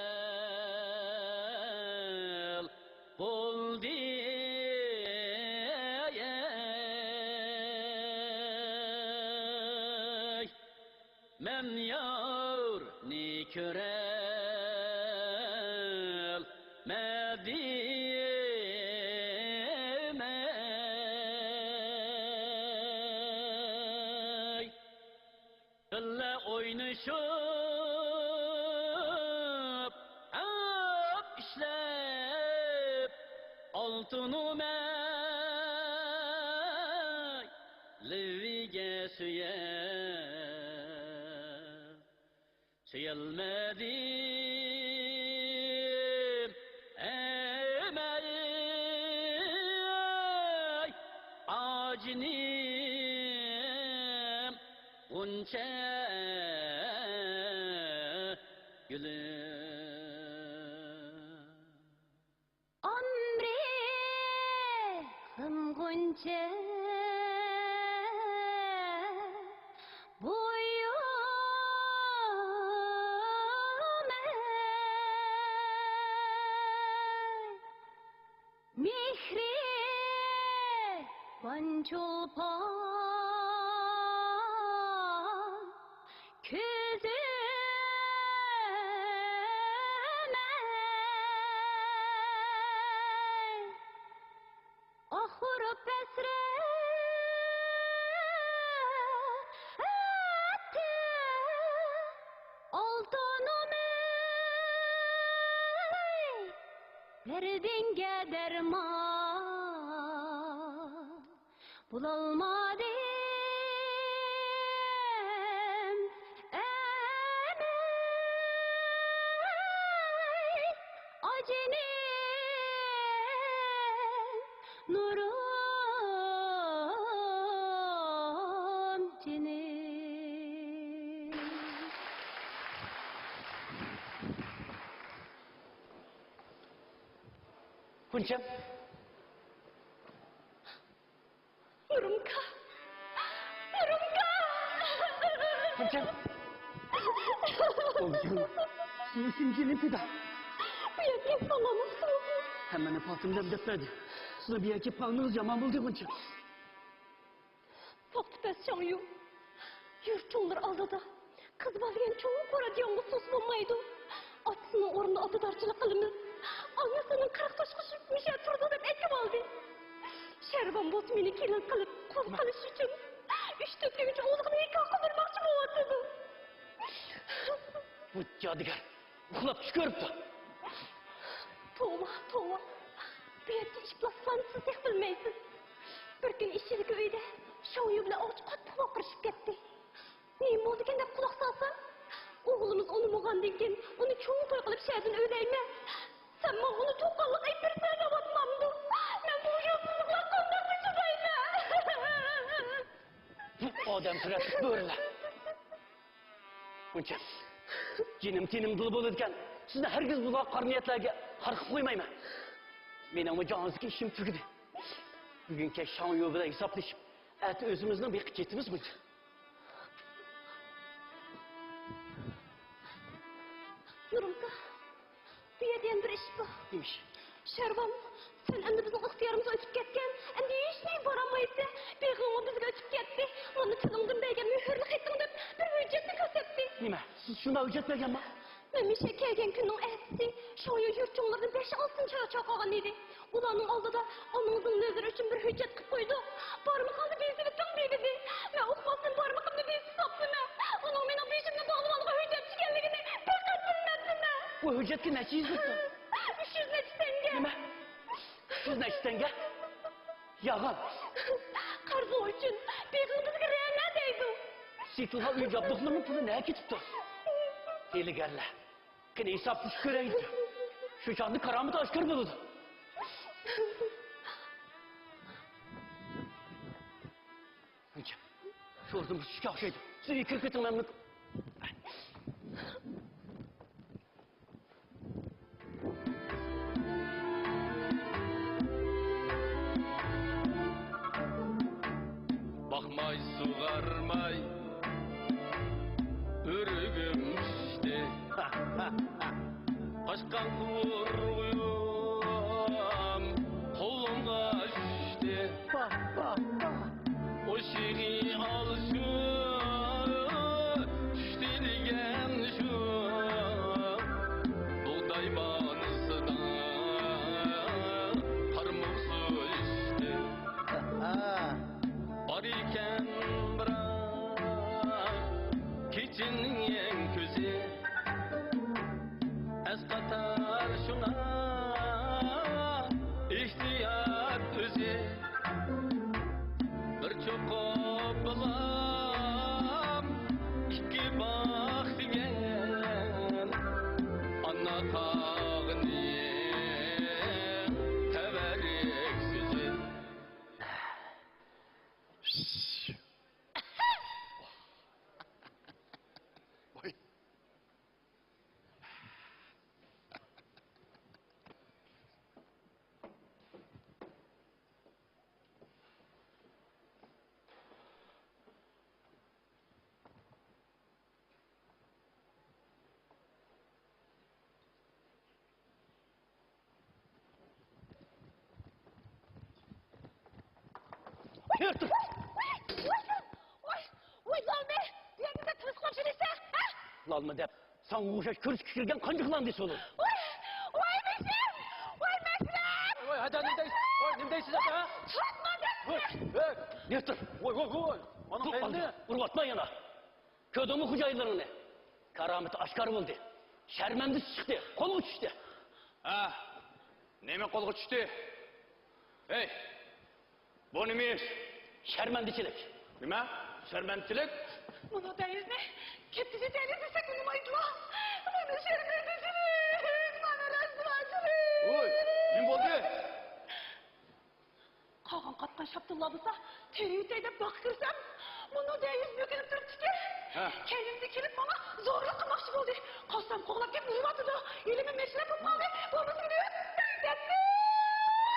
بولدى، مەن يارنى كۆرەلمەدىم. بىللە ئوينىشىپ، ئەپ ئىشلەپ، ئالتۇنۇم ئەي، لېۋىگە سۆيە، سۆيەلمەدىم. ئەمەي، ئاجىنىم، غۇنچە گۈلۈم. ئامرېغىم غۇنچە بويۇم ئەي، مېھرىبان چولپان كۆزۈم ئەي، ئاھ ئۇرۇپ ھەسرەتتە ئالتۇنۇم ئەي، دەردىڭگە دەرمان بولالمىدىم، ئەمەي، ئاجىنىم، نۇرۇم، جېنىم. غۇنچەم. يۇرۇمكا! يۇرۇمكا! غۇنچەم! ئوغلۇم، سېنىڭ ئۈچۈن جېنىم پىدا. بۇ يەرگە كېلىپ قالغانمىسىڭىز؟ ھەممىنى پاتىمدەم دەپ بەردى. سىلەر بۇ يەرگە كېلىپ قالغىنىڭىز يامان بولدى، غۇنچەم. توختى پەس شاڭيۇ. يۇرت چوڭلىرى ئالدىدا قىز بالا دېگەن چوڭ قورا دىياڭغا سۇس بولمايدۇ. ئاتىسىنىڭ ئورنىدا ئاتىدارچىلىق قىلىمىز. ئانىسىنىڭ قىرىق توشقۇچ مۈشە تۇرىدۇ دەپ ئېيتىۋالدى. شەرۋان بولسا مېنى كېلىن قىلىپ قۇل قىلىش ئۈچۈن ئۈچ تۆت ئۆگۈنچە ئوغلىغىنى نىكاھ قىلدۇرماقچى بولۇۋاتىدۇ. بۇ جادۇگەر ئۇخلاپ چۈش كۆرۈپتۇ. توۋا، توۋا. بۇ يەردە ئىپلاسلارنى سىز تېخى بىلمەيسىز. بىر كۈنى ئىچىدىكى ئۆيدە شاڭيۇ بىلەن ئاۋچى قاتتىق ۋارقىرىشىپ كەتتى. نېمە بولدىكىن دەپ قۇلاق سالسام، ئوغلىمىز ئۇنىمىغاندىن كېيىن ئۇنى چوڭ توي قىلىپ شەھەردىن ئۆيلەيمەن. سەن ماڭا ئۇنى تۇغقانلىق ئېلىپ بېرىسەن دەۋاتمامدۇ؟ مەن بۇ ۋىجدانسىزلىقلارغا قانداق چىدايمەن؟ ئادەم سۈرەتلىك بۆرىلەر. غۇنچەم، جېنىم تېنىمدىلا بولىدىكەن، سىزنى ھەرگىز بۇنداق قارا نىيەتلەرگە قارىقىپ قويمايمەن. مېنىڭمۇ جانىڭىزدىكى ئىشىم تۈگىدى. بۈگۈن كەچ شاڭيۇ بىلەن ھېسابلىشىپ، ئەتە ئۆزىمىزنىڭ بېقىپ كېتىمىز، غۇنچە. يۇرۇڭكا، بۇ يەردە يەنە بىر ئىش بار. نېمە ئىش؟ شەرۋان، سەن ئەمدى بىزنىڭ ئىختىيارىمىزدىن ئۆتۈپ كەتكەن، ئەمدى ھېچنېمە بارالمايسەن. بېغىڭمۇ بىزگە ئۆتۈپ كەتتى. مانا تىلىڭدىن بەرگەن مۆھۈرلۈك خېتىڭ دەپ بىر ھۆججەتنى كۆرسەتتى. نېمە؟ شۇنداق ھۆججەت بەرگەنما؟ مەن مۇشۇ كەلگەن كۈننىڭ ئەتىسى شاڭيۈ يۇرت چوڭلىرىدىن بەش-ئالتە چالا چاقىرغان ئىدى. ئۇلارنىڭ ئالدىدا ئانىڭىزنىڭ نەزىرى ئۈچۈن بىر ھۆججەت قىلىپ قويدۇق. بارمىقىڭنى بېزىۋېتىڭ دېدى. مەن ئۇقماستىن بارمىقىمنى بېزىۋاپتىمەن. ئۇنىڭ مېنىڭ بېشىمنى باغلىۋالغان ھۆججەتچى ئىكەنلىكىنى دىققەت بىلمەپتىمەن. بۇ ھۆججەتكە نەچچە يۈز بېرىپتۇ؟ ئۈچ يۈز نەچچە تەڭگە. نېمە؟ ئۈچ يۈز نەچچە تەڭگە؟ يالغان. قەرزىڭ ئۈچۈن بېغىڭ بىزگە رەنە دەيدۇ. سېتىلغان ئۆي جابدۇقلىرىنىڭ پۇلى نەگە كېتىپتۇ؟ ھىيلىگەرلەر. قېنى ھېسابلىشىپ كۆرەيلى. شۇ چاغدا كارامىتى ئاشكارا بولىدۇ. شۇ ئۇزۇن بىر چۈشكە ئوخشايدۇ. سىز ئۆيگە كىرىپ كېتىڭ، مەن بۇنى. باقماي، سۇغارماي، ئۆرۈگۈم چۈشتى. قاچقان قۇرغۇيۇم قولۇمغا چۈشتى. ئوشىقى ئالسۇن چۈشتى دېگەن شۇ. بۇغداي بانىسىدا قارمۇق سۇ ئىچتى. بار ئىكەن بىراق كېچىنىڭ كۆزى. ئەسقاتار شۇڭا ئېھتىيات ئۆزى. بىر چوقۇپ بولام ئىككى باق دېگەن ئانا تاغنىڭ تەۋەررۈك سۆزى. ۋاي. ۋاي، ۋاي، ۋاي، ۋاي، ۋاي، ۋاي، لالمى، بۇ يەردە تىلسىقلاپ يۈرىسەن، ھە؟ لالما دەپ، ساڭا ئوخشاش كۆرۈشكە كىرگەن قانچە خىلان دېسە بولىدۇ. ۋاي، ۋاي، مەشرەپ، ۋاي، مەشرەپ! ۋاي، ھەدە، نېمە دەيسىز؟ ۋاي، نېمە دەيسىز، ھە؟ تۇرما دەپتۇ. ۋاي، ۋاي. نېمىتۇر؟ ۋاي، ۋاي، ۋاي، ۋاي. مانا قېنى. ئۇرۇۋاتما يەنە. كۆردۈڭمۇ خوجايىنلىرىڭنى؟ كارامىتى ئاشكارا بولدى. شەرمەندىسى چىقتى، قولغا چۈشتى. ھە، نېمە قولغا چۈشتى؟ ھەي، بۇ نېمە ئىش؟ شەرمەندىچىلىك. نېمە؟ شەرمەندىچىلىك؟ مانا دەيىزنى كەتكۈزۈۋېتەيلى دېسەك ئۇنىمايدىلا. مانا شەرمەندىچىلىك، مانا رەسۋاچىلىك. ۋوي، نېمە بولدى؟ قالغان قاتقان شاپتۇللار بولسا تېرىۋېتەي دەپ باغقا كىرسەم، مۇنۇ دەيىز بۆكۈنۈپ تۇرۇپتىكەن. ھە. كەينىمدىن كېلىپ ماڭا زورلۇق قىلماقچى بولدى. قالسام قوغلاپ كېلىپ ئۇرۇۋاتىدۇ. ھېلىمۇ مەشرەپ بولۇپ قالدى. بولمىسا مېنى ئۆلتۈرۈپ دەپتۇ.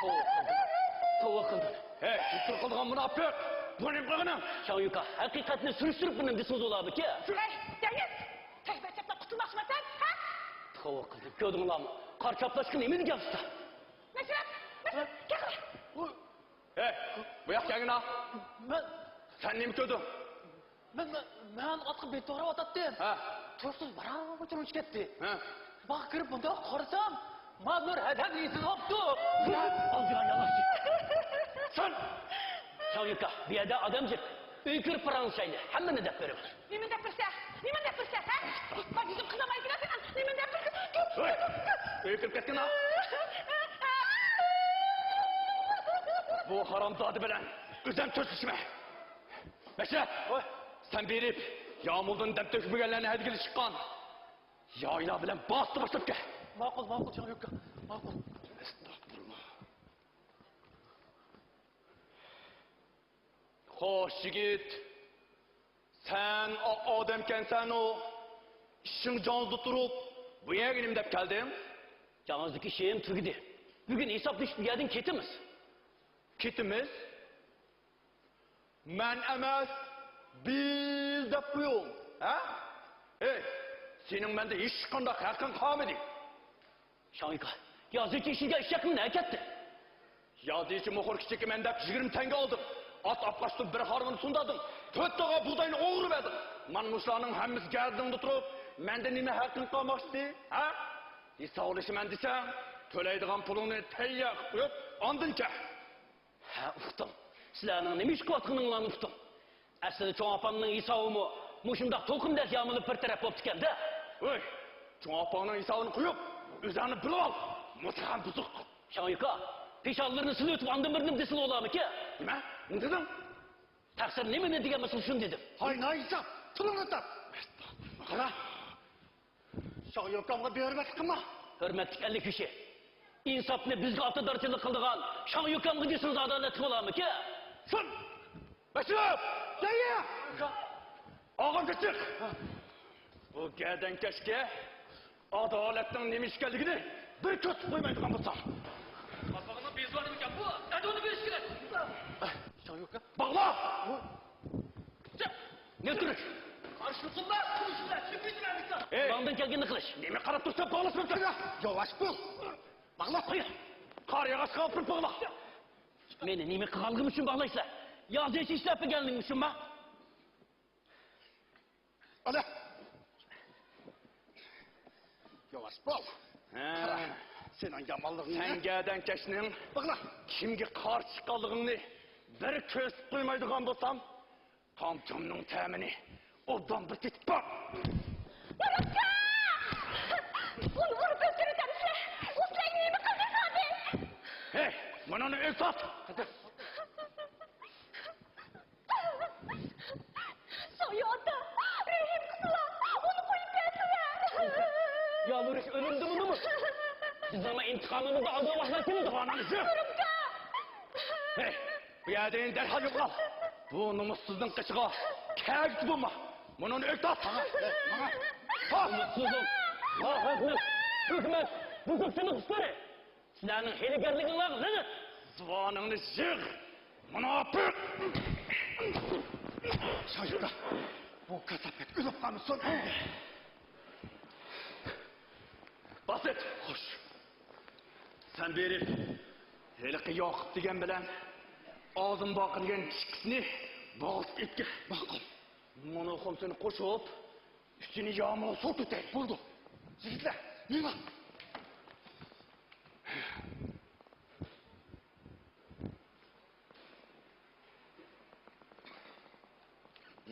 توۋا قىلدىم. توۋا قىلدىم. ھەي، ئۆلتۈر قىلغان مۇناپىق! بۇ نېمە قىلغىنىڭ؟ شاڭيۈكا، ھەقىقەتنى سۈرۈشتۈرۈپ مېنى دېسىڭىز بولامىكەن؟ ھەي، دەيىز! تەكبەر چاپلاپ قۇتۇلماقچىمەن سەن، ھە؟ توۋا قىلدىم. كۆردۈڭلارمۇ؟ قارا چاپلاشقا نېمە دېگەن ئۇستا؟ مەشرەپ، مەشرەپ، كەل قىلە. ھەي، بۇ ياققا كەلگىن ھا. مەن، سەن نېمە كۆردۈڭ؟ مەن، مەن، مەن ئاتقا بېلىت توغراۋاتاتتىم. ھە. تۇيۇقسىز بارا-بارا تۇرمۇش كەتتى. ھە. باغقا كىرىپ مۇنداق قارىسام، مانا بىر ھەدەپ ئېسىز قاپتۇ. ئالدىغا يالاشتى. سەن! شاڭيۈكا، بۇ يەردە ئادەم جىق. ئۆيگە كىرىپ پاراڭلىشايلى. ھەممىنى دەپ بېرىمەن. نېمىنى دەپ بېرىسەن؟ نېمىنى دەپ بېرىسەن، ھە؟ بار يۈزۈڭ قىزارمايدىغان سېنىڭ. نېمىنى دەپ بېرىسەن؟ ھەي! ئۆيگە كىرىپ كەتكىن ھا! بۇ ھارامزادە بىلەن ئۆزۈم سۆزلىشىمەن. مەشرەپ! ۋاي! سەن بېرىپ، يامۇلدىن دەم تۆكمىگەنلەرنى ھەيدىگىلى چىققان يايلار بىلەن باستا باشلاپ كەل. ماقۇل، ماقۇل، شاڭيۈكا. ماقۇل. ئەستەغپۇرۇللا. خوش، يىگىت. سەن ئا-، ئادەمكەنسەنۇ، ئىشىڭ جانسىز تۇرۇپ، بۇ يەرگە نېمە دەپ كەلدىڭ؟ جانسىزدىكى ئىشىم تۈگىدى. بۈگۈن ھېسابلىشىپ بۇ يەردىن كېتىمىز. كېتىمىز؟ مەن ئەمەس، بىز دەپ قويۇڭ، ھە؟ ھەي، سېنىڭ مەندە ھېچقانداق ھەققىڭ قالمىدى. شاڭيۈكا، يازىچى ئىشىگە ئىشەكمۇ نە كەتتى؟ يازىچى موخور كىچىكىمەن دەپ يىگىرمە تەڭگە ئالدىڭ. ئات ئاپقاچتىن بىر ھارۋىنى سۇندادىڭ. تۆت تاغا بۇغداينى ئوغرىۋەردىڭ. مانا مۇشۇلارنىڭ ھەممىسى گەدىنىڭدە تۇرۇپ، مەندىن نېمە ھەققىڭ قالماقچى؟ ھە؟ ھېسابلىشىمەن دېسەڭ، تۆلەيدىغان پۇلۇڭنى تەييار قىلىپ قويۇپ، ئاندىن كەل. ھە، ئۇقتۇم. سىلەرنىڭ نېمە ئىش قىلىۋاتقىنىڭلارنى ئۇقتۇم. ئەسلىدە چوڭ ئاپامنىڭ ھېسابىمۇ مۇشۇنداق توقۇمدەك يامىلىپ بىر تەرەپ بوپتىكەن-دە. ھوي، چوڭ ئاپاڭنىڭ ھېسابىنى قويۇپ، ئۆزۈڭنى بىلىۋال. مۇتتەھەم بۇزۇق. شاڭيۈكا، پېشانىلىرىنى سىلىۋېتىپ ئاندىن بىر نېمە دېسىلا بولارمىكىن؟ نېمە؟ نېمە دېدىڭ؟ تەقسىر نېمىنى دېگەن بولسا شۇنى دېدىم. ھاي ناھىساب، تىلىڭنى تارت. قارا. شاڭيۈكامغا بىھۆرمەتلىك قىلما. ھۆرمەتلىك ئەللىك كىشى. ئىنساپنى بىزگە ئاتىدارچىلىق قىلىدىغان شاڭيۈكامغا دېسىڭىز ئادالەتلىك بولارمىكىن؟ سۇن! بەشىرىپ! جايى! ئاغام چىق! بۇ گەدەنكەشكە ئادالەتنىڭ نېمە ئىش ئىكەنلىكىنى بىر كۆرسىتىپ قويمايدىغان بولسام. قاپىقىنىڭ بېزى بار ئىكەن بۇ. ئەدىۋىنى بېرىش كېرەك. شاڭيۈكا. باغلا! چىق! نېمە تۇرۇش؟ قارشى تۇرسۇڭلار، تۇرۇشۇڭلار، چېپىۋېتىمەن بىكار. ئەي! قولۇڭدىن كەلگىنىنى قىلىش. نېمە قاراپ تۇرساڭ باغلىسۇن سەن. ياۋاش بول. باغلا. قوي. قار ياغاچقا ئاپىرىپ باغلا. مېنى نېمە قىلغانلىقىم ئۈچۈن باغلايسىلەر؟ يازىچى ئىشلەپ بەرگەنلىكىم ئۈچۈنمۇ؟ ئالە! ياۋاش بول! ھە. قارا، سېنىڭ يامانلىقىڭنى. سەن گەدەنكەشنىڭ باغلا. كىمگە قارشى چىققانلىقىڭنى بىر كۆرسىتىپ قويمايدىغان بولسام، قان تېمىنىڭ تەمىنى ئوبدان بىر تېتىپ باق! نۇرۇككا! ئۇنى ئۇرۇپ ئۆلتۈرۈۋېتەمسىلەر؟ ئۇ سىلەرگە نېمە قىلدى، سابىت؟ ھەي، مۇنۇنى ئۆزى تارت! شاڭيۈ ئاتا، رەھىم قىلسىلا، ئۇنى قويۇپ بەرسىلە. يا نۇرۇش، ئۆلۈمدىمۇ نومۇس؟ بىزنىڭ ئىنتىقامىمىزنى ئالىدىغان ۋاقىتلار كېلىدۇ. ھەي، بۇ يەردىن دەرھال يوقال. بۇ نومۇسسىزنىڭ قېشىغا كەلگۈسى بولما. مۇنۇنى ئۆكتات. نومۇسسىزنىڭ، ناھەقنىڭ، ھۆكۈمەت بۇزۇقچىنىڭ قۇشلىرى. سىلەرنىڭ ھىيلىگەرلىكىڭلارغا لەنەت! زۇۋانىڭنى يىغ، مۇناپىق! شايۇكا، بۇ كاساپەت ئۆلۈپ قالمىسۇن! باسىت! خوش. سەن بېرىپ، ھېلىقى ياقۇپ دېگەن بىلەن ئازىم باقىر دېگەن ئىككىسىنى بوغۇزلاپ ئېلىپ كەل. ماقۇل. مۇنۇ خۇمسىنى قوشۇپ، ئۈستىنى يامۇلغا سوۋۇتۇۋېتەي. بولدى. يىگىتلەر، مېڭىڭ.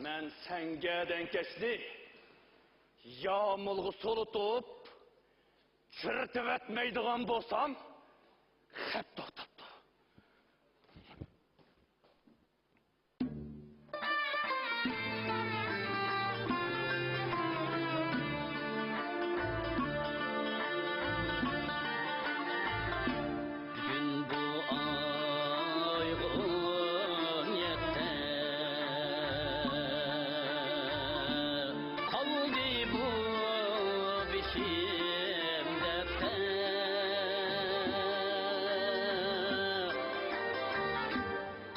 مەن سەن گەدەنكەشنى يامۇلغا سوۋۇتۇپ، چىرىتىۋەتمەيدىغان بولسام، خەپ توختاپتۇ. بۈگۈن بۇ ئايغا ئون يەتتە، قالدى بۇ بېشىم دەپتەر.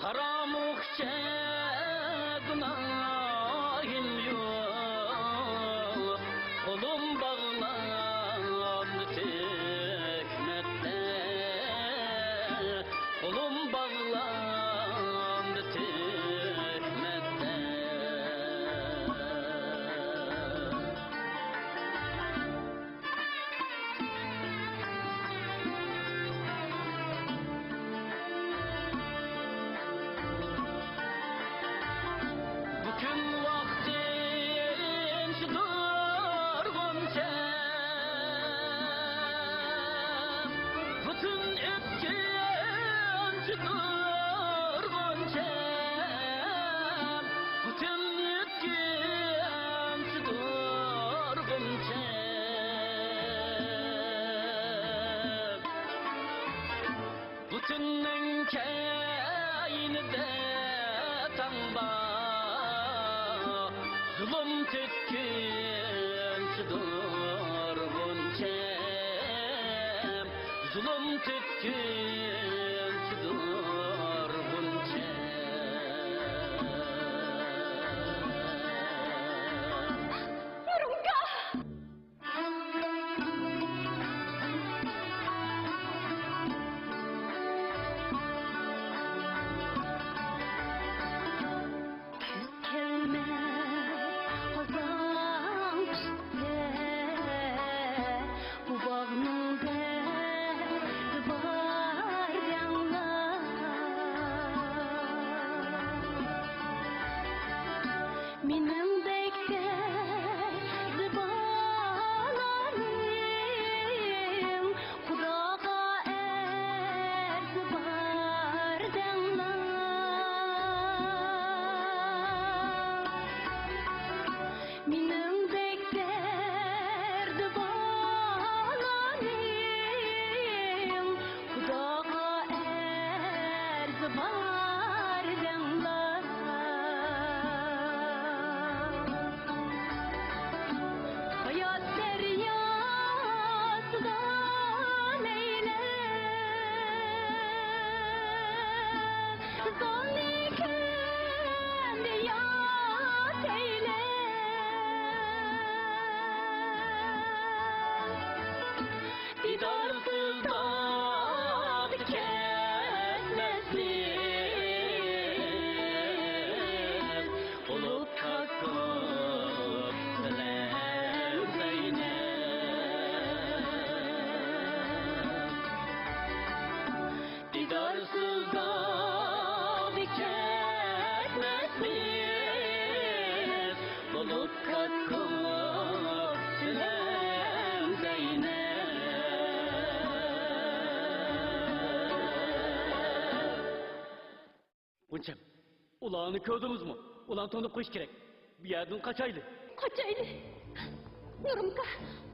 قارامۇخچە گۇناھىم يوق، قولۇم باغلاندى تۆھمەتتە، قولۇم باغلاندى تۆھمەتتە. بۈگۈن ۋاقتىم شۇ تۇرغۇنچە، پۈتۈن ئۆتكۈنچە تۇرغۇنچە، پۈتۈن ئۆتكۈنچە تۇرغۇنچە، پۈتۈننىڭ كەينىدە تاڭ بار، زۇلۇم تۆككۈنچە تۇرغۇنچە، زۇلۇم تۆككۈنچە تۇرغۇنچە. بۇرۇنقى. مېنىڭدەك دەردى بالانىڭ، خۇداغا ئەرزى بار دەڭلار. مېنىڭدەك دەردى بالانىڭ، خۇداغا ئەرزى بار دەڭلار. ھايات دەرياسىدا لەيلەپ، زالنى كۈندە ياسەيلەپ، دىدارسىز داغدا كەتمەسلىك، بولۇپ كاككۇك بىلەن زەينەپ. دىدارسىز داغدا كەتمەسمىز، بولۇپ كاككۇك بىلەن زەينەپ. غۇنچەم، ئۇلارنى كۆردىڭىزمۇ؟ ئۇلارنى تونۇپ قويۇش كېرەك. بۇ يەردىن قاچايلى. قاچايلى. نۇرۇمكا،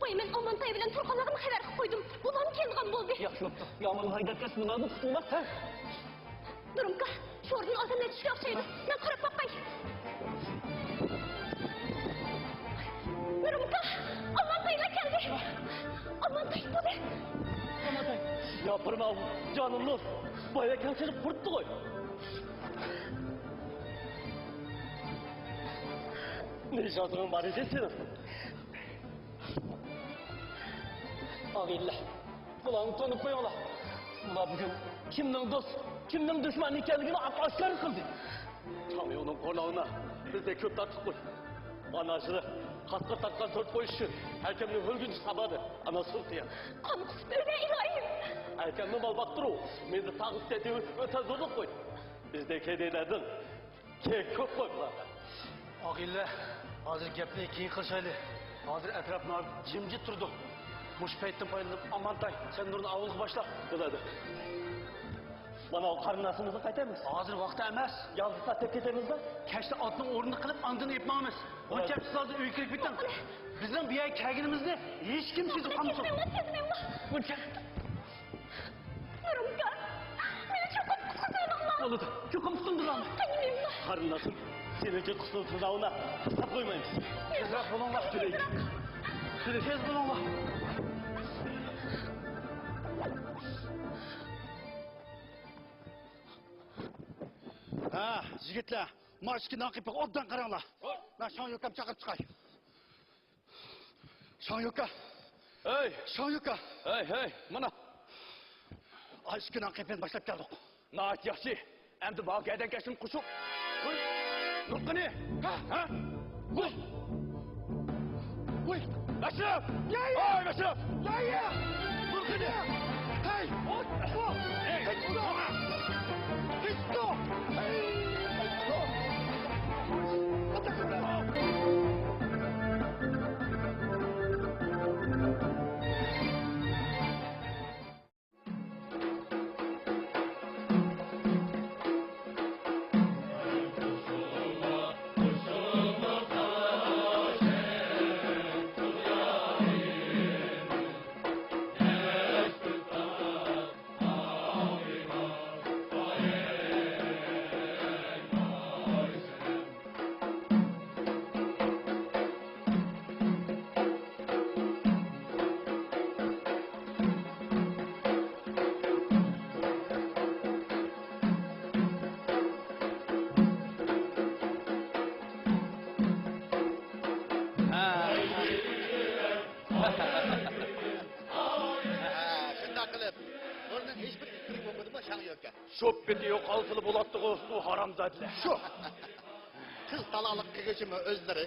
قوي، مەن ئامانتاي بىلەن تۇرغانلارنى خەۋەر قىلىپ قويدۇم. ئۇلارمۇ كەلىدىغان بولدى. ياخشى بوپتۇ. ياماننى ھەيدەپ كەتسۇن، مانا بۇ قۇتۇلماق، ھە؟ نۇرۇمكا، شوردىن ئادەملەر چۈشكەن ئوخشايدۇ. مەن قاراپ باقاي. نۇرۇمكا، ئامانتايلار كەلدى. ئامانتاي بۇنى. ئامانتاي. ياپىرماڭ، جانىم نۇر. بايا كەڭ چېلىپ قۇرۇپتۇ غوي. نىشانسىڭ بار ئىدى سېنىڭ. ئاغىنىلەر، بۇلارنى تونۇپ قويۇڭلار. بۇلار بۈگۈن كىمنىڭ دوست، كىمنىڭ دۈشمەن ئىكەنلىكىنى ئاپئاشكارا قىلدى. چاڭيۇنىڭ قورناغىنا بىزدەك كۆپ تارتىپ قوي. ئانا ئاشىدا قاسقا تارتقان تۆت قوي ئۈچۈن ھەركەمنى ئۆلگۈنچە سابادى. ئانا سۇلتىيان. قان قۇسۇپ ئۆلگەن ئىلاھىم. ئەركەمنى مال باقتۇرۇ، مېنى تاغ ئۈستىدە ئۆتە زورلۇق قوي. بىزدەك كەيدەيلەردىن كېيىن كۆپ قوي بۇلار. ئاغىنىلەر، ھازىر گەپنى كېيىن قىلىشايلى. ھازىر ئەتراپ ناھايىتى جىمجىت تۇرىدۇ. مۇشۇ پەيتتىن پايدىلىنىپ، ئامانتاي، سەن نۇرنى ئاۋۇلغا باشلا. بولىدۇ. مانا ئۇ قېرىنداشىمىزنى قايتىمىز. ھازىر ۋاقتى ئەمەس. يالغۇز ساقلاپ كېتەيمىزدە. كەچتە ئاتنىڭ ئورنىنى قىلىپ، ئاندىن ئېلىپ ماڭىمىز. بولىدۇ. غۇنچەم، سىز ھازىر ئۆيگە كىرىپ كېتىڭ. بىزنىڭ بۇ يەرگە كەلگىنىمىزنى ھېچكىم سېزىپ قالمىسۇن. غۇنچەم. نۇرۇمكا، مېنى چوقۇم قۇتقۇزۇۋېلىڭلار. بولىدۇ، چوقۇم قۇتۇلدۇرىمەن. قېنى مېنىڭ. قېرىنداشىم، سېنىڭچە قۇتۇلۇپ تۇرۇۋالما، تاشلاپ قويمايمىز. تېزرەك بولۇڭلار. تېز بولۇڭلار. ھە، يىگىتلەر، ما ئىككى ناقىپقا ئوبدان قاراڭلار. مەن شاڭ يۆكەمنى چاقىرىپ چىقاي. شاڭ يۆكە. ھەي! شاڭ يۆكە. ھەي، ھەي، مانا. ئا، ئىككى ناقىپنى باشلاپ كەلدۇق. ناھايىتى ياخشى. ئەمدى ماڭا گەدەن كەشتىن قوشۇپ. ھەي! نۇرقىنى! ھە؟ ھە؟ ۋۇي! ۋۇي! ئەشرەپ! يا، يا! ھەي، ئەشرەپ! يا، يا! نۇرقىنى! ھەي! ھەي! ھەي! ھە، شۇنداق قىلىپ، بۇنىڭ ھېچبىر ئىقتىدارى بولمىدىمۇ، شاڭ يۆكە؟ شوپپىتى يوقالسىلا بولاتتىغۇ، ئۇ ھارامزادىلەر. شۇ. قىز تالاقلىق قىلغۇچىمۇ ئۆزلىرى،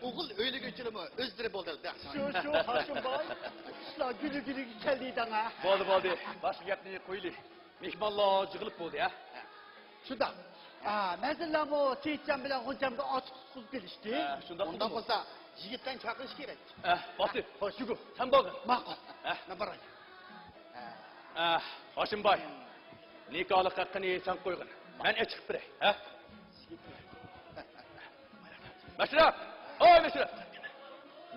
ئوغۇل ئۆيلىگۈچىلىرىمۇ ئۆزلىرى بولدى دە. شۇ، شۇ، ھاشىم باي. ئىشلار گۈلى گۈلىگە كەلدى دەڭە. بولدى، بولدى. باشقا گەپنى قويلى. مېھمانلار يىغىلىپ بولدى، ھە؟ شۇنداق. ھە، مەزىنلەرمۇ سېيىتجان بىلەن غۇنچەمگە ئاتۇق تۇتقۇزۇپ كېلىشتى. ھە، شۇنداق. ئۇنداق بولسا، يىگىتلەرنى چاقىرىش كېرەك. ھە، باقتى. خوش. يۈگۈر. سەن بارغىن. ماقۇل. ھە. مەن باراي. ھە، ھاشىمباي، نىكاھلىق ھەققىنى سەن قويغىن. مەن ئېچىقىپ بېرەي. ھە؟ مەشرەپ! ئاي مەشرەپ!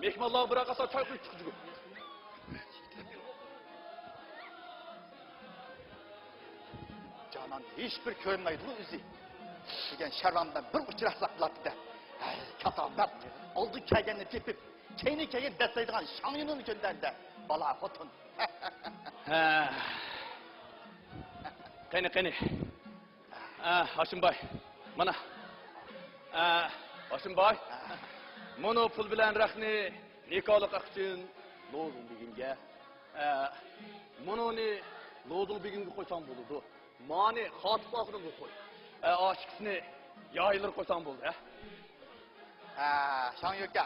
مېھمانلارغا بىرەر قاسا چاي قۇيۇپ چىقىجىگۇ. جانان ھېچبىر كۆرۈنمەيدىغۇ ئۆزى دېگەن شەرۋان بىلەن بىر ئۇچراشساق بولاتتى-دە. ھەي، كاتاپەت! ئالدىن كەلگەننى تېپىپ، كەينىدىن كەلگەننى دەسسەيدىغان شاڭيۈنۈڭنى كۆندەڭدە، بالا خوتۇن. ھە. قېنى، قېنى. ئە، ھاشىمباي، مانا. ئە، ھاشىمباي، مۇنۇ پۇل بىلەن رەختنى نىكاھلىق ئاق ئۈچۈن لوزۇڭ بېگىمگە، ئە، مۇنۇنى لوزۇڭ بېگىمگە قويساڭ بولىدۇ. مانى خاتىپ ئاخۇنۇمغا قوي. ئە، ئاشىكىسىنى يايلىرى قويساڭ بولدى، ھە؟ ھە، شاڭيۈكە،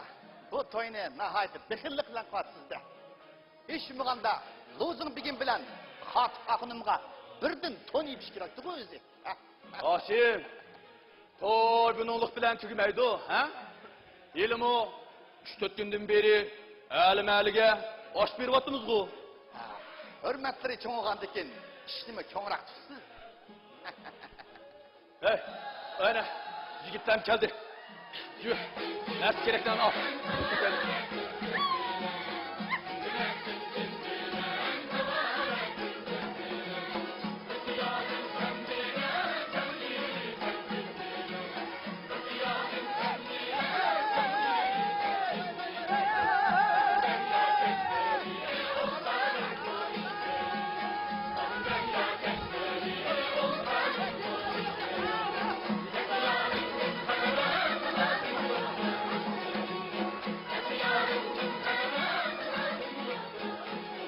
بۇ توينى ناھايىتى بېخىللىق بىلەن قىلىۋاتىسىز-دە. ھېچ بولمىغاندا لوزۇڭ بېگىم بىلەن خاتىپ ئاخۇنۇمغا بىردىن تون يېپىش كېرەكتىغۇ ئۆزى. ھاشىم، توي بۇنىڭلىق بىلەن تۈگىمەيدۇ، ھە؟ ھېلىمۇ ئۈچ-تۆت كۈندىن بېرى ئەلىمەلىگە ئاش بېرىۋاتىمىزغۇ. ھە، ھۆرمەتلىرى چوڭىغاندىكىن ئىشنىمۇ چوڭراق تۇتىسىز. ھەي، ئەنە، يىگىتلەرمۇ كەلدى. يۈر، نەرسە كېرەكلەرنى ئال.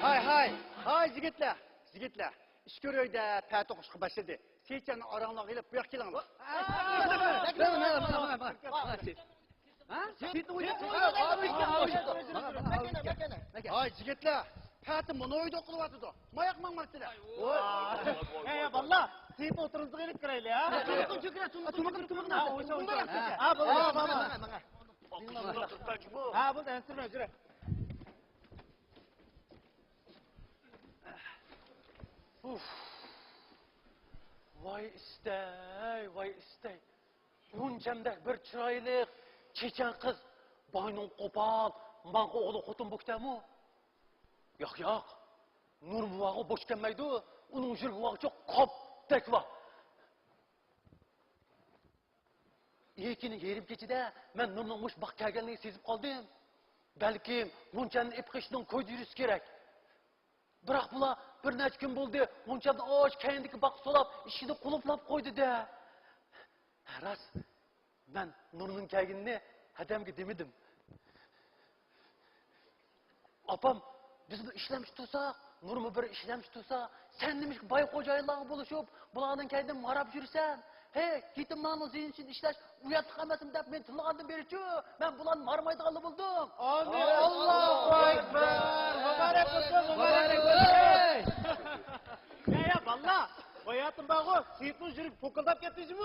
ھاي، ھاي، ھاي، يىگىتلەر، يىگىتلەر. ئىچكىرى ئۆيدە پەتە ئوقۇشقا باشلىدى. سېيىتجاننى ئاراڭلارغا ئېلىپ، بۇ ياققا كېلىڭلار. ھە؟ سېيىتنىڭ ئۆيى. ھاي، يىگىتلەر، پەتە مۇنۇ ئۆيدە ئوقۇلۇۋاتىدۇ. ماياق ماڭماپسىلەر. ھە، بالىلار، سېيىتنى ئوتتۇرىمىزغا ئېلىپ كىرەيلى، ھە؟ تۇمۇقىن، تۇمۇقىن، تۇمۇقىن. ھە، بولدى. ھە، بولدى، ئەنسىرىمە، يۈرە. ئۇف. ۋاي ئىستەي، ۋاي ئىستەي. غۇنچەمدەك بىر چىرايلىق، چېچەن قىز باينىڭ قوپال، ماڭقا ئوغلى خوتۇن بوپتىمۇ؟ ياق، ياق. نۇر بوۋاغا بوش كەلمەيدۇ. ئۇنىڭ يۈرىكى بوۋاغىچۇ قاپتەك بار. ئېكىنىڭ يېرىم كېچىدە مەن نۇرنىڭ مۇشۇ باغقا كەلگەنلىكىنى سېزىپ قالدىم. بەلكىم غۇنچەمنى ئېپقېچىشنىڭ كويدا يۈرۈشى كېرەك. بىراق بۇلار بىر نەچچە كۈن بولدى، غۇنچەمنى ئاشۇ كەينىدىكى باغقا سولاپ، ئىشىكنى قۇلۇپلاپ قويدى-دە. ھە، راست، مەن نۇرنىڭ كەلگىنىنى ھەدەمگە دېمىدىم. ئاپام، بىز بىر ئىشلەمچى تۇرساق، نۇرمۇ بىر ئىشلەمچى تۇرسا، سەن نېمىشقا باي خوجايىنلارغا بولۇشۇپ، بۇلارنىڭ كەينىدىن ماراپ يۈرىسەن؟ ھەي، يېتىملارنىڭ زېھنى ئۈچۈن ئىشلەش ئۇياتلىق ئەمەسمۇ دەپ مېنى تىللىغاندىن بېرىچۇ، مەن بۇلارنى مارىمايدىغانلا بولدۇم. ئامىن. ئاللاھۇ ئەكبەر. مۇبارەك بولسۇن، مۇبارەك بولسۇن. يا، يا، بالىلار، باياتىن بارغۇ، سېيىتنىڭ يۈرىكى پوكۇلداپ كەتتى جۇمۇ.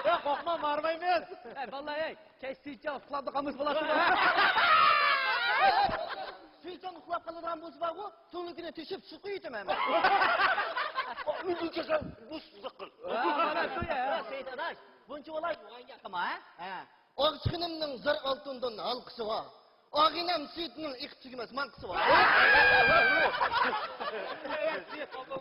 يا، قورقما، مارىمايمىز. ئەي، بالىلار، ئەي، كەچ سېيىتجان ئۇخلاپلا قالمىسا بولاتتىغۇ. سېيىتجان ئۇخلاپ قالىدىغان بولسا بارغۇ، تۈنلۈكىنى تېشىپ سۇ قۇيۇۋېتىمەن مەن. ئۆزۈڭ كەلسەڭ، بۇ سۇزاق قىل. ھە، مانا شۇ يا. سېيىت ئاداش، بۇنچە بولاي، يوغان گەپ قىلما، ھە؟ ھە. ئاغىچىخېنىمنىڭ زەر ئالتۇندىن ھالقىسى بار. ئاغىنەم سېيىتنىڭ ئېقىپ تۈگىمەس ماڭقىسى بار.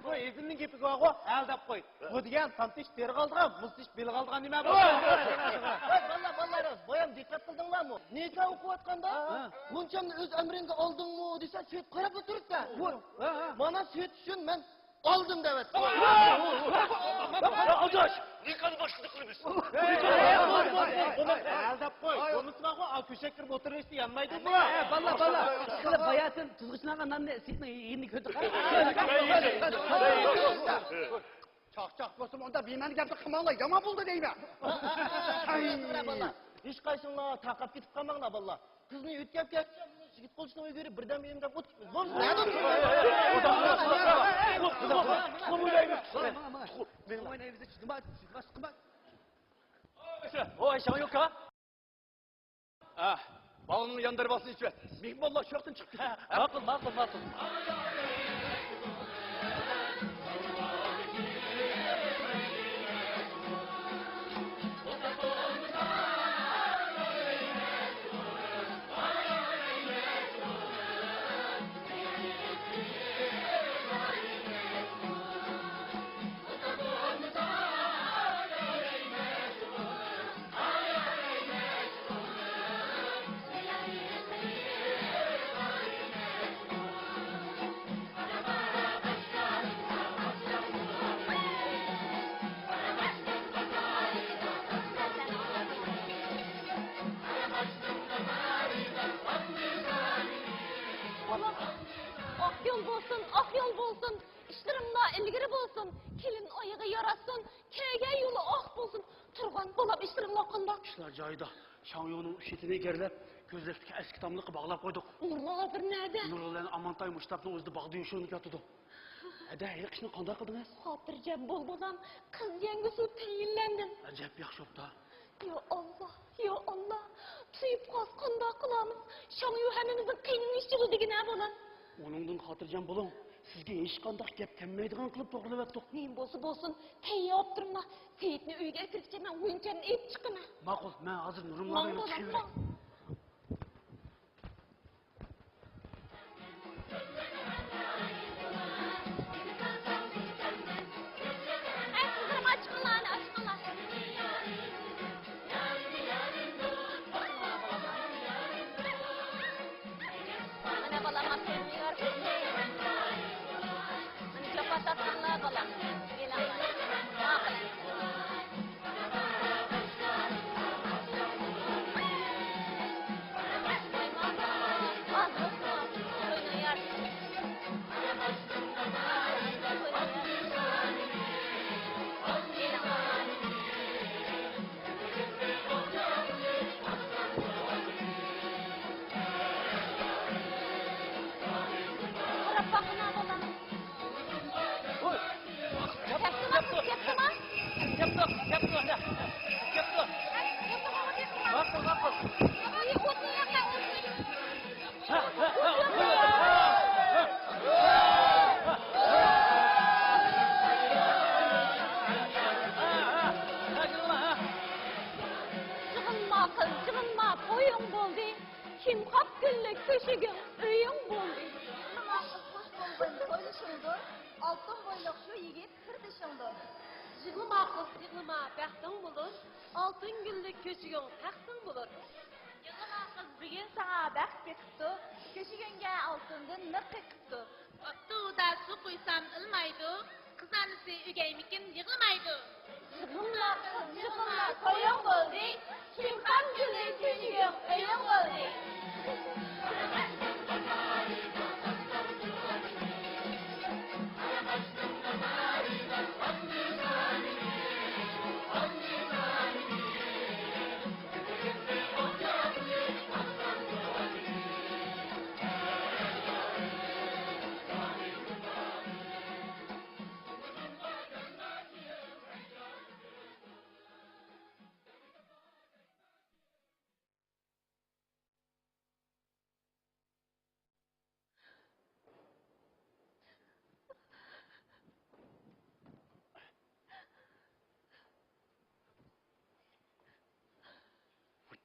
بۇ ھېزىمنىڭ گېپى بارغۇ، ئەل دەپ قوي. بۇ دېگەن تام تېشىپ تېرىغا ئالىدىغان، مۇز تېشىپ بېلىغا ئالىدىغان نېمە بۇ؟ ۋاي، بالىلار، بالىلار، بايام دىققەت قىلدىڭلارمۇ؟ نىكاھ ئوقۇۋاتقاندا، ھە. غۇنچەمنى ئۆز ئەمرىڭگە ئالدىڭمۇ دېسە، سېيىت قاراپلا تۇرۇپتۇ. ھە، ھە. مانا سېيىت ئۈچۈن مەن ئالدىم دەۋەتتى. يا ئاداش، نىكاھنى باشقىدا قىلىمىز. ئەل دەپ قوي. بولمىسا بارغۇ، ئاۋۇ كۆشەك كىرىپ ئولتۇرۇۋېرىشتە يانمايدۇ بۇ. ئە، بالىلار، بالىلار، ئىشقىلىپ باياتىن تۇزغۇچنىڭغا ناننى سېيىتنىڭ يېنىگە كۆتۈرۈپ. چاقچاق بولسىمۇ ئۇنداق بىمەنە گەپنى قىلماڭلار، يامان بولدى دەيمەن. ھەي. ھېچقايسىڭلار تارقاپ كېتىپ قالماڭلار، بالىلار. قىزنى يۆتكەپ كەتسە، يىگىت قولچىسىنىڭ ئۆيىگە بېرىپ، بىردەم بېرىمەن دەپ ئوت-، بولمىسۇن. نەدە؟ تۇخۇم ئوينايمىز. نېمە؟ نېمە؟ ھوي، شاڭيۇكا. ھە، بالىنىڭ يان دەرۋازىسىنى ئېچىۋەت. مېھمانلار شۇ ياقتىن چىقىپ كېتىدۇ. ھە، ماقۇل، ماقۇل، ماقۇل. بالام، ئاق يول بولسۇن، ئاق يول بولسۇن، ئىشلىرىڭلار ئىلگىرى بولسۇن، كېلىن ئايىغى ياراشسۇن، كەلگەن يولى ئاق بولسۇن. تۇرغان بالام، ئىشلىرىڭلار قانداق؟ ئىشلار جايىدا. شاڭيۇنىڭ ئۈچ ئېتىنى ئېگەرلەپ، كۆزلەكتىكى ئەسكى تاملىققا باغلاپ قويدۇق. نۇرغۇن ھازىر نەدە؟ نۇرغۇنلارنى ئامانتاي مۇشۇ تاپنىڭ ئۆزىدە باغدا يوشۇرۇنۇپ ياتىدۇ. ھەدە، ھېلىقى ئىشنى قانداق قىلدىڭىز؟ خاتىرجەم بول، بالام، قىز يەڭگۈسى تەيىنلەندىم. ئەجەب ياخشى بوپتۇ. يا ئاللا، يا ئاللا، تۇيۇپ قالسا قانداق قىلارمىز؟ شاڭيۇ ھەممىمىزنىڭ قېنىنى ئىچىدۇ دېگىنە، بالام. ئۇنىڭدىن خاتىرجەم بولۇڭ. سىزگە ھېچقانداق گەپ كەلمەيدىغان قىلىپ توغرىلىۋەتتۇق. نېمە بولسا بولسۇن، تەييار بولۇپ تۇرۇڭلار. سېيىتنى ئۆيگە ئەكىرگۈچە مەن غۇنچەمنى ئېلىپ چىقىمەن. ماقۇل، مەن ھازىر نۇرۇملار ماڭ، بىلەن بالام، چىقىۋېرەي. ماڭ. ئەي، قىزلىرىم، ئاچىقىڭلار، ئاچىقىڭلار. مانا بالام، ئاپىرىن يارىشىپ. مانا جاپا تارتساڭلار بالام. كېلىڭلار. ماقۇل. قاراپ باققىنا بالام. ھوي! كەپتۇ، كەپتۇ، كەپتۇ، كەپتۇ، كەپتۇ، كەپتۇ. ماقۇل، ماقۇل. يىغلىما قىز، يىغلىما، تويۇڭ بولدى. كىم خاپ گۈللۈك تۆشۈگۈڭ، ئۆيۈڭ بولدى. يىغلىما قىز، خوش بولغىن تويلىشىڭدۇر. ئالتۇن بويلۇق شۇ يىگىت سىردىشىڭدۇر. يىغلىما قىز، يىغلىما، بەختىڭ بولۇر. ئالتۇن گۈللۈك كۆشۈگۈڭ تەختىڭ بولۇر. يىغلىما قىز، بۈگۈن ساڭا بەخت بېقىپتۇ. كۆشۈگۈڭگە ئالتۇندىن مىخ قېقىپتۇ. ئاپتوبۇستا سۇ قۇيسام ئىلمايدۇ. قىز ئانىسى ئۆگەيمىكىن يىغلىمايدۇ. يىغلىما قىز، يىغلىما، تويۇڭ بولدى. كىم خاپ گۈللۈك تۆشۈگۈڭ، ئۆيۈڭ بولدى.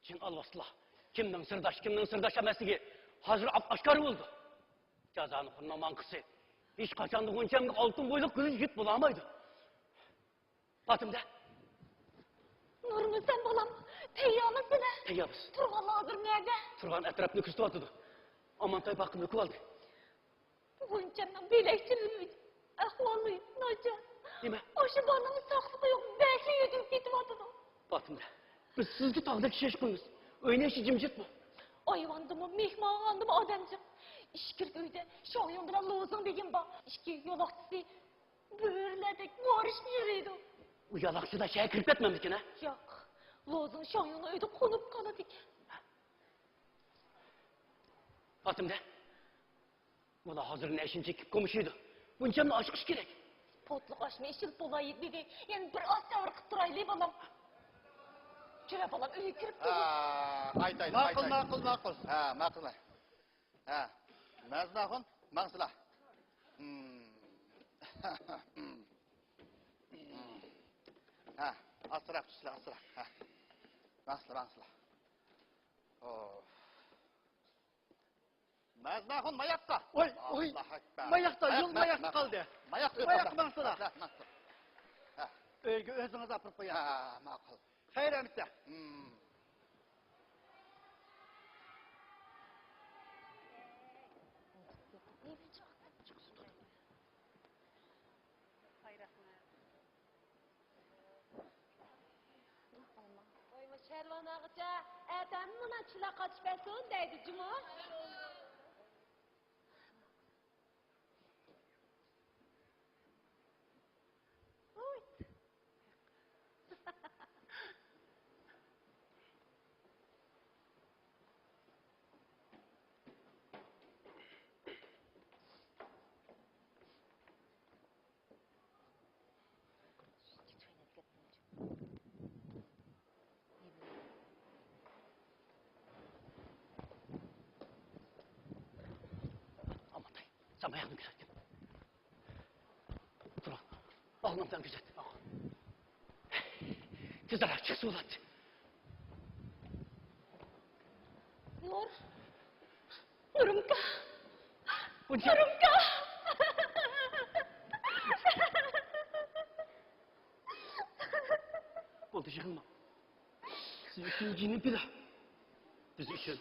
جىن ئالۋاستىلار، كىمنىڭ سىرداش، كىمنىڭ سىرداش ئەمەسلىكى ھازىر ئاپئاشكارا بولدى. جازانىخورنىڭ ماڭقىسى، ھېچقاچاندا غۇنچەمگە ئالتۇن بويلۇق گۈل يىگىت بولالمايدۇ. پاتىمدە. نۇرمۇسەن بالام، تەييارمۇسىلەر؟ تەييارمىز. تۇرغانلار ھازىر نەدە؟ تۇرغان ئەتراپنى كۆزىتىۋاتىدۇ. ئامانتاي باغقا مۆكۈۋالدى. غۇنچەمنىڭ بۆلەكچىلىرى، ئەھۋالى ناچار. نېمە؟ ئاشۇ بالىنىڭ ساقلىقى يوق، بەكلا يۆتىلىپ كېتىۋاتىدۇ. پاتىمدە، بىز سىزگە تاغدەك ئىشەنچ قىلىمىز. ئۆينىڭ ئىچى جىمجىتمۇ؟ ئايۋاندىمۇ، مېھمانخانىدىمۇ ئادەمجىق. ئىچكىرىكى ئۆيدە شاڭيۇڭ بىلەن لوزىڭ دېگەن بار. ئىككى يالاقچىسى بۆرىلەردەك مارشنى يېلىيدۇ. ئۇ يالاقچىلار شەھەرگە كىرىپ كەتمەمدىكىن، ھە؟ ياق. لوزىڭ شاڭيۇڭنىڭ ئۆيىدە قونۇپ قالىدىكەن. پاتىمدە. بۇلار ھازىر نەشىنى چېكىپ قومۇشىدۇ. بۇنچەمنى ئاشىقىش كېرەك. پوتلۇق ئاشنى ئىشلىتىپ بولاي دېدى. يەنە بىر ئاز سەۋر قىلىپ تۇرايلى، بالام. جۈرە، بالام، ئۆيگە كىرىپ كېلىڭ. ھە، ئايتايلى، ماقۇل، ئايتايلى. ماقۇل، ماقۇل. ھە، ماقۇل. ھە، مەزىن ئاخۇن، ماڭسىلا. ھىم. ھە، ئاستىراق چۈشسىلە، ئاستىراق. ھە. ماڭسىلا، ماڭسىلا. ئو. مەزىن ئاخۇن، ماياققا. ۋاي، ۋاي. ئاللاھۇ ئەكبەر. ماياقتا، ماياق، يول ماياق، ماياققا ماياق. قالدى. ماياق، ماياق، ماڭسىلا. ماياق، ماياق. ھە. ئۆيگە ئۆزىڭىز ئاپىرىپ قويۇڭ. ھە، ماقۇل. خەير ئەمىسە. ھىم. ۋاي، مۇشۇ شەرۋان ئاغىچە ئەتەمدىن مانا چىلا قاچىپ بەرسۇن دەيدۇ جۇمۇ. ئامانتاي، سەن باياقنى كۆزەتكىن. تۇرۇڭ. ئالمامدان كۆزەت. تېزرەك چىقسا بولاتتى. نۇر. نۇرۇمكا. نۇرۇمكا. بولدى، يىغلىماڭ. سىز ئۈچۈن جېنىم پىدا. بىز ئۈچۈن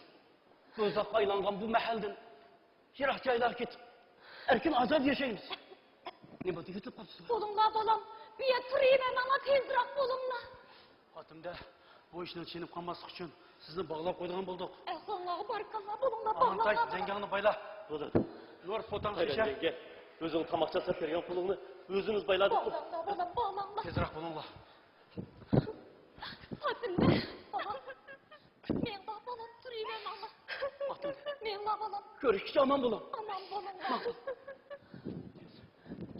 دوزاخقا ئايلانغان بۇ مەھەلدىن يىراق جايلارغا كېتىپ، ئەركىن ئازاد ياشايمىز. نېمە بولدى، يۆتىلىپ قاپسىزمۇ؟ بولۇڭلار، بالام. بۇ يەردە تۇرۇۋەرمەڭلار، تېزراق بولۇڭلار. پاتىمدە، بۇ ئىشنى چېنىپ قالماسلىق ئۈچۈن سىزنى باغلاپ قويىدىغان بولدۇق. ئەھلىڭلارغا بارىكاللا، بولۇڭلار، ئامانتاي، باغلاڭلار. جەڭگەڭنى بايلا. بولدى. نۇر، فوتاڭنى شېشە. جەڭگە، ئۆزۈڭ تاماق چاسلاپ بەرگەن پۇلۇڭنى ئۆزىڭىز بايلاپ. باغلاڭلار، بالام، باغلاڭلار. تېزراق بولۇڭلار. پاتىمدە، بالام. مېڭىڭلار، بالام، تۇرۇۋەرمەڭلار. پاتىمدە. مېڭىڭلار، بالام. كۆرۈشكىچە ئامان بولۇڭ. ئامان بولۇڭلار. ماقۇل.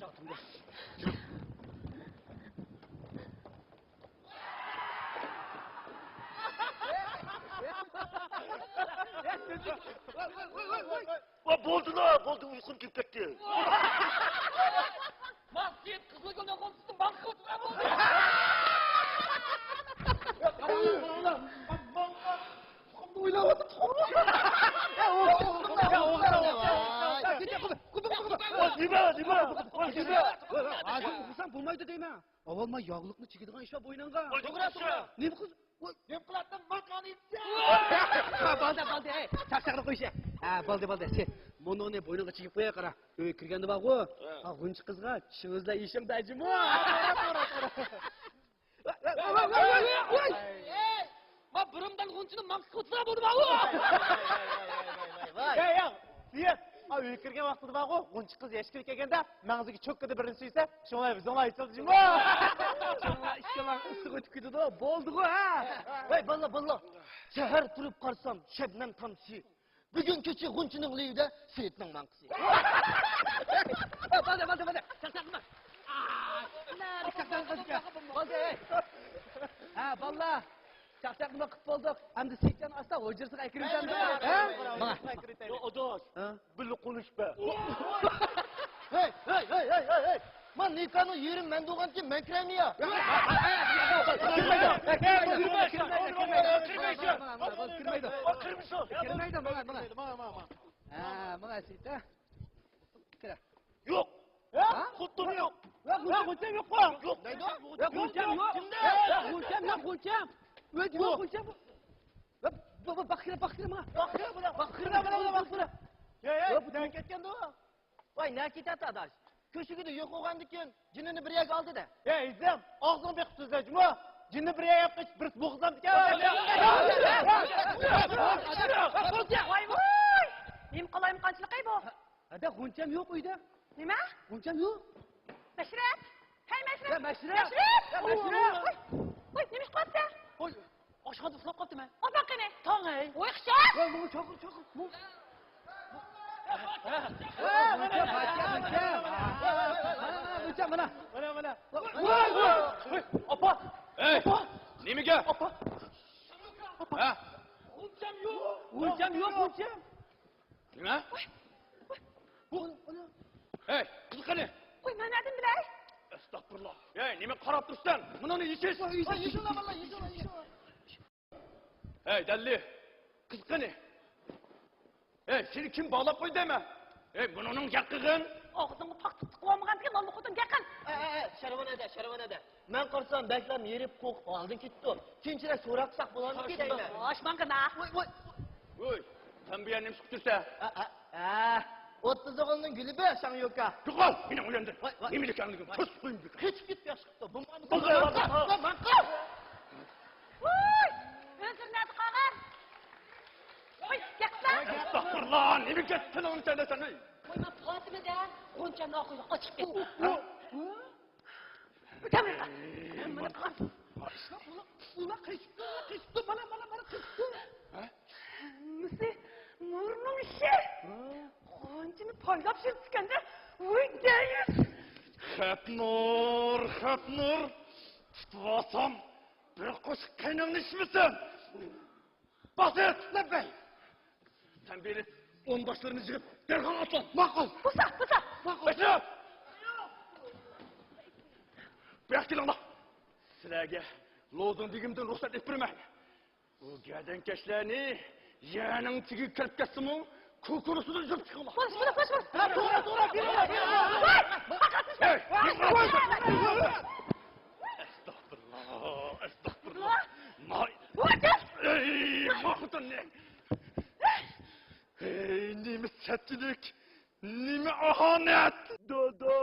پاتىمدە. ۋە، بولدىلا، بولدى، ئۇيقۇم كېلىپ كەتتى. ماڭ، سېيىت قىزىلگۈلنىڭ غۇنچىسىنى ماڭ قىلىپ بېرىڭ. قاراڭلار، قاراڭلار. تۇخۇمنى ئويلاۋاتىدۇ، تۇخۇمنى. نېمە، نېمە؟ نېمە؟ ھازىر ئۇخلىسام بولمايدۇ دەيمەن. ئاۋۋال مانا ياغلىقنى چىگىدىغان ئىش بار بوينۇڭغا. توغرا، توغرا. نېمە قىز؟ ۋاي، نېمە قىلاتتىڭ، ماقانى؟ ھە، بولدى، بولدى، ھەي، چاقچاقنى قويۇش. ھە، بولدى، بولدى، سەن مۇنۇنى بوينۇڭغا چىگىپ قوياي، قارا. ئۆيگە كىرگەندە بارغۇ، ھە، ھا، غۇنچە قىزغا چىڭ ئىزدەپ يېشىڭ دەجىمۇ. ھەي، ما بۇرۇندىن غۇنچىنى ماڭقا قىلسا بولدى، ماۋۇ. ھەي، ياق، سېيىت. ھا، ئۆيگە كىرگەن ۋاقتىدا بارغۇ، غۇنچە قىز يەشكىگە كەلگەندە، مەڭزىگە چوككىدە بىرنى سۈيسە، شۇڭا بىزنىڭلا ئېچىلدى جۇمۇ. شۇڭا ئىككىڭلار ئىسسىق ئۆتۈپ كېتىدۇ، بولدىغۇ، ھە؟ ۋاي، باللا، باللا. سەھەر تۇرۇپ قارىسام، شەبنەم تامچىسى. بۈگۈن كېچە غۇنچىنىڭ لېۋىدە سېيىتنىڭ ماڭقىسى. بولدى، بولدى، بولدى. چاقچاق قىلما. ئاي، نەدە چاقچاق قىلدىكەن؟ بولدى، ھەي. ھە، باللا. چاقچاقنى قىلىپ بولدۇق. ئەمدى سېيىتجان ئاستا ھۇجرىسىغا ئەكىرىۋېتەمدۇ. ھە؟ ماڭا. يا ئاداش، ھە؟ بىللە قونۇش بە. ھەي، ھەي، ھەي. ما نىكاھنىڭ يېرىم مەن بولغانكىن مەن كىرەيمۇ يا؟ كىرمەيدۇ. كىرمەيدۇ. كىرمەيدۇ. كىرمەيدۇ. ماڭا، ماڭا. ھە، ماڭا سېيىت، ھە. كىرە. يوق. ھە؟ خوتۇن يوق. يوق، غۇنچەم يوق. يوق دەيدۇ. يوق، غۇنچەم يوق. كىمدە؟ يوق، غۇنچەم يوق، غۇنچەم. يوق، يوق، غۇنچەم. يوق. بۇ، بۇ، باققىرا، باققىرا ماڭا. باققىرا، بۇ، باققىرا، بۇ، باققىرا. يا، يا، يوق، بۇ نەگە كەتكەندۇ؟ ۋاي، نەگە كېتەتتى ئاداش؟ كۆشىكىدە يوق بولغاندىكىن جىنىنى بىر يەرگە ئالدى-دە. يا، ئىزىم، ئاغزىڭنى بېقىپ سۆزلە جۇمۇ. جىننى بىر يەرگە ئېلىپ قېچىپ بىرسى بوغۇزلامدىكەن. ۋاي، ۋاي! نېمە قالايمىقانچىلىق ئەي بۇ؟ ھەدە، غۇنچەم يوق ئۆيدە. نېمە؟ غۇنچەم يوق. مەشرەپ! ھەي، مەشرەپ! يا، مەشرەپ! مەشرەپ! يا، مەشرەپ! ۋاي، ۋاي، نېمە ئىش قىلىۋاتىسەن؟ ۋاي، ئاشخانىدا ئۇخلاپ قاپتىمەن. ئاپا قېنى؟ تاڭ ھەي! ۋاي، خىشاپ! ۋاي، ماڭا چاقىر، چاقىر. ھە، مانا، مانا، مانا. ۋاي، ۋاي، ۋاي، ۋاي. ۋاي، ئاپا. ھەي، ئاپا. نېمىگە؟ ئاپا. ئاپا. ھە؟ غۇنچەم يوق. غۇنچەم يوق، غۇنچەم. نېمە؟ ۋاي، ۋاي. بۇ. ھەي، قىز قېنى؟ ۋاي، مەن نەدىن بىلەي؟ ئەستەغپۇرۇللا. ھەي، نېمە قاراپ تۇرسەن؟ مۇنىنى يېشىش. ۋاي، يېشىل، يېشىل، يېشىل، يېشىل. ھەي، دەللى، قىز قېنى؟ ھەي، سېنى كىم باغلاپ قويدى دەيمەن؟ ھەي، بۇنىڭ گەپ قىلغىن. ئاغزىڭغا پاختا تىقىۋالمىغاندىكىن، نانلىق خوتۇن گەپ قىل. ئە، ئە، ئە، شەرۋانەدە، شەرۋانەدە. مەن قارىسام، بەكلا ھېرىپ قورقۇپ ھالىدىن كېتىپتۇ. تىنچراق سوراق قىلساق بولامدىكىن دەيمەن. باش ماڭغىنا. ۋوي، ۋوي. ۋوي، سەن بۇ يەرنى نېمە ئىش قىلىپ تۇرسەن؟ ئە، ئە، ئە. ئوتتۇز ئوغۇلنىڭ گۈلى بۇ، شاڭيوكا. يوقال، مېنى ئويلاندۇر. ۋاي، ۋاي. نېمە دېگەنلىكىم؟ ۋاي. تۇرس قويۇم. قېچىپ كېتىپ ياخشى قىپتۇ. بۇ مانا. ۋوي، ئۆزلىرى نەدە قالغان؟ ۋوي، گەپلەر. ئەستەغپۇرۇللا، نېمە گەپ تىلىڭنى سەندە سەن، ھەي؟ ۋوي، مەن پاتىمە دە، غۇنچەمنى ئاقىيدۇ، قاچىپ كەتتى. ۋوي، ۋوي. ئۇلار، ئۇلار قېچىپتۇ، ئۇلار قېچىپتۇ، مانا، مانا، مانا قېچىپتۇ. ھە؟ ھەممىسى نۇرنىڭ ئىشى. ھە؟ غۇنچىنى پايلاپ يۈرۈپتىكەن-دە، ۋوي دەيۈس. خەپنۇر، خەپنۇر، تۇتۇۋالسام بىر قوشۇق قېنىڭنى ئىچمىسۇن. باسىت! لەببەي! سەن بېرى ئونباشلىرىنى يىغىپ، دەرھال ئاتلان! ماقۇل! بوسا، بوسا! ماقۇل! ئېچىپ! بۇياققا كېلىڭلار! سىلەرگە لوزۇڭ دېگىنىمدىن رۇخسەت ئېلىپ بېرىمەن. ئۇ گەدەنكەشلەرنى يەرنىڭ تېگىگە كىرىپ كەتسىمۇ، كۇكۇرۇسىدىن يۈرۈپ چىقىڭلار! بوش، بوش، بوش، بوش! ھە، توغرا، توغرا، بېرىڭلار، بېرىڭلار! ھەي! ھەي! ئەستەغپۇرۇللا، ئەستەغپۇرۇللا. ماي. ۋاجىز! ئەي، ما خوتۇننى! ھەي، نېمە سەتچىلىك! نېمە ئاھانەت! دادا!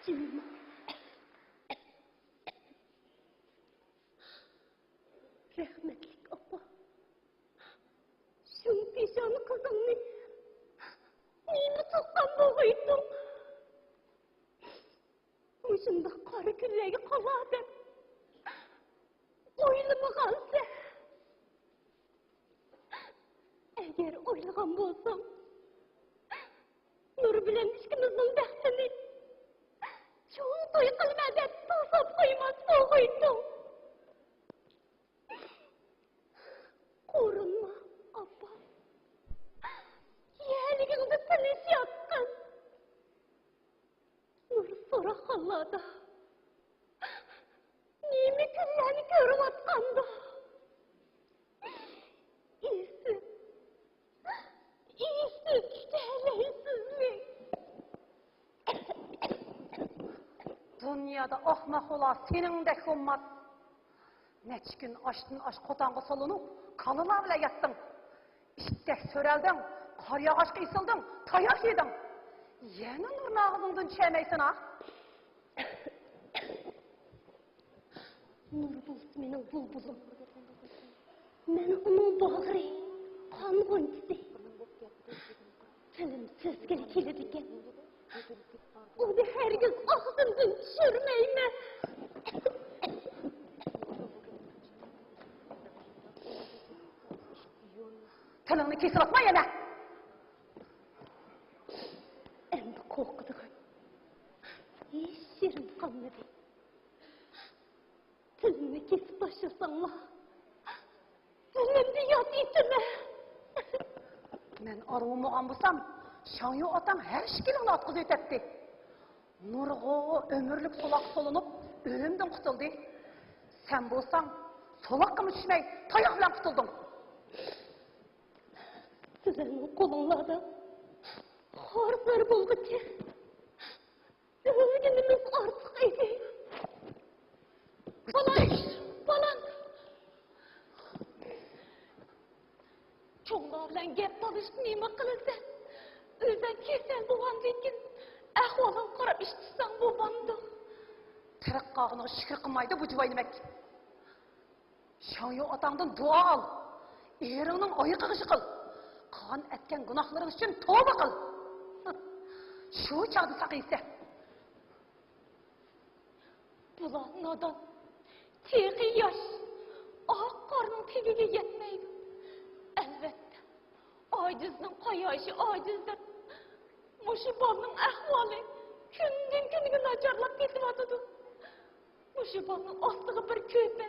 جېنىم، رەھمەتلىك ئاپا، شۇ پېشانە قىزىڭنى نېمە تۇغقان بولغىيتتۇڭ؟ مۇشۇنداق قارا كۈنلەرگە قالار دەپ ئويلىمىغانسەن. ئەگەر ئويلىغان بولساڭ، نۇر بىلەن ئىككىمىزنىڭ بەختىنى چوڭ توي قىلىمەن دەپ توساپ قويماس بولغىيتتىڭ. قورۇنما، ئاپا. يەرلىكىڭدە تىنچ ياتقىن. نۇر سوراقخانىلاردا نېمە كۈنلەرنى كۆرۈۋاتقاندا، ئېسىپ، ئېسىپ كېتەلەيسىزمۇ؟ دۇنيادا ئاخماق بولا سېنىڭدەك بولماس. نەچچە كۈن ئاشتىن ئاش قوتانغا سولىنىپ، كالىلار بىلەن ياتتىڭ. ئىتتەك سۆرەلدىڭ، قارىياغاچقا ئېسىلدىڭ، تاياق يېدىڭ. يەنە نۇرنى ئاغزىڭدىن چۈشۈرمەيسەن ھا؟ نۇر بولسا مېنىڭ بۇلبۇلۇم. مەن ئۇنىڭ باغرى، قان غۇنچىسى. تىلىم سۆزگىلا كېلىدىكەن. ئۇنى ھەرگىز ئاغزىمدىن چۈشۈرمەيمەن. تىلىڭنى كېسىۋاتما يەنە. ئەمدى قورقىدىغان ھېچ يېرىم قالمىدى. تىلىمنى كېسىپ تاشلىساڭلار، دىلىمنى ياد ئېتىمەن. مەن ئارىۋۇمىغان بولسام، شاڭيۇ ئاتاڭ ھەر ئىككىلىڭنى ئاتقۇزۇۋېتەتتى. نۇرغۇ ئۆمۈرلۈك سولاققا سولىنىپ، ئۆلۈمدىن قۇتۇلدى. سەن بولساڭ، سولاققىمۇ چۈشمەي، تاياق بىلەن قۇتۇلدۇڭ. سىلەرنىڭ قولۇڭلاردا خار-زار بولغۇچە ئۆلگىنىمىز ئارتۇق ئىدى. بالام، بالام. چوڭلار بىلەن گەپ تالىشىپ نېمە قىلىسەن؟ ئۆزۈڭ كېسەل بولغاندىن كېيىن ئەھۋالىڭغا قاراپ ئىش تۇتساڭ بولمامدۇ؟ تىرىق قالغىنىغا شۈكۈر قىلمايدۇ بۇ جۇۋاينىمەك. شاڭيۇ ئاتاڭدىن دۇئا ئال. ئېرىڭنىڭ ئايىغىغا يىقىل. قىلغان ئەتكەن گۇناھلىرىڭ ئۈچۈن توۋا قىل. شۇ چاغدا ساقىيىسەن. بۇلار نادان، تېخى ياش، ئاق قارنىڭ تېگىگە يەتمەيدۇ. ئەلۋەتتە، ئاجىزنىڭ قاياشى ئاجىزدۇر. مۇشۇ بالىنىڭ ئەھۋالى كۈندىن-كۈنگە ناچارلاپ كېتىۋاتىدۇ. مۇشۇ بالىنىڭ ئاستىغا بىر كۆرپە،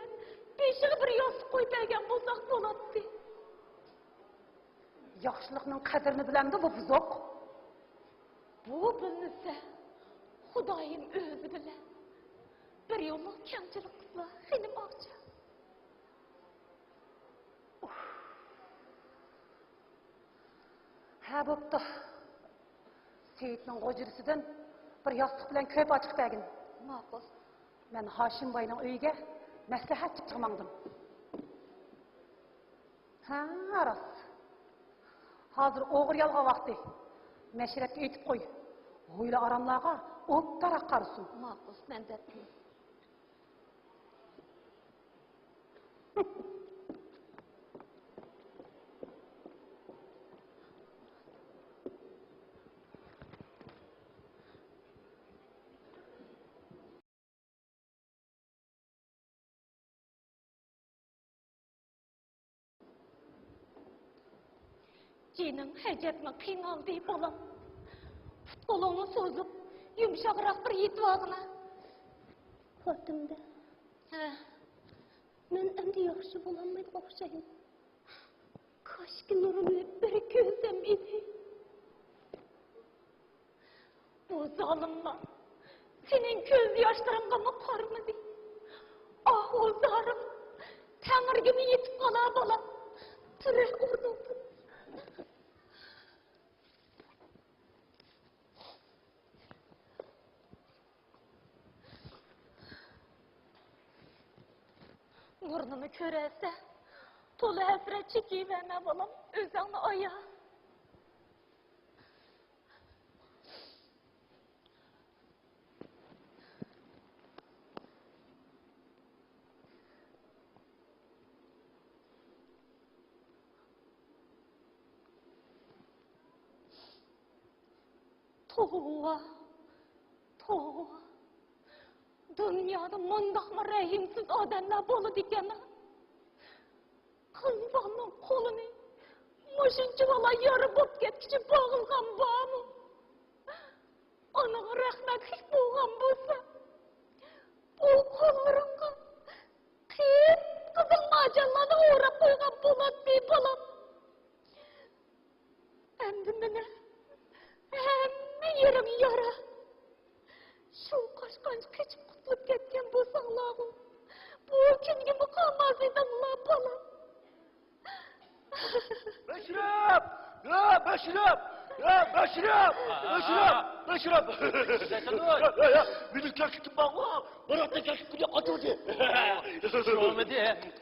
بېشىغا بىر ياستۇق قويۇپ بەرگەن بولساق بولاتتى. ياخشىلىقنىڭ قەدرىنى بىلەمدۇ بۇ بۇزۇق؟ بۇ بىلمىسە، خۇدايىم ئۆزى بىلە. بىر يوللۇق كەڭچىلىك قىلسا، خېنىم ئاغىچى. ھە، بوپتۇ. سېيىتنىڭ غۇجرىسىدىن بىر ياستۇق بىلەن كۆرپە ئاچىقىپ بەرگىن. ماقۇل. مەن ھاشىم باينىڭ ئۆيىگە مەسلىھەت چىقىشقا ماڭدىم. ھە، راست. ھازىر ئوغرى يالغان ۋاقتى. مەشرەپكە ئېيتىپ قوي. ھويلا ئاراملارغا ئوبدانراق قارىسۇن. ماقۇل، مەن دەپ قوياي. جېنىڭ ئەجەبمۇ قىينالدى، بالام. پۇت-قولۇڭنى سوزۇپ، يۇمشاقراق بىر يېتىۋالغىنا. پاتىمدە. ھە. مەن ئەمدى ياخشى بولالمايدىغان ئوخشايمەن. كاشكى نۇرۇمنى بىر كۆرسەم ئىدى. بۇ زالىملار سېنىڭ كۆز ياشلىرىڭغىمۇ قارىمىدى. ئاھۇ زارىم، تەڭرىگىمۇ يېتىپ قالا، بالام. تۇر ئورنۇڭدىن. نۇرنىمۇ كۆرەلىسە، تولا ھەسرەت چېكىۋەرمە، بالام، ئۆزۈڭنى ئايا. توۋا، توۋا. دۇنيادا مۇنداقمۇ رەھىمسىز ئادەملەر بولىدىكەن. قىز بالىنىڭ قولىنى مۇشۇنچىۋالا يارا بولۇپ كەتكۈچە باغلىغان بارمۇ؟ ئانىغا رەھمەتلىك بولغان بولسا، بۇ قوللىرىڭغا قىپقىزىل مارجانلارنى ئوراپ قويغان بولاتتى، بالام. ئەمدى مانا ھەممە يېرىڭ يارا. شۇ قاچقانچە قېچىپ قۇتۇلۇپ كەتكەن بولساڭلارغۇ، بۇ كۈنگىمۇ قالماس ئىدىڭلار، بالام. مەشرەپ! يا مەشرەپ! يا مەشرەپ! مەشرەپ! مەشرەپ! يا، يا، يا، مېنىڭ كەكلىكىم بارغۇ، باراتتا كەكلىك كۈنى قاتۇردى. شۇمىدى؟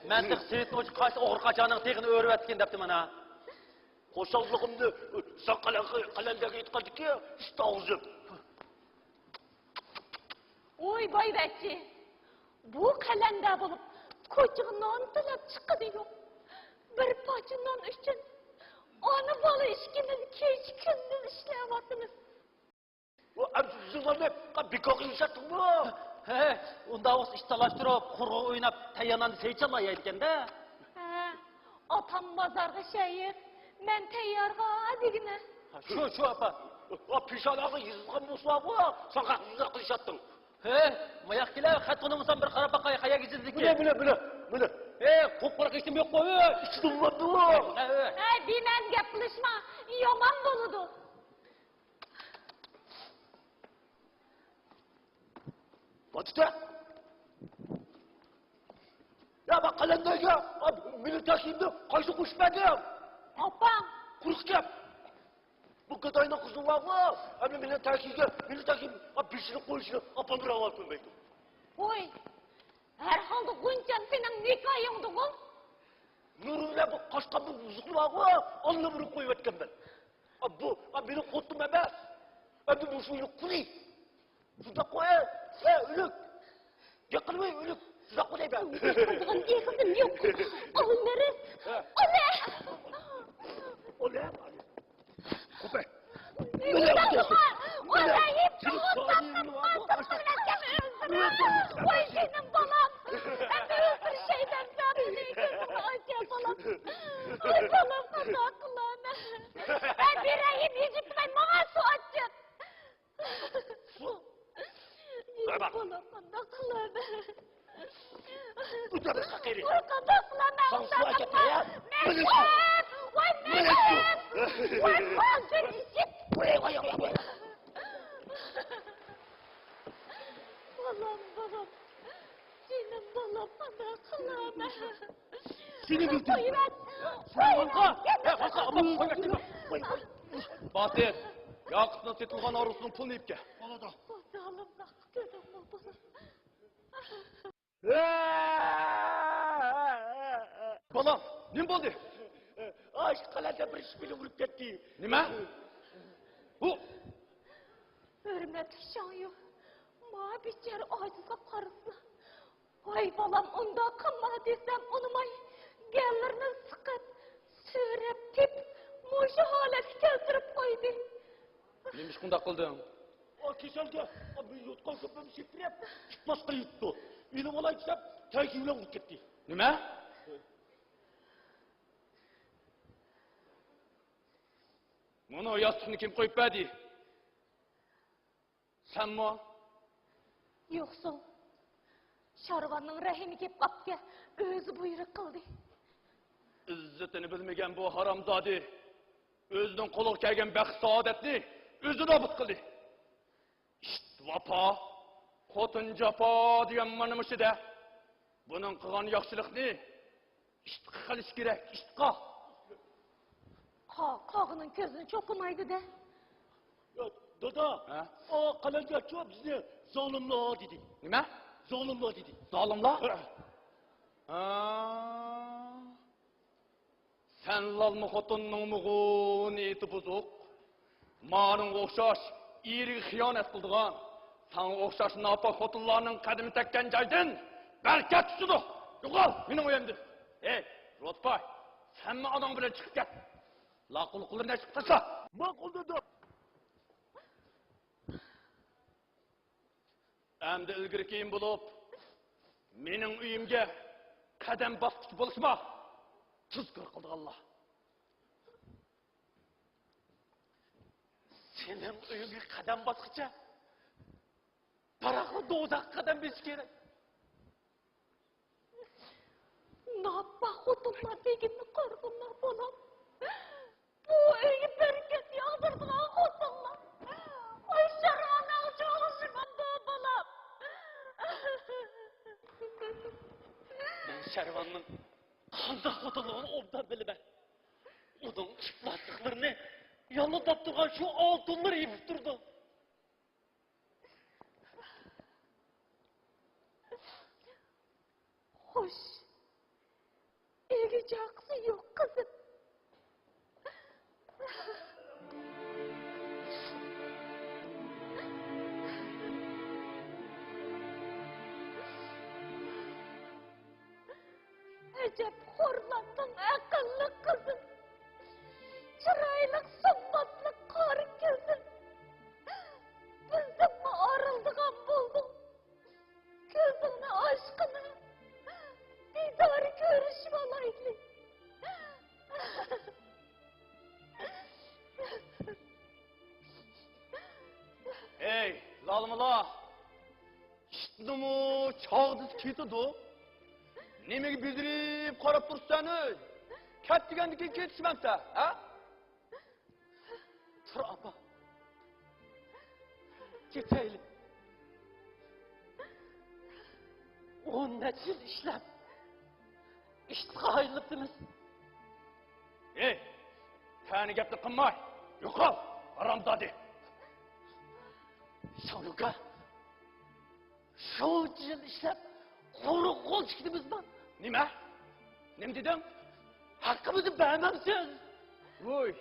مەن تېخى سېيىت نوچى قاچا ئوغرى قاچانىڭ تېغىنى ئۆرۈۋەتكىن دەپتىمەن ھە. خۇشاللىقىمنى ساڭا قەلەندەرگە ئېيتقاندىكى ئىشتە ئاغزىم. ۋوي بايۋەچچە، بۇ قەلەندەر بولۇپ، كوچىغا نان تىلەپ چىققىنى يوق. بىر پارچە نان ئۈچۈن ئانا-بالا ئىككىمىز كېچە-كۈندۈز ئىشلەۋاتىمىز. ئۇ ئەمدى بىزنىڭ ناننى بىكارغا ئىشلەتتىڭمۇ؟ ھە، ئۇنداق بولسا ئىت تالاشتۇرۇپ، قۇرغا ئويناپ، تەييار ناننى سەيچانلا يەيدىكەن-دە. ھە، ئاپام بازارغا شەيىق، مەن تەييارغا دېگىنە. شۇ، شۇ، ئاپا. ئا، پېشانەڭگە يېزىلغان بولسىلا بۇ، ساڭا قىزىق قىلىشاتتىڭ. ھەي، ماياق كېلە، خەت قويمىسام بىر قاراپ باقاي، قايەرگە يېزىلدىكىن؟ مىنە، مىنە، مىنە، مىنە. ھەي، قوپقۇراق ئىشتىم يوق قوي. ئىچىدىن ئۇلاندىلا. ھەي، بىمەنە گەپ قىلىشما، يامان بولىدۇ. ۋاجىتە! يا، مەن قەلەندەرگە مېنىڭ تەكلىپىمنى قايسى قوشۇپ بەردىڭ؟ ئاپام. قۇرۇق گەپ. بۇ گاداينىڭ قىزى بارغۇ، ئەمدى مېنىڭ تەكلىپىمگە، مېنىڭ تەكلىپىمگە بېشىنى قويۇشىنى ئاپام راۋا كۆرمەيدۇ. ۋوي، ھەر ھالدا غۇنچەم سېنىڭ نىكاھىڭدىغۇ. نۇرى بىلەن بۇ قاچقان بۇ بۇزۇقنى بارغۇ، ئاللىبۇرۇن قويۇۋەتكەنمەن. ئا، بۇ، ئا، مېنىڭ خوتۇنۇم ئەمەس. ئەمدى مۇشۇ ئۆينىڭ قۇلى. شۇنداق قوي، ھە، ئۆلۈك. گەپ قىلماي ئۆلۈك. شۇنداق قوي دەيمەن. قىلىدىغان ئېغىزىم يوق. ئالمىرىس. ھە. ئالە. ئالە. قوپە. مەن ئۆلتۈرمەڭ. ئالە، يىپ تۇتۇپ، تۇتۇپ، تۇتۇپ، تۇتۇپ، ۋاي جېنىم بالام. ئەمدى ئۆلتۈرۈشەي دەمسە مېنى، كۆزۈڭنى ئاچ بالام. ۋاي بالام، قانداق قىلىمەن؟ ئەي، بىرەيىم يېجىپ تۇراي، ماڭا سۇ ئاچچىق. سۇ؟ يېزىپ بولۇپ قانداق قىلىمەن؟ بۇ دەرس قېرى. ۋاي، قانداق قىلىمەن؟ ساڭا سۇ ئەكەتمەي، ھە؟ مەن مېنى سۇ! ۋاي، مېنى سۇ! ۋاي، قالدىم ئىچىپ! ۋاي، ۋاي، ۋاي، ۋاي. بالام، بالام. جېنىم بالام، قانداق قىلىمەن؟ سېنى بىلدىم. قويۇۋەت! سېنى بىلدىم. قويۇۋەت! قويۇۋەت! قويۇۋەت! باتىر، ياقۇپنىڭ سېتىلغان ھارۋىسىنىڭ پۇلىنى ئېلىپ كەل. بولىدۇ. بۇ زالىملىقنى كۆردۈڭمۇ، بالام؟ بالام، نېمە بولدى؟ ئاشۇ قەلەندەر بىر ئىش بىلەن ئۇرۇپ كەتتى. نېمە؟ بۇ؟ ھۆرمەتلىك شاڭيۇ، ما بىچارە ئاجىزغا قارىسىلا. ۋاي بالام، ئۇنداق قىلما دېسەم ئۇنىماي، گەللىرىنى سىقىپ، سۆرەپ تېپىپ، مۇشۇ ھالەتكە كەلتۈرۈپ قويدى. نېمىشقا ئۇنداق قىلدىڭ؟ ئا، كېسەلگە، ئا، بۇ يوتقان-سوپىنى سېپىرىپ، ئىپلاسقا يۇتتى. ئېلىۋالاي دېسەم، تەيكى بىلەن ئۇرۇپ كەتتى. نېمە؟ مانا ياستۇقنى كىم قويۇپ بەردى؟ سەنمۇ؟ يوقسۇل. شارۋاننىڭ رەھىمى كېلىپ قاپتىكەن، ئۆزى بۇيرۇق قىلدى. ئىززىتىنى بىلمىگەن بۇ ھارامزادە ئۆزىنىڭ قولىغا كەلگەن بەخت-سائادەتنى ئۆزى نابۇت قىلدى. ئىت ۋاپا، خوتۇن جاپا دېگەن مانا مۇشۇ-دە. بۇنىڭ قىلغان ياخشىلىقنى ئىتقا قىلىش كېرەك، ئىتقا. قا-، قاغىنىڭ كۆزىنى چوقۇمايدۇ-دە. يا، دادا، ھە؟ ئا، قەلەندەرچۇ بىزنى زالىملار دېدى. نېمە؟ زالىملار دېدى. زالىملار؟ ھە. ھا. سەن لالما خوتۇننىڭمۇغۇ نىيىتى بۇزۇق. ماڭا ئوخشاش ئېرىگە خىيانەت قىلىدىغان، ساڭا ئوخشاش ناپاك خوتۇنلارنىڭ قەدىمى تەگكەن جايدىن بەرىكەت چۈشىدۇ. يوقال مېنىڭ ئۆيۈمدىن. ھەي، روتپاي، سەنمۇ ئاناڭ بىلەن چىقىپ كەت. لاققۇلۇقلىرىنى چىقىپ تاشلا. ماقۇل دېدىم. ئەمدى ئىلگىرى كېيىن بولۇپ، مېنىڭ ئۆيۈمگە قەدەم باسقۇچى بولۇشما! تۇزكور قىلىدىغانلار! سېنىڭ ئۆيۈڭگە قەدەم باسقۇچە، بىراقلا دوزاخقا قەدەم بېسىش كېرەك. ناپاك خوتۇنلار دېگىنىنى قارىغىنلار بولۇپ، بۇ ئۆيگە بەرىكەت ياغدۇرىدىغان خوتۇنلار. ئاي، شارۋاننىڭ چوغۇشىغان بۇ بالام. مەن شارۋاننىڭ قانداق خوتۇنلۇقىنى ئوبدان بىلىمەن. ئۇنىڭ ئىپلاسلىقلىرىنى يالىنداپ تۇرغان شۇ ئالتۇنلىرى يېپىپ تۇرىدۇ. خوش، ئۆيگە چاقىسى يوق قىزىم. ئەجەب خورلاندىڭ ئەقىللىق قىزىم، چىرايلىق سۇمباتلىق قارا كۆزۈم، بىزدىنمۇ ئايرىلىدىغان بولدۇڭ. كۆزۈڭنى ئاچقىنا، دىدار كۆرۈشۈۋالايلى. ھەي، لالىمالا! ئىتنىمۇ چاغدىسى كېتىدۇ. نېمىگە بېدىرىپ قاراپ تۇرسەن، ئۆي؟ كەت دېگەندىن كېيىن كېتىشمەمسەن، ھە؟ تۇر، ئاپا. كېتەيلى. ئون نەچچە يىل ئىشلەپ، ئىشقا ئايلىنىپتىمىز. ھەي، تەنە گەپنى قىلماي، يوقال، ھارامزادە! شاڭيۇكا، شۇنچە يىل ئىشلەپ، قۇرۇق قول چىقتىمىزمۇ؟ نېمە؟ نېمە دېدىڭ؟ ھەققىمىزنى بەرمەمسىز؟ ۋوي!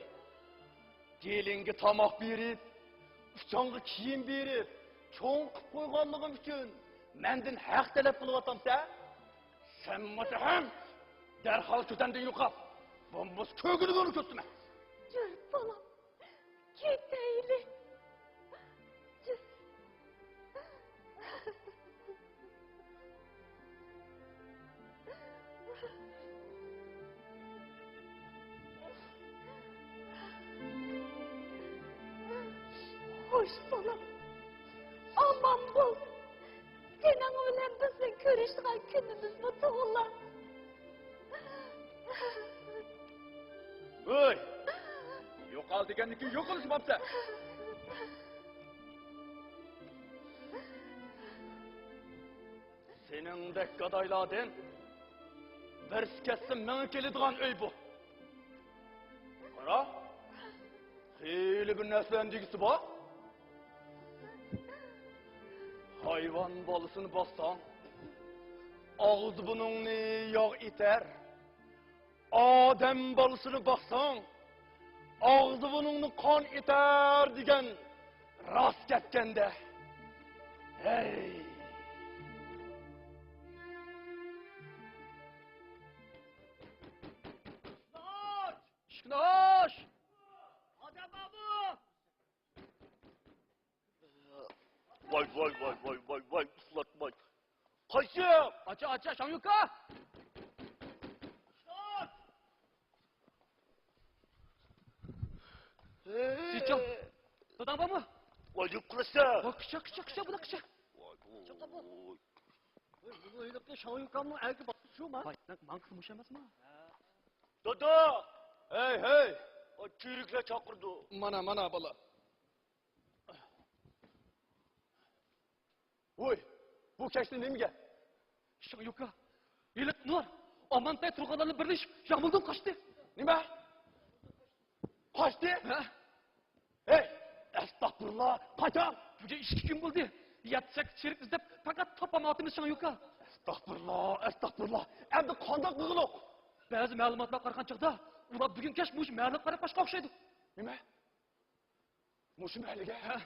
گېلىڭگە تاماق بېرىپ، ئۇچاڭغا كىيىم بېرىپ، چوڭ قىپ قويغانلىقىم ئۈچۈن مەندىن ھەق تەلەپ قىلىۋاتامسەن؟ سەن ماتا ھەم دەرھال كۆزۈمدىن يوقال. بولمىسا كۆرگۈلۈكۈڭنى كۆرسىتىمەن. يۈر، بالام، كېتەيلى. خوش، بالام. ئامان بول. سېنىڭ بىلەن بىزنىڭ كۆرۈشىدىغان كۈنىمىزمۇ تۇغۇلار. ھۆي! يوقال دېگەندىن كېيىن يوقىلىشمامسەن! سېنىڭدەك گادايلاردىن بىرسى كەتسە مىڭى كېلىدىغان ئۆي بۇ. قارا، خېلى بىر نەرسىلەرنى دېگۈسى بار. ھايۋان بالىسىنى باقساڭ، ئاغزى بۇرنۇڭنى ياغ ئېتەر. ئادەم بالىسىنى باقساڭ، ئاغزى بۇرنۇڭنى قان ئېتەر دېگەن راست گەپكەندە. ھەي! ئىشىكنى ئاچ! ئادەم بارمۇ؟ ۋاي، ۋاي، ۋاي، ۋاي، ۋاي، ۋاي، ئۇخلاتماي. قايسى؟ ئاچا، ئاچا، شاڭيۇكا! سىچاڭ، داداڭ بارمۇ؟ ۋاي، دەپ قىلىسەن. ۋاي، كىچا، كىچا، كىچا، بۇلار كىچا. ۋاي، ۋاي. ۋاي، بۇ ھېلىقى شاڭيۇكامنىڭ ئەركە باققۇچۇما؟ ۋاي، ماڭكىسى مۇشۇ ئەمەسمۇ؟ دادا! ھەي، ھەي! ئا، تۈركلەر چاقىرىدۇ. مانا، مانا، بالا. ۋوي، بۇ كەچتە نېمە گەپ؟ شاڭيۇكا، ھېلىقى نۇر ئامانتاي تۇرغانلارنى بىرلىشىپ يامۇلدىن قاچتى. نېمە؟ قاچتى؟ ھە؟ ھەي، ئەستەغپۇرۇللا، قاچان؟ بۈگۈن ئىككى كۈن بولدى. يەتتە سەككىز چېرىك ئىزدەپ پەقەت تاپالمايۋاتىمىز، شاڭيۇكا. ئەستەغپۇرۇللا، ئەستەغپۇرۇللا. ئەمدى قانداق قىلغۇلۇق؟ بەزى مەلۇماتلارغا قارىغان چاغدا ئۇلار بۈگۈن كەچ مۇشۇ مەھەللىگە قاراپ قاچقان ئوخشايدۇ. نېمە؟ مۇشۇ مەھەللىگە؟ ھە،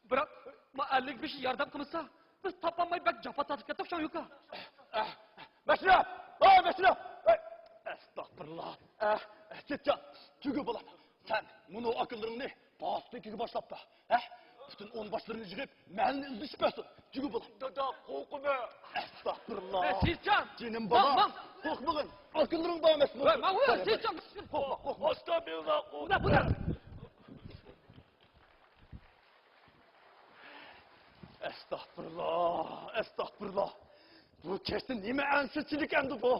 بىراق، ما ئەللىك بېشى ياردەم قىلمىسا، بىز تاپالماي بەك جاپا تارتىپ كەتتۇق، شاڭيۇكا. ئەھ، مەشرەپ! ھەي، مەشرەپ! ھەي، ئەستەغپۇرۇللا! ئەھ، ئەھ، چېچىجان، تۈگە بالام، سەن مۇنۇ ئاكىلىرىڭنى پاسپېكىگە باشلاپ بار. ھە؟ پۈتۈن ئون باشلىرىنى يىغىپ، مەھەللىنى ئىزدىشىپ بەرسۇن. جۈگە بولۇڭ. دادا، قورقىمەن. ئەستەغپىرۇللا. ئەي، سېيىتجان! جېنىم بالام. ماڭ، ماڭ. قورقمىغىن. ئاكىلىرىڭ بارمەسمۇ؟ ۋاي، ماڭ، ۋاي، سېيىتجان! قورقما، قورقما. ئاستاغپىرۇللا، قورقما. بۇ نە، بۇ نە؟ ئەستەغپىرۇللا، ئەستەغپىرۇللا. بۇ كەچتە نېمە ئەنسىزچىلىك ئەمدى بۇ؟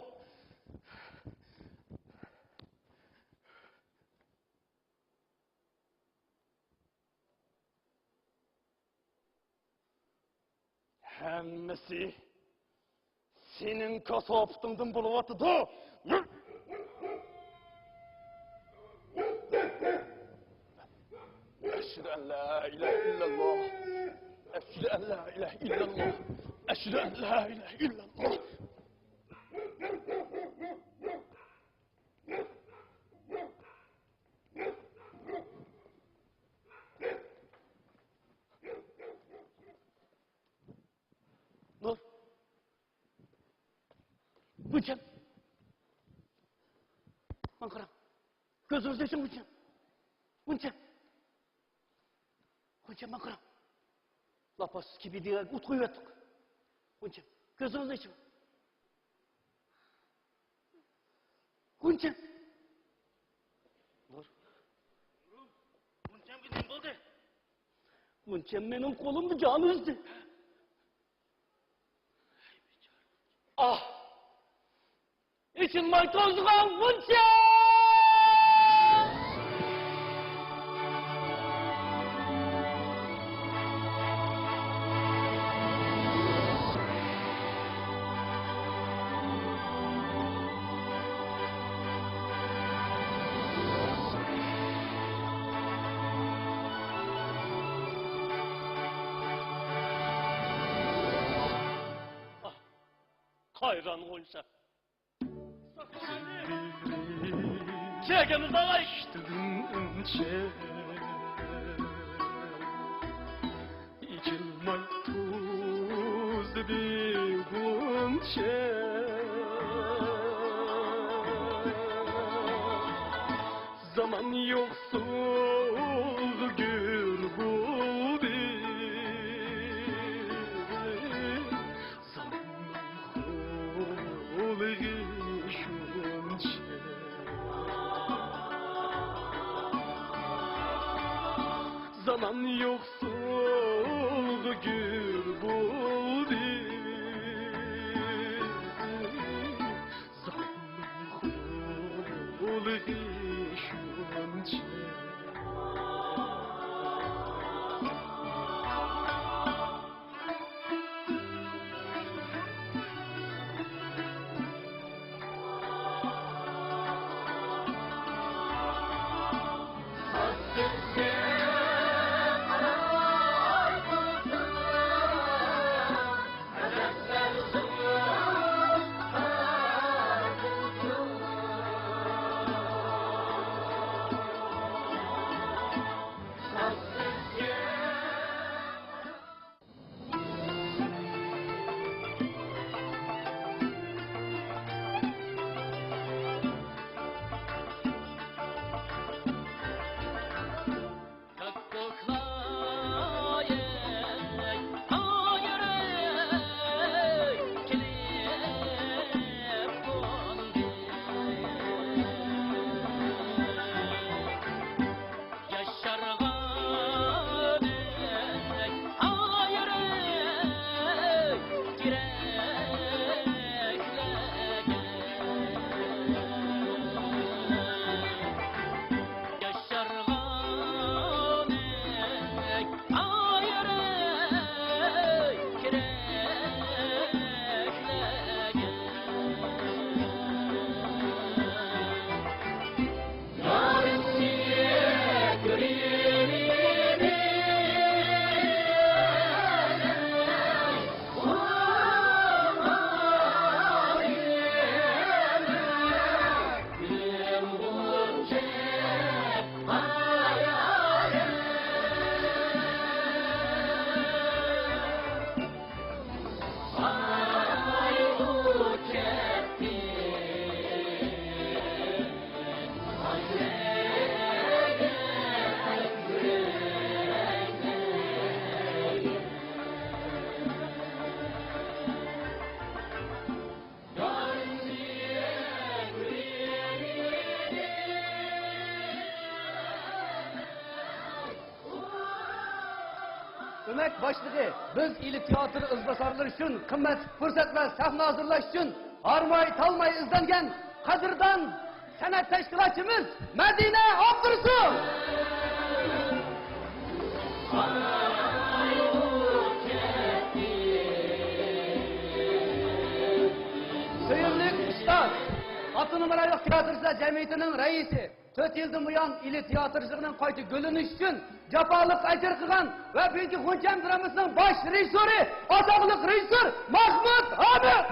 ھەممىسى سېنىڭ كاساپىتىڭدىن بولۇۋاتىدۇ. أشهد أن لا إله إلا الله. أشهد أن لا إله إلا الله. أشهد أن لا إله إلا الله. نۇر. غۇنچەم. ماڭا قاراڭ. كۆزىڭىزنى ئېچىڭ، غۇنچەم. غۇنچەم. غۇنچەم، ماڭا قاراڭ. لاپاس كىبىدىگە ئوت قويۇۋەتتۇق. غۇنچەم، كۆزىڭىزنى ئېچىڭ. غۇنچەم. نۇر. غۇنچەمگە نېمە بولدى؟ غۇنچەم مېنىڭ قولۇمدا جان ئۈزدى. ئاھ! ئېچىلماي توزغان غۇنچەم! قايران غۇنچە. چېكىمىز ئاغاي. ئېچىلماي توزدى غۇنچە. زامان يوقسۇلغا گۈر بولدى. زاماننىڭ قولىغا شۇنچە. زامان يوقسۇلغا گۈر بولدى. زاماننىڭ قولىغا شۇنچە. باشلىقى، بىز ئىلى تىياتىر ئىزباسارلىرى ئۈچۈن قىممەتلىك پۇرسەت ۋە سەھنە ھازىرلاش ئۈچۈن ھارماي-تالماي ئىزدەنگەن قەدىردان سەنئەت تەشكىلاتچىمىز مەدىنە ئابدۇرۇسۇل. سۆيۈملۈك ئۇستاز، ئاپتونوم رايونلۇق تىياتىرچىلار جەمئىيىتىنىڭ رەئىسى، تۆت يىلدىن بۇيان ئىلى تىياتىرچىلىقنىڭ قايتا گۈللىنىشى ئۈچۈن جاپالىق ئەجىر قىلغان ۋە بۈگۈنكى غۇنچەم درامىسىنىڭ باش رېژىسسورى، ئاتاقلىق رېژىسسور مەھمۇت ھامىد